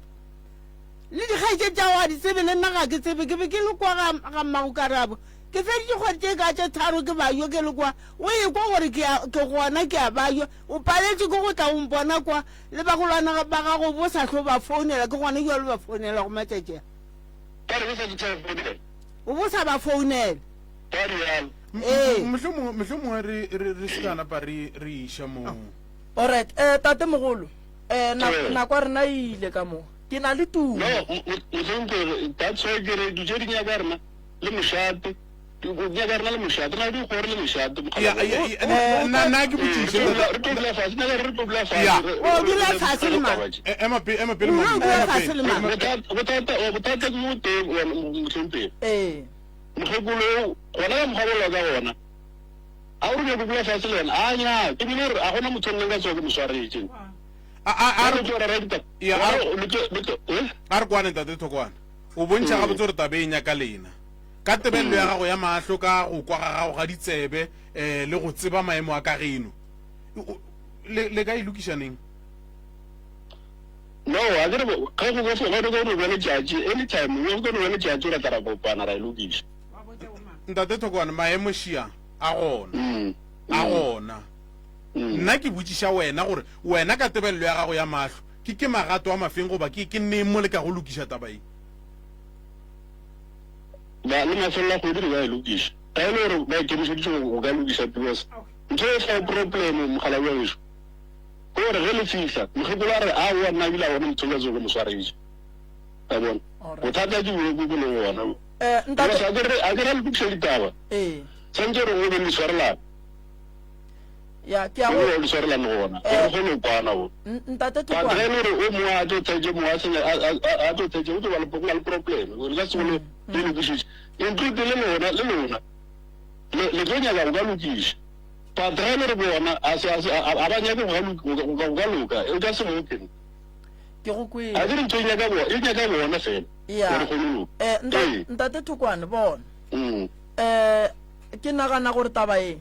Speaker 14: Le dikgaetšedi tša gago ga di tsebe, le nna ga ke tsebe. Ke be ke le kwa ga, ga mmagokarabo. Ke feditše kgwedi tše ka tše tharo ke bajwa ke le kwa. O ekwa gore ke a, ke gona ke a bajwa. O paletšwe ke go tla o mpona kwa. Le bagolwane ba gago bo sa hlo ba founela, ke gona bjalo ba founelago matšatši a.
Speaker 2: Ba re bo sa founela.
Speaker 14: O bo sa ba founela.
Speaker 2: Ba realo.
Speaker 14: Ee.
Speaker 4: Mohlomongwe, mohlomongwe re, re, re se ka napa re, re iša moo.
Speaker 13: Alright, eh, tatemogolo, eh, na,
Speaker 2: Ee.
Speaker 13: nako ya rena e ile ka mo. Ke na le tumo.
Speaker 2: No, mo- mo- mohlomphegi, that's why ke re dilo tše di nyaka rena le mošate. Di nyaka rena le mošate. Re na le dikgoro le mešate,
Speaker 4: Ya,
Speaker 2: mokgalabje.
Speaker 4: ya, ya, nna, nna ke botšiše.
Speaker 2: Re tlo dula- re tlo dula fase, nyaka re tlo dula fase.
Speaker 4: Ya.
Speaker 2: re-
Speaker 14: O
Speaker 2: re-
Speaker 14: dula
Speaker 2: re-
Speaker 14: fase
Speaker 2: re-
Speaker 14: le mang?
Speaker 2: taba tše.
Speaker 4: E- Ema pele, ema pele,
Speaker 14: O
Speaker 4: mama,
Speaker 14: dula
Speaker 4: ema
Speaker 14: fase
Speaker 4: pele.
Speaker 14: le mang?
Speaker 2: Bothata, bothata, oh, bothata ke bo tee, wena, mohlomphegi.
Speaker 13: Ee.
Speaker 2: Mokgekolo eo, gona ka mokgwa bolwa ka gona, a o re nyako dula fase le yena? A nyaa, ke bile gore a gona motho o nna nka tsoga ke mo swaretše.
Speaker 4: A, a, a re,
Speaker 2: Le tlo rera ditaba.
Speaker 4: Ya, a re-
Speaker 2: Le tlo, le tlo, eh?
Speaker 4: a re kwane tate Thokwane. O bontšha gabotse gore taba e nyaka lena. Ka tebelelo ya gago ya mahlo, ka go kwa ga gago ga ditsebe, um le go tseba maemo a ka geno, o- le, le ka e lokiša neng?
Speaker 2: No, a ke re ge go go go go no ba letšatši, anytime go go no ba letšatši ra tla ra kopana ra e lokiša.
Speaker 4: Ntate Thokwane, maemo šia a gona,
Speaker 2: Mm.
Speaker 4: a gona. Nna ke botšiša wena gore wena ka tebelelo ya gago ya mahlo, ke ke magato a mafeng goba ke ke neng mo le kago lokiša taba ye?
Speaker 2: Ba le mafelelo a kgwedi re ka e lokiša. Ga e le gore ba ikemišeditše go go ka lokiša because ntho e fa problem mokgalabje wa gešo. Ke gore ge le fihla, mokgekolo a re, Aowa, nna ebile ga gona motho o ka tsogo ke mo swaretše. Wa bona? Bothata ke bo bo lego gona bo.
Speaker 13: Eh, ntate.
Speaker 2: Because a ke re, a ke re le lokiša ditaba.
Speaker 13: Ee.
Speaker 2: Tshwanetse gore go be le tshwarelano.
Speaker 13: Ya, ke a
Speaker 2: Go
Speaker 13: go.
Speaker 2: be le tshwarelano gona. Gore re kgone go kwana bo.
Speaker 13: Ntate
Speaker 2: But ge
Speaker 13: Thokwane.
Speaker 2: e le gore o mongwe a tlo thetše, mongwe a senya, a, a, a, a tlo thetše, go tlo ba le, go ba le problem. Le ka se kgone le lokišetše. Include le lona, le lona. Le, le tlo nyaka go ka lokiša. But ge e le gore bona a se, a se, a, a ba nyake go ka, go ka, go ka loka, e ka se loke.
Speaker 13: Ke go kwele.
Speaker 2: A ke re ntho e nyaka bona, e nyaka bona fela.
Speaker 13: Ya.
Speaker 2: Gore kgone loka.
Speaker 13: Eh, nta,
Speaker 2: Ee.
Speaker 13: ntate Thokwane, bona.
Speaker 2: Mm.
Speaker 13: Eh, ke nagana gore taba e,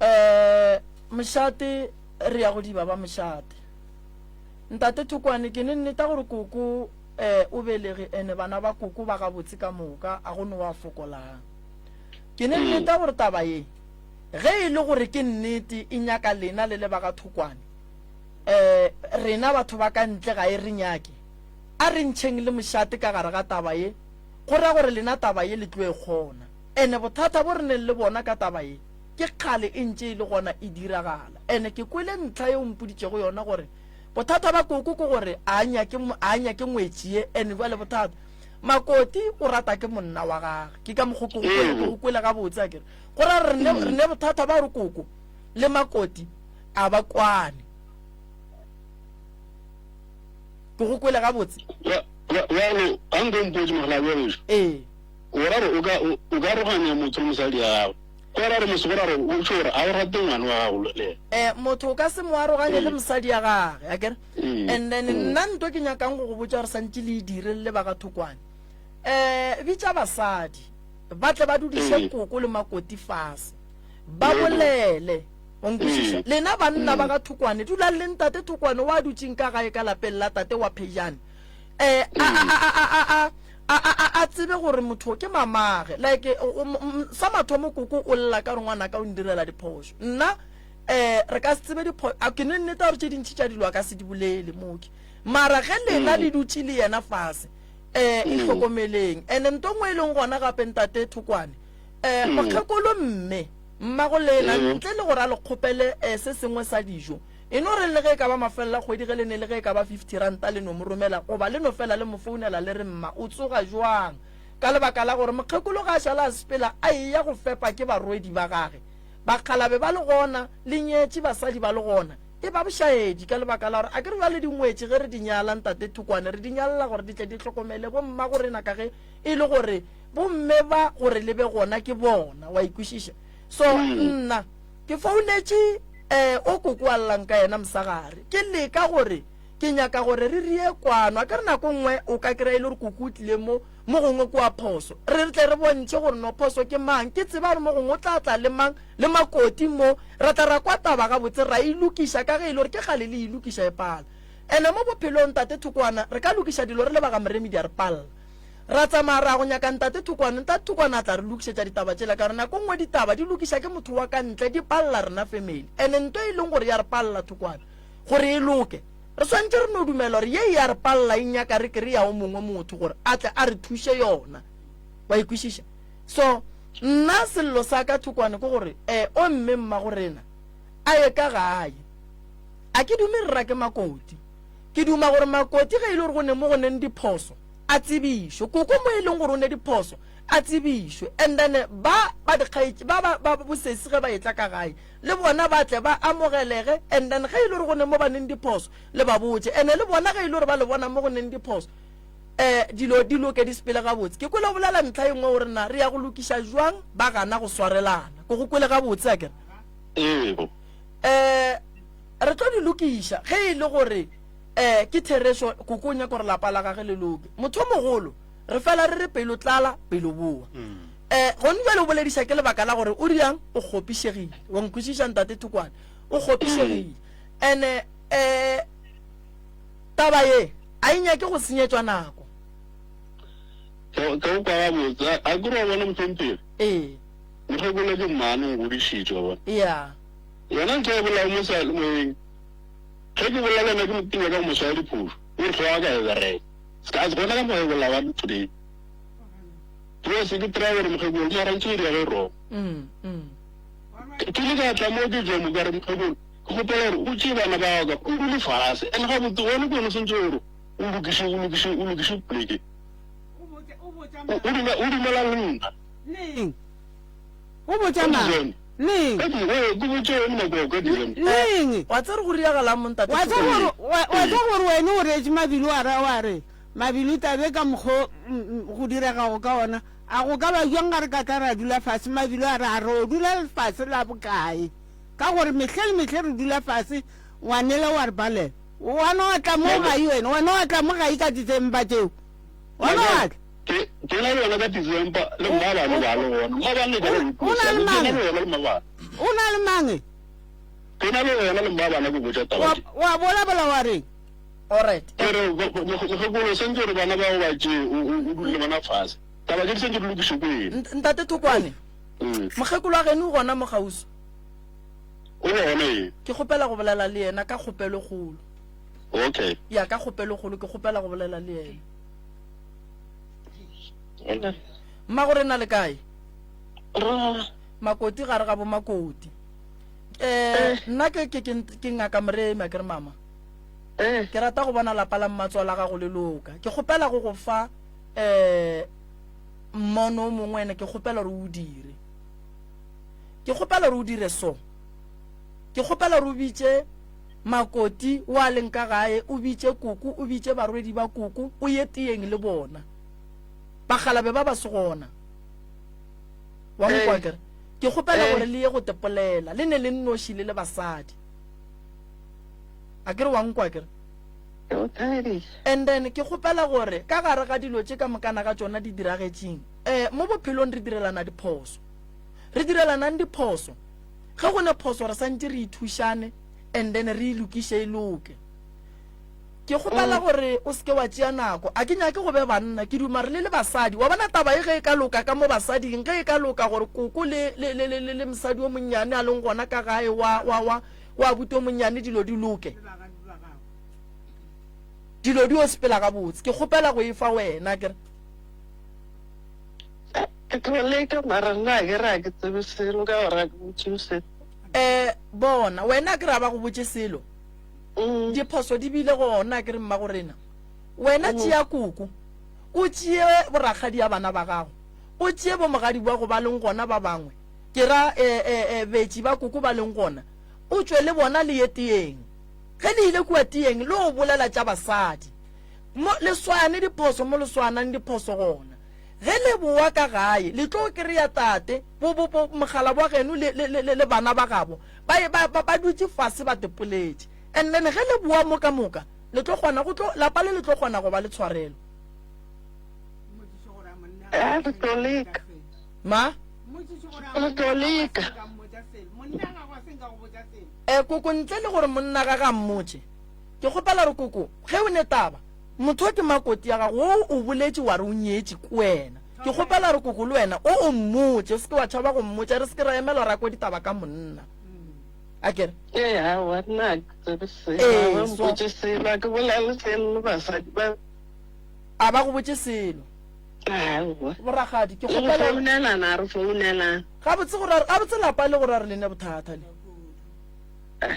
Speaker 13: eh, mošate re ya go diba ba mošate. Ntate Thokwane, ke ne nneta gore koko, eh, o belege ene bana ba koko ba gabotse ka moka, a go no wa fokolang. Ke ne nneta gore taba ye, ge e le gore ke nnete, e nyaka lena le le ba ga Thokwane. Um rena batho ba ka ntle ga e re nyake. A re ntšheng le mošate ka gare ga taba ye, go ra gore lena taba ye le tlo e kgona. Ene bothata bo re neng le bona ka taba ye, ke kgale e ntše e le gona e diragala. Ene ke kwele ntlha ye o mpoditšego yona gore bothata ba koko ke gore a nyake, a nyake ngwetši ye, ene bjale bothata. Makoti o rata ke monna wa gage. Ke ka mokgo ke go kwele, ke go kwele gabotse akere. Go ra re ne, re ne bothata ba gore koko le makoti a ba kwane. Ke go kwele gabotse.
Speaker 2: Bjalo, a nko mpotše mogala wa gešo.
Speaker 13: Ee.
Speaker 2: O ra gore o ka, o ka aroganya motho le mosadi ya gagwe. Go ra gore mose go ra gore o tšho gore a o rate ngwana wa gago le yena.
Speaker 13: Eh, motho o ka se mo aroganye le mosadi ya gage, akere?
Speaker 2: Mm.
Speaker 13: And then
Speaker 2: Mm.
Speaker 13: nna nto ke nyakang go go botša gore santše le e dire le ba ga Thokwane. Eh, bitša basadi ba tle ba dudiše
Speaker 2: Mm.
Speaker 13: koko le makoti fase. Ba bolele. O nkwešiša?
Speaker 2: Mm.
Speaker 13: Lena banna ba
Speaker 2: Mm.
Speaker 13: ga Thokwane, dulang le ntate Thokwane wa dutšeng ka gae ka lapeng la tate wa Phejane. Eh, a a a a a a a a a a tsebe gore motho ke mamage. Like o, o, sa mathomo koko o lla ka gore ngwanaka o ndirela diphošo. Nna um re ka se tsebe dipho a ke ne nnete gore tše dintši tša dilo a ka se di bolele mooki mara ge lena le dutše le yena fase um e hlokomeleng and-e nto nngwe e leng gona gape ntate Thokwane um mokgekolo mme mmago lena ntle le gore a le kgopele um se sengwe sa dijo e no re le ge e ka ba mafelelo a kgwedi ge le ne le ge e ka ba 50 ranta le no mo romela goba le no fela le mo founela le re mma o tsoga jwang ka lebaka la gore mokgekolo ga a šala a sepela a eya go fepa ke barwedi ba gage Bakgalabe ba le gona, le nyetše basadi ba le gona. E ba bošaedi ka lebaka la gore a ke re bjale dingwetši ge re di nyala ntate Thokwane re di nyalela gore di tle di hlokomele bommago rena ka ge e le gore bomme ba gore le be gona ke bona wa ikwešiša. So nna ke founetše um o koko a llang ka yena mosagare ke leka gore ke nyaka gore re rie kwano a ke re nako nngwe o ka kry-a e le gore koko o tlile mo mo gongwe kwa phoso re re tle re bontšhe gore no phoso ke mang ke tseba gore mo gongwe o tla tla le mang le makoti mo Re tla ra kwa taba gabotse ra e lokiša ka ge e le gore ke kgale le e lokiša e pala. Ene mo bophelong Ntate Thokwana re ka lokiša dilo re le ba ga Moremi di a re palela. Ra tsamaya ra ya go nyaka Ntate Thokwane, Ntate Thokwane a tla re lokišetša ditaba tšela ka gore nako nngwe ditaba di lokiša ke motho wa ka ntle di palela rena family. Ene nto e leng gore ya re palela Thokwane gore e loke re swanetše re no dumela gore ye e ya re palela e nyaka re kry-a o mongwe motho gore a tle a re thuše yona. Wa e kwešiša? So nna sello sa ka thokwane ke gore eh o mme mmago rena a ye ka gae. A ke dume re rake makoti. Ke duma gore makoti ge e le gore go ne mo go neng diphoso a tsebišwe. Koko mo e leng gore o ne diphoso a tsebišwe. And then ba ba dikgaetši ba ba ba bosesi ge ba etla ka gae le bona ba tle ba amogelege and then ge e le gore go ne mo ba neng diphoso le ba botše. And le bona ge e le gore ba le bona mo go neng diphoso um dilo di loke di sepele gabotse. Ke kwele o bolela ntlha e nngwe gore na re ya go lokiša jwang ba gana go swarelana. Ke go kwele gabotse akere?
Speaker 2: Ee.
Speaker 13: Um re tlo di lokiša ge e le gore um ke therešo koko o nyaka gore lapa la gage le loke. Motho o mogolo re fela re re pelo tlala pelo boa. Um gone jale o bolediša ke lebaka la gore o riang o kgopišegile. Wa nkwešiša ntate Thokwane? O kgopišegile. And-e um Taba ye a e nyake go senyetšwa nako.
Speaker 2: Ke go kwa gabotse. A ke re wa bona mohlomphegi?
Speaker 13: Ee.
Speaker 2: Mokgekolo ke mmane o ngodišitše wa bona.
Speaker 13: Ya.
Speaker 2: Yona ntho e bolelago mo seyalemoyeng, ge ke bolela le yena ke ke nyaka go mo swaya diphošo, o re hlogo ya ka e bereka. Se ka gona ka mo e bolawa today. Because ke try gore mokgekolo mara ntse o dira ge wrong. Ke ile ka tla mo ke tšwa mo ka re mokgekolo Ke kgopela gore o tšee bana ba ka o dule fase and gabotse wena ke wena o swantse gore o lokiše o lokiše o lokiše poleke. O duma o dumela le nna.
Speaker 14: Neng? O botša mang? Neng?
Speaker 2: Ka di ee ke botše wena nako ka December.
Speaker 14: Neng?
Speaker 13: Wa tseba gore go diragalang mo ntate
Speaker 14: Wa tseba gore wa tseba gore wena o reetše Mabilo wa ra wa re Mabilo tabe ka mokgo go diregago ka ona a go ka ba bjang ga re ka tla ra dula fase Mabilo a re a re o dula fase la bokae. Ka gore mehle le mehle re dula fase, ngwanele wa re palela. Wa no tla mo gae wena, wa no tla mo gae ka December tšeo. Wa no tla.
Speaker 2: Ke ke na le wena ka December le mmabane ba le gona. Mmabane ka go
Speaker 14: O na le
Speaker 2: Ke na
Speaker 14: mang?
Speaker 2: le wena le mmabane.
Speaker 14: O na le mang?
Speaker 2: Ke na le wena le mmabane ke botša taba
Speaker 14: Wa
Speaker 2: tše.
Speaker 14: wa bolabola wa reng?
Speaker 13: Alright.
Speaker 2: Ke re mokgekolo sentse gore bana bao ba tšee o o dule le bona fase. Taba tše di sentse di lokišwe ke wena.
Speaker 13: Ntate Thokwane. Mokgekolo wa geno o gona mo kgauswi?
Speaker 2: O gona ee.
Speaker 13: Ke kgopela go bolela le yena ka kgopelo kgolo.
Speaker 2: Okay.
Speaker 13: Ya ka kgopelo kgolo ke kgopela go bolela le yena.
Speaker 1: Hello.
Speaker 13: Mmago rena le kae?
Speaker 1: Ra.
Speaker 13: Makoti gare ga bo makoti. Eh, nna ke ke ke ngaka Moremi a ke re mama.
Speaker 1: Eh.
Speaker 13: Ke rata go bona lapa la mmatswala gago le loka. Ke kgopela go go fa eh mmono o mongwe ene ke kgopela gore o dire. Ke kgopela gore o dire so. Ke kgopela gore o bitše makoti o a leng ka gae, o bitše koko, o bitše barwedi ba koko, o ye teyeng le bona. Bakgalabe ba ba se gona. Wa nkwa kere? Ke kgopela gore le ye go tepolela, le ne le nnoši le le basadi. A kere wa nkwa kere? And then ke kgopela gore ka gare ga dilo tše ka mokana ga tšona di diragetšeng, eh, mo bophelong re direlana diphoso. Re direlanang diphoso. Ge go ne phoso re santše re ithušane and then re e lokiše e loke. Ke kgopela gore o seke wa tšea nako. A ke nyake go be banna, ke duma re le le basadi. Wa bona taba e ge e ka loka ka mo basading, ge e ka loka gore koko le, le, le, le, le mosadi o monnyane a leng gona ka gae wa, wa, wa, wa abuti o monnyane dilo di loke. Dilo di o sepela gabotse. Ke kgopela go e fa wena, ke re.
Speaker 1: Ke tlo leka mara nna a ke re a ke tsebe selo ka gore a ke botšiwe selo.
Speaker 13: Eh, bona, wena a ke re a ba go botše selo. Diphoso di bile gona, a ke re mmagorena. Wena tšea koko, o tšee borakgadi ya bana ba gago, o tšee bomogadi ba go ba leng gona ba bangwe, ke ra eh, eh, eh, betši ba koko ba leng gona, o tšwe le bona le ye teyeng. Ge le ile kua teyeng le o bolela tša basadi, mo le swane diphoso mo le swanang diphoso gona. Ge le bowa ka gae, le tlo kry-a tate, bo, bo, bo, mogala wa geno le, le, le, le bana ba gabo ba, ba, ba, ba dutše fase ba tepoletše. And then ge le bowa mo ka moka, le tlo kgona go tlo, lapa le le tlo kgona go ba le tshwarelo.
Speaker 1: Eh, re tlo leka.
Speaker 13: Ma?
Speaker 1: Re tlo leka.
Speaker 13: Eh, koko, ntle le gore monna ga ga mmotše, ke kgopela gore koko, ge o ne taba, motho o ke makoti ya gago, wo o boletše wa re o nyetše ke wena. Ke kgopela gore koko le wena o o mmotše, o se ke wa tšhaba go mmotša, re se ke ra emelwa ra kwa ditaba ka monna. A ke re?
Speaker 1: Ee, aowa, nna ga ke tsebe selo,
Speaker 13: Ee,
Speaker 1: ga ba
Speaker 13: so.
Speaker 1: mpotše selo, ga ke bolele selo le basadi ba.
Speaker 13: A ba go botše selo?
Speaker 1: Aowa.
Speaker 13: Boragadi, ke
Speaker 1: Le go
Speaker 13: kgopela gore.
Speaker 1: founelana, a re founelana.
Speaker 13: Gabotse gore, gabotse lapa le gore a re le ne bothata le.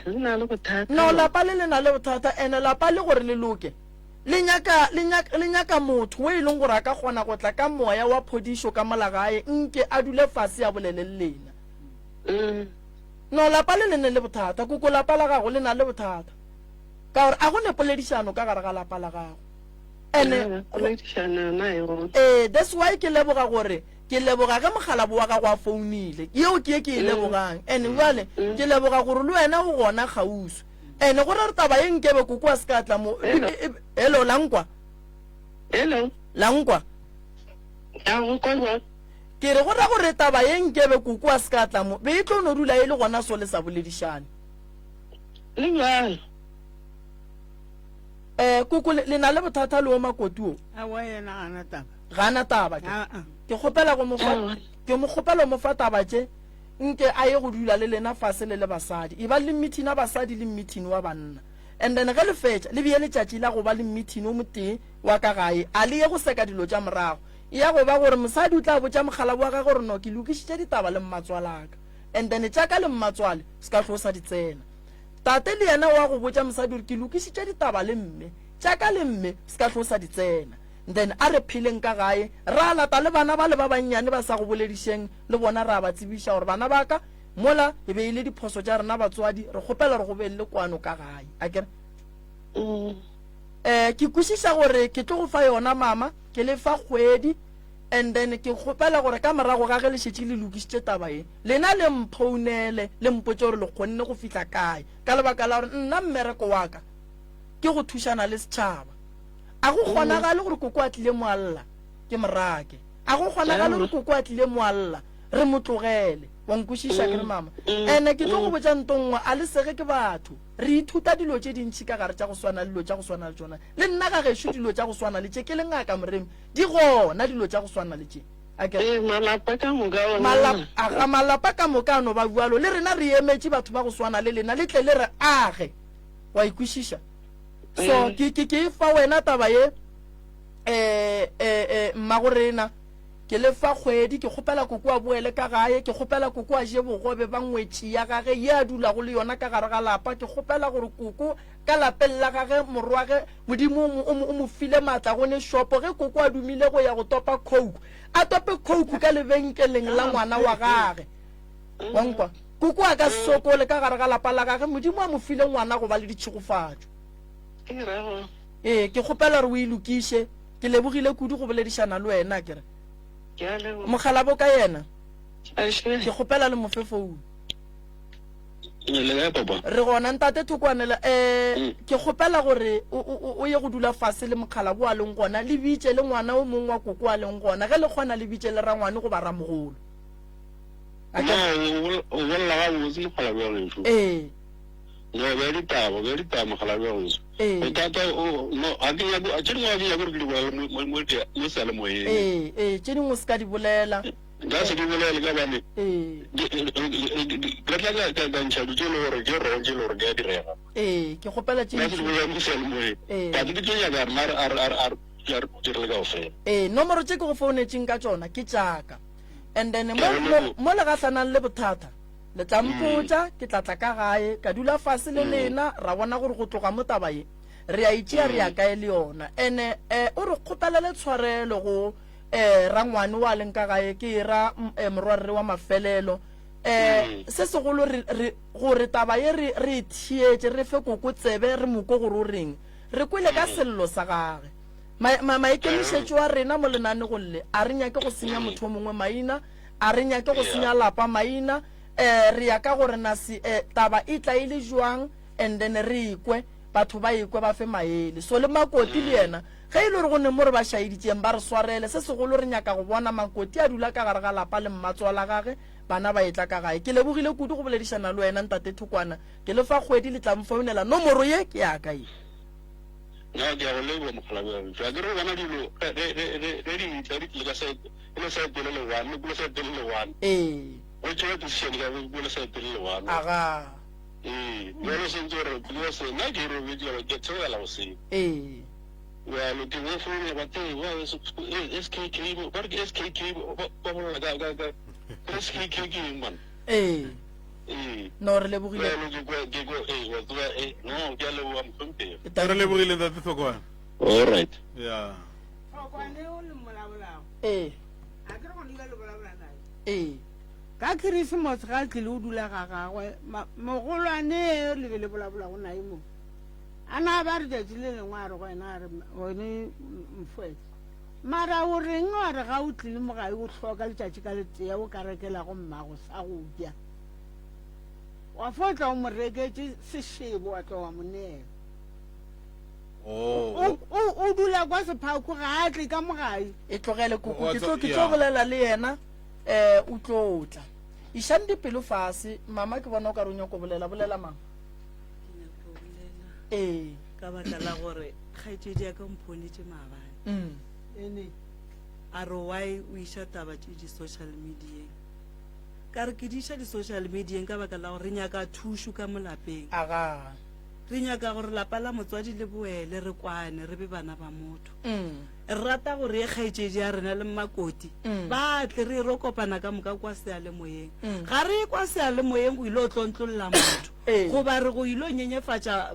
Speaker 1: Le na le bothata.
Speaker 13: No, lapa le le na le bothata, ene lapa le gore le loke, le nyaka, le nyaka, le nyaka motho o e leng gore a ka kgona go tla ka moya wa phodišo ka mola gae, nke a dule fase a bolele le lena.
Speaker 1: Mm.
Speaker 13: No, lapa le le ne le bothata, koko lapa la gago le na le bothata. Ka gore a go ne poledišano ka gare ga lapa la gago. Ene,
Speaker 1: poledišano yona e gona.
Speaker 13: Ee, that's why ke leboga gore Ke leboga ge mokgalabo wa gago a founile. Yeo ke ye ke e lebogang. And bjale ke leboga gore le wena o gona kgauswi. And go ra gore taba ye nkebe koko a se ka tla mo.
Speaker 1: Hello.
Speaker 13: Hello, la nkwa?
Speaker 1: Hello.
Speaker 13: La nkwa?
Speaker 1: A go kwa jwang?
Speaker 13: Ke re go ra gore taba ye nkebe koko a se ka tla mo, be e tlo no dula e le gona so le sa boledišane.
Speaker 1: Le bjalo.
Speaker 13: Eh, koko le, le na le bothata le o makoti o?
Speaker 14: Aowa yena ga na taba.
Speaker 13: Ga a na taba ke. Ke kgopela go mo fa, ke mo kgopela go mo fa taba tše, nke a ye go dula le lena fase le le basadi. E ba le meeting ya basadi le meeting wa banna. And then ge le fetša, le beye letšatši la go ba le meeting o motee wa ka gae. A le ye go seka dilo tša morago. E ya go ba gore mosadi o tla botša mokgalabje wa gagwe gore no ke lokišitše ditaba le mmatswalaka. And then tša ka le mmatswale se ka hlo sa di tsena. Tate le yena wa go botša mosadi gore ke lokišitše ditaba le mme, tša ka le mme se ka hlo sa di tsena. Then a re pheleng ka gae, ra lata le bana bale ba bannyane ba sa go boledišeng le bona ra ba tsebiša gore bana ba ka, mola e be e le diphoso tša rena batswadi, re kgopela gore go be le kwano ka gae. Akere? Eh, ke kwešiša gore ke tlo go fa yona mama, ke le fa kgwedi and then ke kgopela gore ka morago ga ge le šetše le lokišitše taba ye, lena le mphounele le mpotše gore le kgonne go fihla kae, ka lebaka la gore nna mmereko wa ka ke go thušana le setšhaba. A go kgonagale gore koko a tlile mo a lla, ke mo rake. A go kgonagale gore koko a tlile mo a lla, re mo tlogele. Wa nkwešiša ke re mama? Ene ke tlo go botša nto nngwe, a le sege ke batho. Re ithuta dilo tše dintši ka gare tša go swana le dilo tša go swana le tšona. Le nna ga gešo dilo tša go swana le tše, ke le ngaka Moremi, di gona dilo tša go swana le tše. A ke re?
Speaker 1: Ee, malapa ka moka ona.
Speaker 13: Malapa, aga, malapa ka moka a no ba bjalo. Le rena re emetše batho ba go swana le lena, le tle le re age. Wa e kwešiša? So ke ke ke fa wena taba ye eh eh eh mmago rena ke le fa kgwedi ke kgopela koko a boele ka gae ke kgopela koko a je bogobe ba ngwetši ya gage ye a dulago le yona ka gare ga lapa ke kgopela gore koko ka lapeng la gage morwage modimo o mo, o mo file maatla go ne shopo ge koko a dumile go ya go topa coke a tope coke ka lebenkeleng la ngwana wa gage wa nkwa Koko a ka se sokole ka gare ga lapa la gage, Modimo a mo file ngwana go ba le ditšhegofatšo. Ee, ke kgopela gore o e lokiše. Ke lebogile kudu go boledišana le wena, akere. Mokgalabo ka yena, ke kgopela le mo fe founu.
Speaker 2: Le kae papa?
Speaker 13: Re gona ntate Thokwane, eh, ke kgopela gore o, o, o ye go dula fase le mokgalabo a leng gona, le bitše le ngwana o mongwe wa koko a leng gona, ge le kgona le bitše le rangwane goba ramogolo.
Speaker 2: No, o bolela gabotse mokgalabje wa gešo.
Speaker 13: Ee.
Speaker 2: No, bea ditaba, bea ditaba mokgalabje wa gešo.
Speaker 13: Ee.
Speaker 2: Bothata o, no, ga ke nyake, tše dingwe ga ke nyake gore ke di bolele mo, mo, mo, mo seyalemoyeng.
Speaker 13: Ee, ee, tše dingwe o se ka di bolela.
Speaker 2: Nka se di bolele ka gobane
Speaker 13: Ee.
Speaker 2: ka tla ka, ka, ka ntšha dilo tše e le gore ke wrong, tše e le gore di a direga.
Speaker 13: Ee, ke kgopela tše
Speaker 2: Nka se di bolele mo seyalemoyeng.
Speaker 13: Ee.
Speaker 2: But ke tlo nyaka rena re, a re, a re, a re, a re dire le kaofela.
Speaker 13: Ee, nomoro tše ke go founetšeng ka tšona ke tša ka. And then mo, mo, mo le gahlanang le bothata, le tla mpotša, ke tla tla ka gae, ka dula fase le lena, ra bona gore go tloga mo taba ye, re a e tšea re ya kae le yona. And-e, eh, o re kgopelele tshwarelo go, eh, rangwane wa leng ka gae, ke e ra, eh, morwarre wa mafelelo. Um se segolo re, re, gore taba ye re, re e theetše, re fe koko tsebe, re mo kwe gore o reng. Re kwele ka sello sa gage. Ma, ma, maikemišetšo a rena mo lenanegong le, a re nyake go senya motho o mongwe maina, a re nyake go senya lapa maina, um re ya ka gore na se, um taba e tla e le jwang, and then re e kwe, batho ba e kwe ba fe maele. So le Makoti le yena, ge e le gore go ne mo re ba šaeditšeng, ba re swarele. Se segolo re nyaka go bona Makoti a dula ka gare ga lapa le mmatswala gage, bana ba etla ka gae. Ke lebogile kudu go boledišana le wena, Ntate Thokwana. Ke le fa kgwedi le tla mfounela. Nomoro ye ke ya ka ye.
Speaker 2: No, ke a go leboga mokgalabje wa gešo. Akere o bona dilo ge, ge, ge, ge, ge di tla di tlile ka side, e le side le le one, le kule side le le one.
Speaker 13: Ee.
Speaker 2: Go tšewa decision ka go kule side le le one.
Speaker 13: Aga.
Speaker 2: Ee, bjalo sentse gore because nna ke robetše bjalo ke theogela goseng.
Speaker 13: Ee.
Speaker 2: Bjalo ke bo founela ba tee ba SKK ba re ke SKK ba ba bolela ka ka ka SKK ke eng bana?
Speaker 13: Ee.
Speaker 2: Ee.
Speaker 13: No re lebogile.
Speaker 2: Bjalo ke kwa ke kwa ee wa tseba ee no ke a leboga mohlomphegi.
Speaker 4: Re lebogile ntate Thokwane.
Speaker 2: All right.
Speaker 4: Yeah.
Speaker 14: Thokwane o le mmolabolago.
Speaker 13: Ee.
Speaker 14: A ke re gone jale bolabola naye.
Speaker 13: Ee.
Speaker 14: Ka Keresemose ga a tlile o dula ga gagwe, mogolwane le be le bolabolago naye mo. A na ba re tšatši le lengwe a re go yena a re wene mfoetse. Mara o reng wa re ga o tlile mo gae o hloka letšatši ka letea o ka rekelago mmago sa go ja. Wa fo tla o mo reketše sešebo wa tla wa mo neela.
Speaker 4: Oh.
Speaker 14: O dula kwa Sephakhu ga a tle ka mo gae.
Speaker 13: E tlogele koko ke tlo ke tlo bolela le yena. Eh, o tlo tla. Išang dipelo fase, mama ke bona o ka re o nyako bolela, bolela mama.
Speaker 16: Ke nyako bolela.
Speaker 13: Ee.
Speaker 16: Ka baka la gore kgaetšedi ya ka o mphonetše maabane.
Speaker 13: Mm.
Speaker 14: Ene.
Speaker 16: A re why o iša taba tše di-social medieng. Ka re ke di iša di-social medieng ka baka la gore re nyaka thušo ka mo lapeng.
Speaker 13: Aga.
Speaker 16: Re nyaka gore lapa la motswadi le boele re kwane re be bana ba motho.
Speaker 13: Mm.
Speaker 16: Re rata gore ye kgaetšedi ya rena le Mmakoti ba tle re ro kopana ka moka kwa seyalemoyeng. Ga re ye kwa seyalemoyeng go ilo tlontlolla motho goba re go ilo nyenyefatša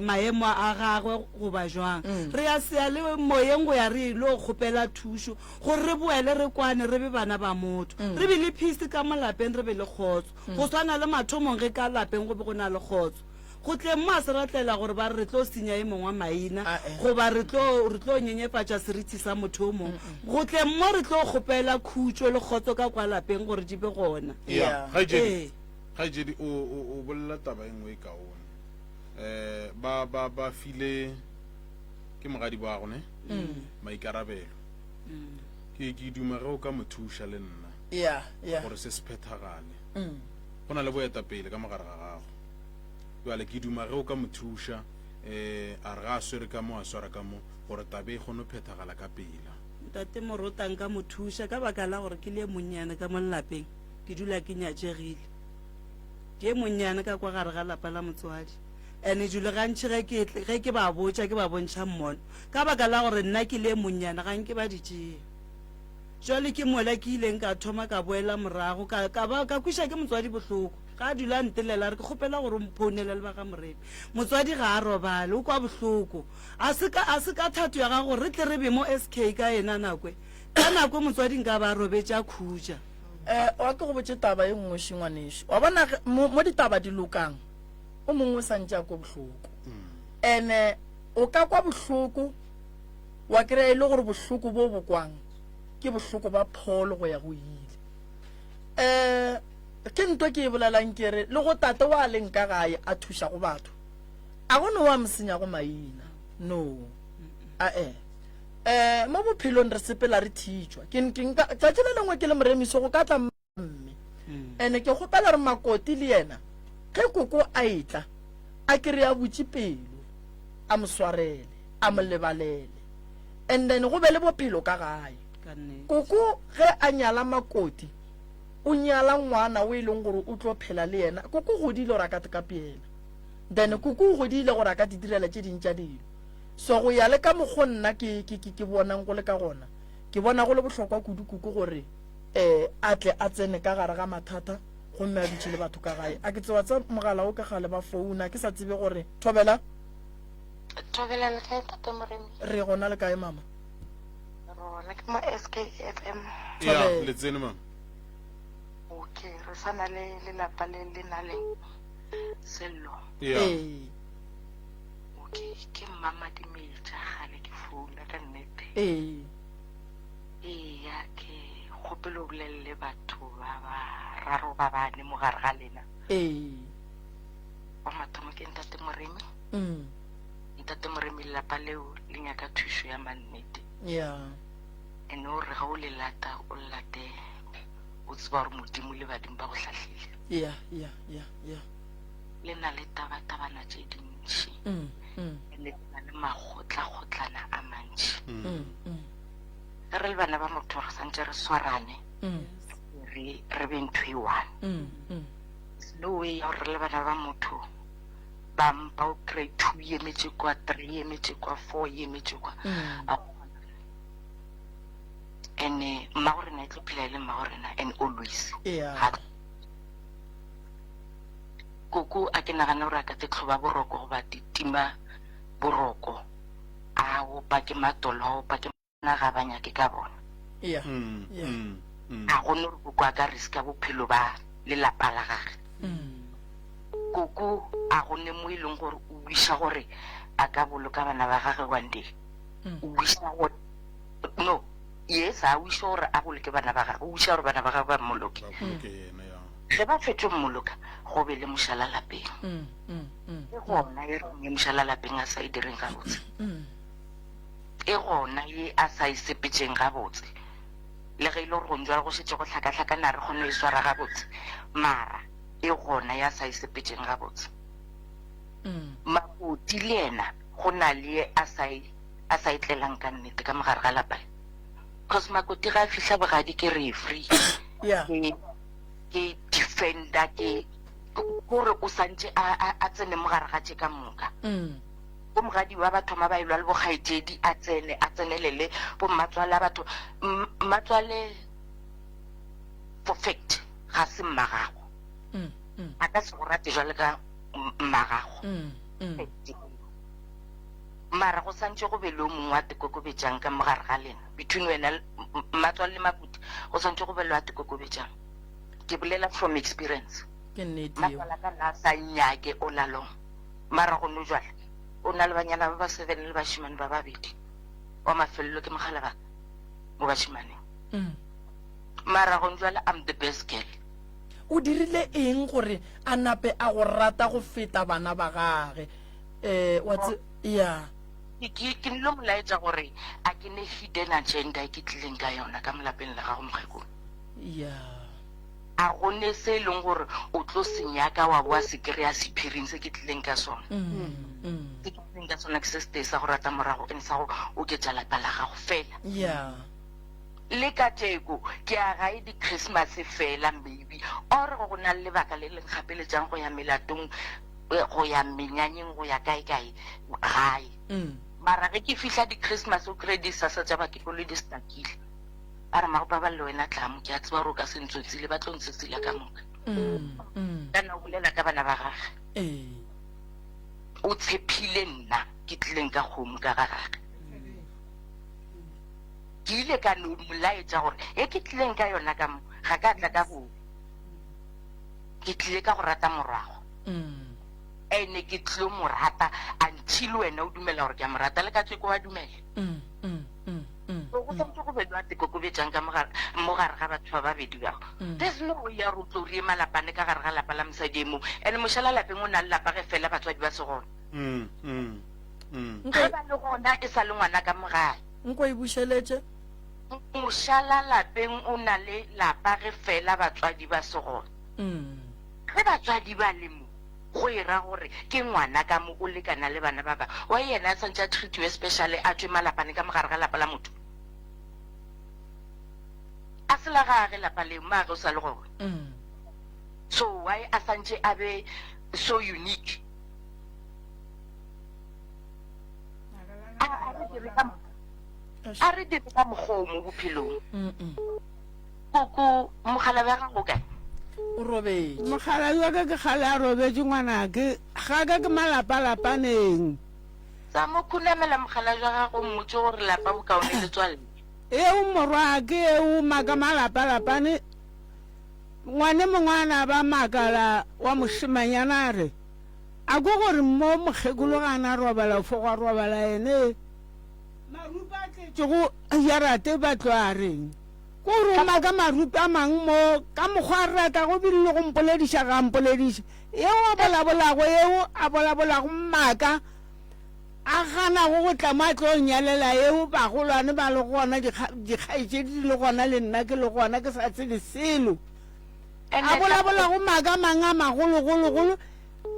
Speaker 16: maemo a gagwe goba jwang. Re ya seyalemoyeng go ya re ilo kgopela thušo gore re boele re kwane re be bana ba motho. Re be le peace ka mo lapeng re be le kgotso go swana le mathomong ge ka lapeng go be go na le kgotso. Go tleng mo a se ra tlela gore ba re re tlo senya e mongwe maina goba re tlo re tlo nyenyefatša seriti sa motho o mongwe. Go tleng mo re tlo kgopela khutšo le kgotso ka kwa lapeng gore di be gona.
Speaker 4: Ya, kgaetšedi,
Speaker 16: Ee.
Speaker 4: kgaetšedi o, o, o bolela taba e nngwe e kaone. Eh, ba, ba, ba file ke mogadi bago ne maikarabelo. Ke, ke duma ge o ka mo thuša le nna
Speaker 13: Yeah, yeah.
Speaker 4: gore se se phethagale. Go na le boetapele ka mogare ga gago. Bjale ke duma ge o ka mo thuša, um a re ga a swere ka mo, a swara ka mo, gore taba e kgone go phethagala ka pela.
Speaker 16: Ntate Morota nka mo thuša ka baka la gore ke le e monnyane ka mo lelapeng, ke dula ke nyatšegile. Ke e monnyane ka kwa gare ga lapa la motswadi. And-e dilo gantši ge ke, ge ke ba botša ke ba bontšha mmono, ka baka la gore nna ke le e monnyane ga nke ba di tšea. Jwale ke mola ke ileng ka thoma ka boela morago, ka, ka ba, ka kweša ke motswadi bohloko. Ga a dula a ntelela, a re, Ke kgopela gore o mphounele le ba ga Morepi. Motswadi ga a robale, o kwa bohloko. A se ka, a se ka thato ya gago gore re tle re be mo SK ka yena nako e. Ka nako e motswadi nka ba a robetše a khutša.
Speaker 13: Eh, wa ke go botše taba e nngwe še ngwanešu. Wa bona ge, mo, mo ditaba di lokang, o mongwe o sa ntše a kwe bohloko. Ene o ka kwa bohloko, wa kry-a e le gore bohloko bo bo kwang ke bohloko ba pholo go ya go ile. Eh, Ke nto ke e bolelang ke re, le go tate wa leng ka gae a thušago batho, a go ne wa mo senyago maina. No. Ae. Eh, mo bophelong re sepela re thitšwa. Ke, ke nka, tšatši le lengwe ke le moremiso go ka tla mme. Ene ke kgopela re Makoti le yena, ge koko a etla, a ke re a butše pelo, a mo swarele, a mo lebalele. And then go be le bophelo ka gae. Koko ge a nyala Makoti, O nyala ngwana o e leng gore o tlo phela le yena. Koko o godile gore a ka tekapeela. Then koko o godile gore a ka didirela tše ding tša dilo. So go ya le ka mokgo nna ke, ke, ke, ke bonang go le ka gona, ke bona go le bohlokwa kudu koko gore um a tle a tsene ka gare ga mathata gomme a dutše le batho ka gae. A ke tseba tsa mogala o ke kgale ba founa, ke sa tsebe gore Thobela.
Speaker 7: Thobela le kae Tate Moremi?
Speaker 13: Re gona le kae mama?
Speaker 7: Rona ke mo SKFM.
Speaker 4: Ya, le tsene mama.
Speaker 7: Okay, re Re sa na le lelapa le le na le sello.
Speaker 4: Yeah.
Speaker 13: Ee.
Speaker 7: Okay, ke mmamadimetša gale ke founa ka nnete.
Speaker 13: Ee.
Speaker 7: Eya, ke kgopela o bolelele batho ba bararo ba bane mo gare ga lena.
Speaker 13: Ee.
Speaker 7: Wa mathomo ke Ntate Moremi.
Speaker 13: Mm.
Speaker 7: Ntate Moremi, lelapa leo le nyaka thušo ya mannete.
Speaker 13: Yeah.
Speaker 7: Ene o re ga o le lata, o le late o tseba gore Modimo le badimo ba go hlahlile.
Speaker 13: Yeah, yeah, yeah, yeah.
Speaker 7: Le na le tabatabana tše dintši.
Speaker 13: Mm, mm.
Speaker 7: Ene le na le makgotlakgotlana a mantši.
Speaker 13: Mm, mm.
Speaker 7: Ge re le bana ba motho re santše re swarane.
Speaker 13: Mm.
Speaker 7: Re re be ntho e one.
Speaker 13: Mm, mm.
Speaker 7: There's no way ya gore re le bana ba motho ba mpa o kry 2 e emetše kwa, 3 e emetše kwa, 4 e emetše kwa.
Speaker 13: Mm.
Speaker 7: A And mmago rena e tlo phela e le mmago rena and always.
Speaker 13: Yeah.
Speaker 7: Ga koko a ke nagane gore a ka te tlhoba boroko goba te tima boroko a opa ke matolo a opa ke na ga ba nyake ka bona.
Speaker 13: Yeah.
Speaker 4: Mm,
Speaker 13: Yeah.
Speaker 4: mm, mm.
Speaker 7: A go no re koko a ka riska bophelo ba lelapa la gage.
Speaker 13: Mm.
Speaker 7: Koko a go ne mo e leng gore o wisha gore a ka boloka bana ba gage one day.
Speaker 13: Mm.
Speaker 7: O wisha gore no yes a wisha gore a boloke bana ba gage, o wisha gore bana ba gage ba mmoloke.
Speaker 4: Ba boloke yena ya.
Speaker 7: Ge ba fetšo mmoloka go be le mošala lapeng.
Speaker 13: Mm, mm, mm.
Speaker 7: E gona e reng ye mošala lapeng a sa e direng gabotse.
Speaker 13: Mm.
Speaker 7: E gona ye a sa e sepetšeng gabotse. Le ge e le gore gong jwale go šetše go hlakahlakana re kgone go e swara gabotse, mara e gona ya sa e sepetšeng gabotse.
Speaker 13: Mm.
Speaker 7: Makoti le yena go na le ye a sa e a sa e tlelang ka nnete ka mogare ga lapa le. Cause makoti ga a fihla bogadi ke referee.
Speaker 13: Yeah.
Speaker 7: Ke ke defender ke gore o santše a a a tsene mo gare ga tše ka moka.
Speaker 13: Mm.
Speaker 7: Bo mogadi ba ba thoma ba elwa le bokgaetšedi a tsene a tsenelele bo mmatswale a batho mmatswale for fact ga se mmagago.
Speaker 13: Mm, mm.
Speaker 7: A ka se go rate jwale ka mmagago.
Speaker 13: Mm, mm.
Speaker 7: Fact eo. Mara go santše go be le o mongwe a tekokobetšang ka mo gare ga lena between wena mmatswale le Makuti go santše go be le a tekokobetšang. Ke bolela from experience.
Speaker 13: Ke nnete yeo.
Speaker 7: Mmatswala ka na sa nyake all along. Mara go no jwale o na le banyana ba ba seven le bashimane ba babedi. Wa mafelelo ke mokgalabaka mo bashimaneng.
Speaker 13: Mm.
Speaker 7: Mara go jwale I'm the best girl.
Speaker 13: O dirile eng gore a nape a go rata go feta bana ba gage? Eh, wa tse ya.
Speaker 7: Ke, ke, ke nlo mo laetša gore a ke ne hidden agenda e ke tlileng ka yona ka mo lapeng la gago mokgekolo.
Speaker 13: Ya.
Speaker 7: A go ne se e leng gore o tlo se nyaka wa boa se kry-a sephiring se ke tlileng ka sona.
Speaker 13: Mm, mm.
Speaker 7: Se ke tlileng ka sona ke se setee sa go rata morago and sa go oketša lapa la gago fela.
Speaker 13: Ya.
Speaker 7: Le katšeko ke ya gae di Christmas fela maybe or go na le lebaka le leng gapeletšang go ya melatong go ya menyanyeng go ya kae kae gae.
Speaker 13: Mm.
Speaker 7: Mara ge ke fihla di Christmas o kry disasa tša bakekolo di stakile. Ba re mago pabalelo wena tla mo ke a tseba gore o ka se ntsotsile ba tlo ntsotsila ka moka.
Speaker 13: Mm, mm.
Speaker 7: Kana o bolela ka bana ba gage.
Speaker 13: Ee.
Speaker 7: O tshephile nna ke tlileng ka kgomo ka ga gage. Ke ile ka no mo laetša gore e ke tlileng ka yona ka mo ga ka tla ka bobe. Ke tlile ka go rata morwago.
Speaker 13: Mm.
Speaker 7: Ene ke tlilo mo rata until wena o dumela gore ke a mo rata le ka tseko wa dumela.
Speaker 13: Mm, mm, mm, mm,
Speaker 7: So go santse go be le wa tekokobetšang ka mogare mo gare ga batho ba babedi bao.
Speaker 13: Mm.
Speaker 7: There's no way ya gore o tlo rie malapane ka gare ga lapa la mosadi e mongwe. Ene mošala lapeng o na le lapa ge fela batswadi ba se gona.
Speaker 4: Mm, mm, mm.
Speaker 7: Ge ba le gona e sa le ngwana ka mo gae.
Speaker 13: Nko e bušeletše.
Speaker 7: Mošala lapeng o na le lapa ge fela batswadi ba se gona.
Speaker 13: Mm.
Speaker 7: Ge batswadi ba le mo, go e ra gore ke ngwana ka mo o lekana le bana ba bangwe. Why yena a santše a treatiwe special a tšwe malapane ka mo gare ga lapa la motho? A se la gage lapa leo, mmaage o sa le gona.
Speaker 13: Mm.
Speaker 7: So why a santše a be so unique? A, a re dire ka a re dire ka mokgwa o mo bophelong.
Speaker 13: Mm-mm.
Speaker 7: Koko, mogala wa gago o kae?
Speaker 13: O robetše.
Speaker 14: Mogala wa ka ke kgale a robetše ngwanake. Ga ka ke malapalapaneng.
Speaker 7: Tsa mo khunamela mogala jwa gago o mmotše gore lapa bokaone le tswalle.
Speaker 14: Eo morwake eo maka malapalapane. Ngwane mongwe a na ba makala wa mošemanyana a re, A ko gore mo mokgekolo ga a na robala fo gwa robala ene marupe a tletšego jarate ba tlo a reng? Ko gore o maka marupe a mang mo ka mokgwa a ratago bile le go mpolediša ga a mpolediše. Yeo a bolabolago yeo a bolabolago maaka a ganago go tla mo a tlo nyalela yeo bagolwane ba le gona dikgaetšedi di le gona le nna ke le gona ke sa tsebe selo. A bolabolago maaka a mang a magologologolo.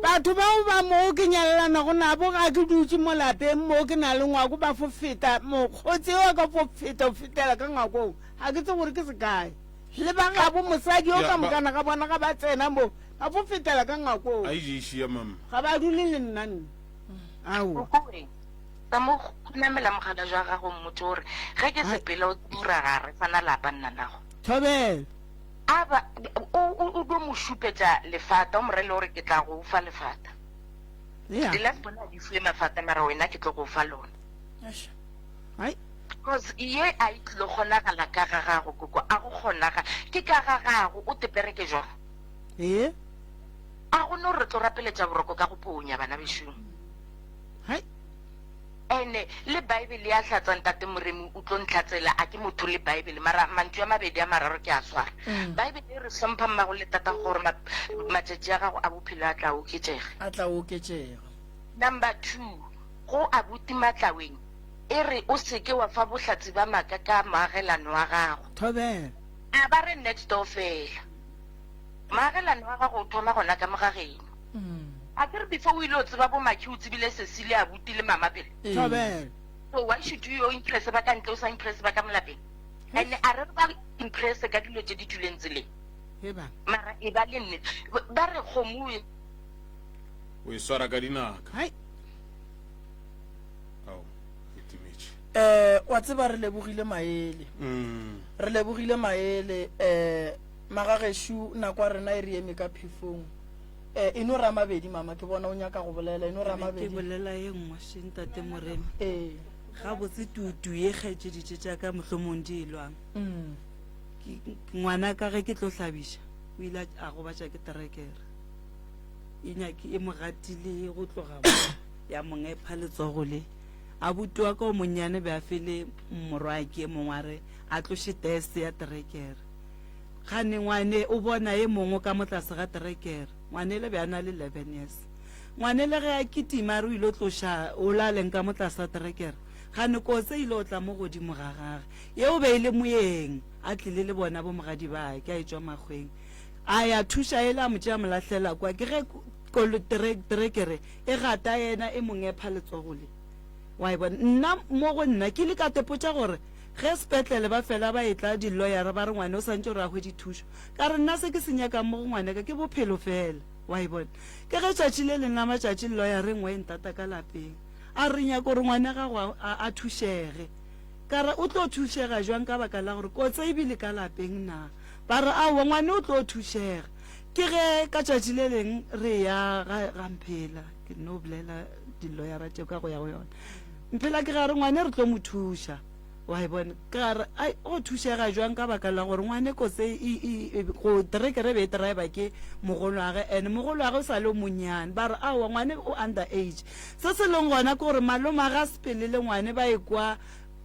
Speaker 14: Batho bao ba moo ke nyalelanago nabo ga ke dutše mo lapeng moo ke na le ngwako ba fo feta mokgotsi wa ka fo feta o fetela ka ngwakong ga ke tsebe gore ke sekae le ba gabo mosadi yo ka mokana ga bona ga ba tsena mo ba fo fetela ka ngwakong ga ba dule le nna nna aowa.
Speaker 7: Ka mo khunamela mogala jwa gago mmotse gore ge ke sepela o tsebora ga re sana lapa nna nago.
Speaker 14: Thobela.
Speaker 7: A ba, o, o, o dio mo šupetša lefata, o mo rele gore ke tla go fa lefata.
Speaker 14: Yeah.
Speaker 7: Di-last born a di fiwe mafata, mara wena ke tlo go fa lona.
Speaker 14: Eish. Hai.
Speaker 7: Because ye a e tlilo kgonagala ka ga gago, koko, a go kgonaga. Ke ka ga gago, o tepereke jwang?
Speaker 14: Ee.
Speaker 7: A go no re tlo rapeletša boroko ka go ponya, bana bešong.
Speaker 14: Hai.
Speaker 7: Ene le Bible ya hlatsa ntate Moremi o tlo ntlhatsela a ke motho le Bible mara mantšu a mabedi a mararo ke a swara. Bible e re hlompha mmago le tatago gore matšatši a gago a bophelo a tla oketšega.
Speaker 13: A tla oketšega.
Speaker 7: Number 2 go abuti Matlaweng e re o seke wa fa bohlatsi ba maaka ka moagelano wa gago.
Speaker 14: Thobela.
Speaker 7: A ba re next door fela. Moagelano wa gago o thoma gona ka mo ga geno. A ke re before o ile o tseba bo Makhi o tsebile Sesi le abuti le mama pele.
Speaker 14: Thobela.
Speaker 7: So why should you impress ba ka ntle o sa impress ba ka mo lapeng? And a re re ba impress ka dilo tše di tšwileng tseleng. Mara e ba le nnete. Ba re kgomo e.
Speaker 4: O e swara ka dinaka.
Speaker 14: Hai.
Speaker 4: Ao, e timetše.
Speaker 13: Eh, wa tseba re lebogile maele. Re lebogile maele eh magagešu nako ya rena e re eme ka phefong. Eh, e no ra mabedi mama, ke bona o nyaka go bolela, e no ra
Speaker 16: Ke be ke
Speaker 13: mabedi.
Speaker 16: bolela ye nngwe še ntate Moremi.
Speaker 13: Ee.
Speaker 16: Gabotse tutu ye kgaetšeditše tša ka mohlomong di e lwang.
Speaker 13: Mm.
Speaker 16: Ke- Ngwana ka ge ke tlo hlabiša, o ile a- a gobatša ke terekere. E nyake e mo gatile go tloga mo, ya mo ngepha letsogo le. Abuti wa ka o monnyane be a fele morwake e mongwe a re a tloše test ya terekere. Kgane ngwane o bona e mongwe ka mo tlase ga terekere. Ngwanele be a na le 11 years. Ngwanele ge a kitima a re o ile tloša o la leng ka mo tlase ga terekere. Kgane kotse ile o tla mo godimo ga gage. Yeo be e le moyeng a tlile le bona bo mogadi ba ke a etšwa makgweng. A ya thuša ele a mo tšea mo lahlela kwa. Ke ge kolo terekere e gata yena e mo ngepha letsogo le. Wa e bona? Nna mo go nna ke ile ka tepotša gore Ge sepetlele ba fela ba etla diloyara ba re ngwane o santše gore a hwetše thušo. Ka re nna se ke se nyakang mo go ngwaneka ke bophelo fela. Wa e bona? Ke ge tšatši le leng la matšatši loyara e nngwe e ntata ka lapeng. A re re nyaka gore ngwana gago a, a, a thušege. Ka re o tlo thušega jwang ka baka la gore kotse e bile ka lapeng na? Ba re aowa ngwane o tlo thušega. Ke ge ka tšatši le leng re eya ga, ga Mphela, ke nno bolela diloyara tšeo ka go ya go yona. Mphela ke gare ngwane re tlo mo thuša. Wa e bona? Ke gare ai o thušega jwang ka baka la gore ngwane kotse e, e, e, go terekere be e driver ke mogolwage and mogolwage o sa le o monnyane. Ba re aowa ngwane o under age. Se se leng gona ke gore malome a ga sepele le ngwane ba ye kwa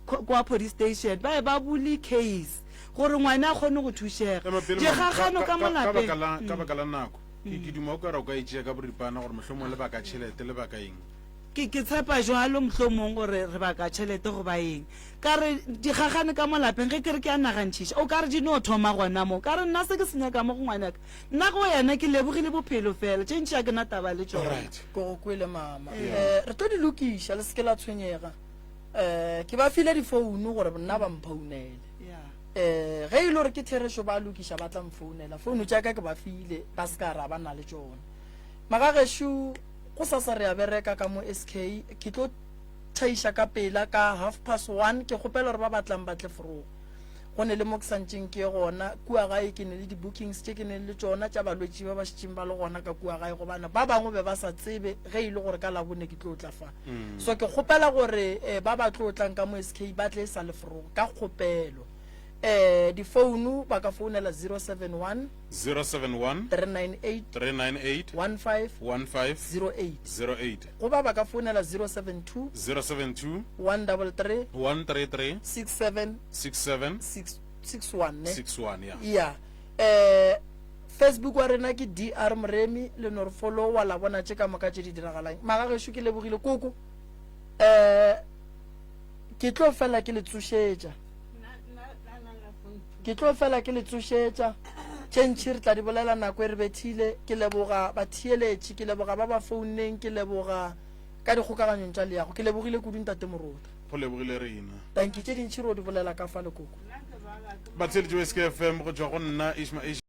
Speaker 16: kwa police station ba ye ba bule case gore ngwane a kgone go thušega.
Speaker 4: Ema pele, mama,
Speaker 16: Dikgakgano
Speaker 4: ka,
Speaker 16: ka mo
Speaker 4: ka, ka
Speaker 16: lapeng.
Speaker 4: baka la, ka baka la nako. Ke, ke duma o ka re o ka e tšea ka boripana gore mohlomongwe lebaka tšhelete, lebaka eng.
Speaker 16: Ke, ke tshepa jwalo, mohlomong, gore re baka tšhelete goba eng. Ka re, Dikgakgane ka mo lapeng, ge ke re ke a nagantšhiša, o ka re di no thoma gona mo. Ka re, Nna se ke se nyakago mo go ngwanaka, nna go yena ke lebogile bophelo feela, tše ntši ga ke na taba le tšona.
Speaker 4: Alright.
Speaker 13: Ke go kwele, mama.
Speaker 4: Yeah.
Speaker 13: Eh, re tlo di lokiša, le se ke la tshwenyega. Eh, ke ba file difounu gore nna ba mphounele.
Speaker 16: Yeah.
Speaker 13: Eh, ge e le gore ke therešo ba lokiša ba tla mfounela. Founu tša ka ke ba file, ba se ka ra ba na le tšona. Magagešo, Gosasa re a bereka ka mo SK. Ke tlo tšhaiša ka pela ka half past one. Ke kgopela gore ba batlang ba tle forogo. Go ne le mo ke santšeng ke ye gona kua gae, ke ne le di-bookings tše ke ne le tšona tša balwetši ba ba šetšeng ba le gona ka kua gae, gobane ba bangwe be ba sa tsebe ge e le gore ka Labone ke tlo tla fa. So ke kgopela gore eh, ba ba tlo tlang ka mo SK ba tle e sa le forogo ka kgopelo. Eh, difounu ba ka founela 071
Speaker 4: 071
Speaker 13: 398
Speaker 4: 398
Speaker 13: 15
Speaker 4: 15
Speaker 13: 08
Speaker 4: 08
Speaker 13: goba ba ka founela 072
Speaker 4: 072
Speaker 13: 133
Speaker 4: 133
Speaker 13: 67
Speaker 4: 67
Speaker 13: 61 ne
Speaker 4: 61 ya
Speaker 13: ya eh Facebook wa rena ke DR Moremi le no re followa la bona tše ka moka tše di diragalang. Magagešo ke lebogile koko. Eh ke tlo fela ke le tsošetša. Ke tlo fela ke le tsošetša. Tše ntši re tla di bolela nako e re bethile. Ke leboga batheeletši, ke leboga ba ba founeng, ke leboga ka dikgokaganyong tša leago. Ke lebogile kudu Ntate Morota.
Speaker 4: Go lebogile rena.
Speaker 13: Tanki, tše dintši ro di bolela ka fa lekoko.
Speaker 4: Batheeletši ba SKFM go tšwa go nna Ishma.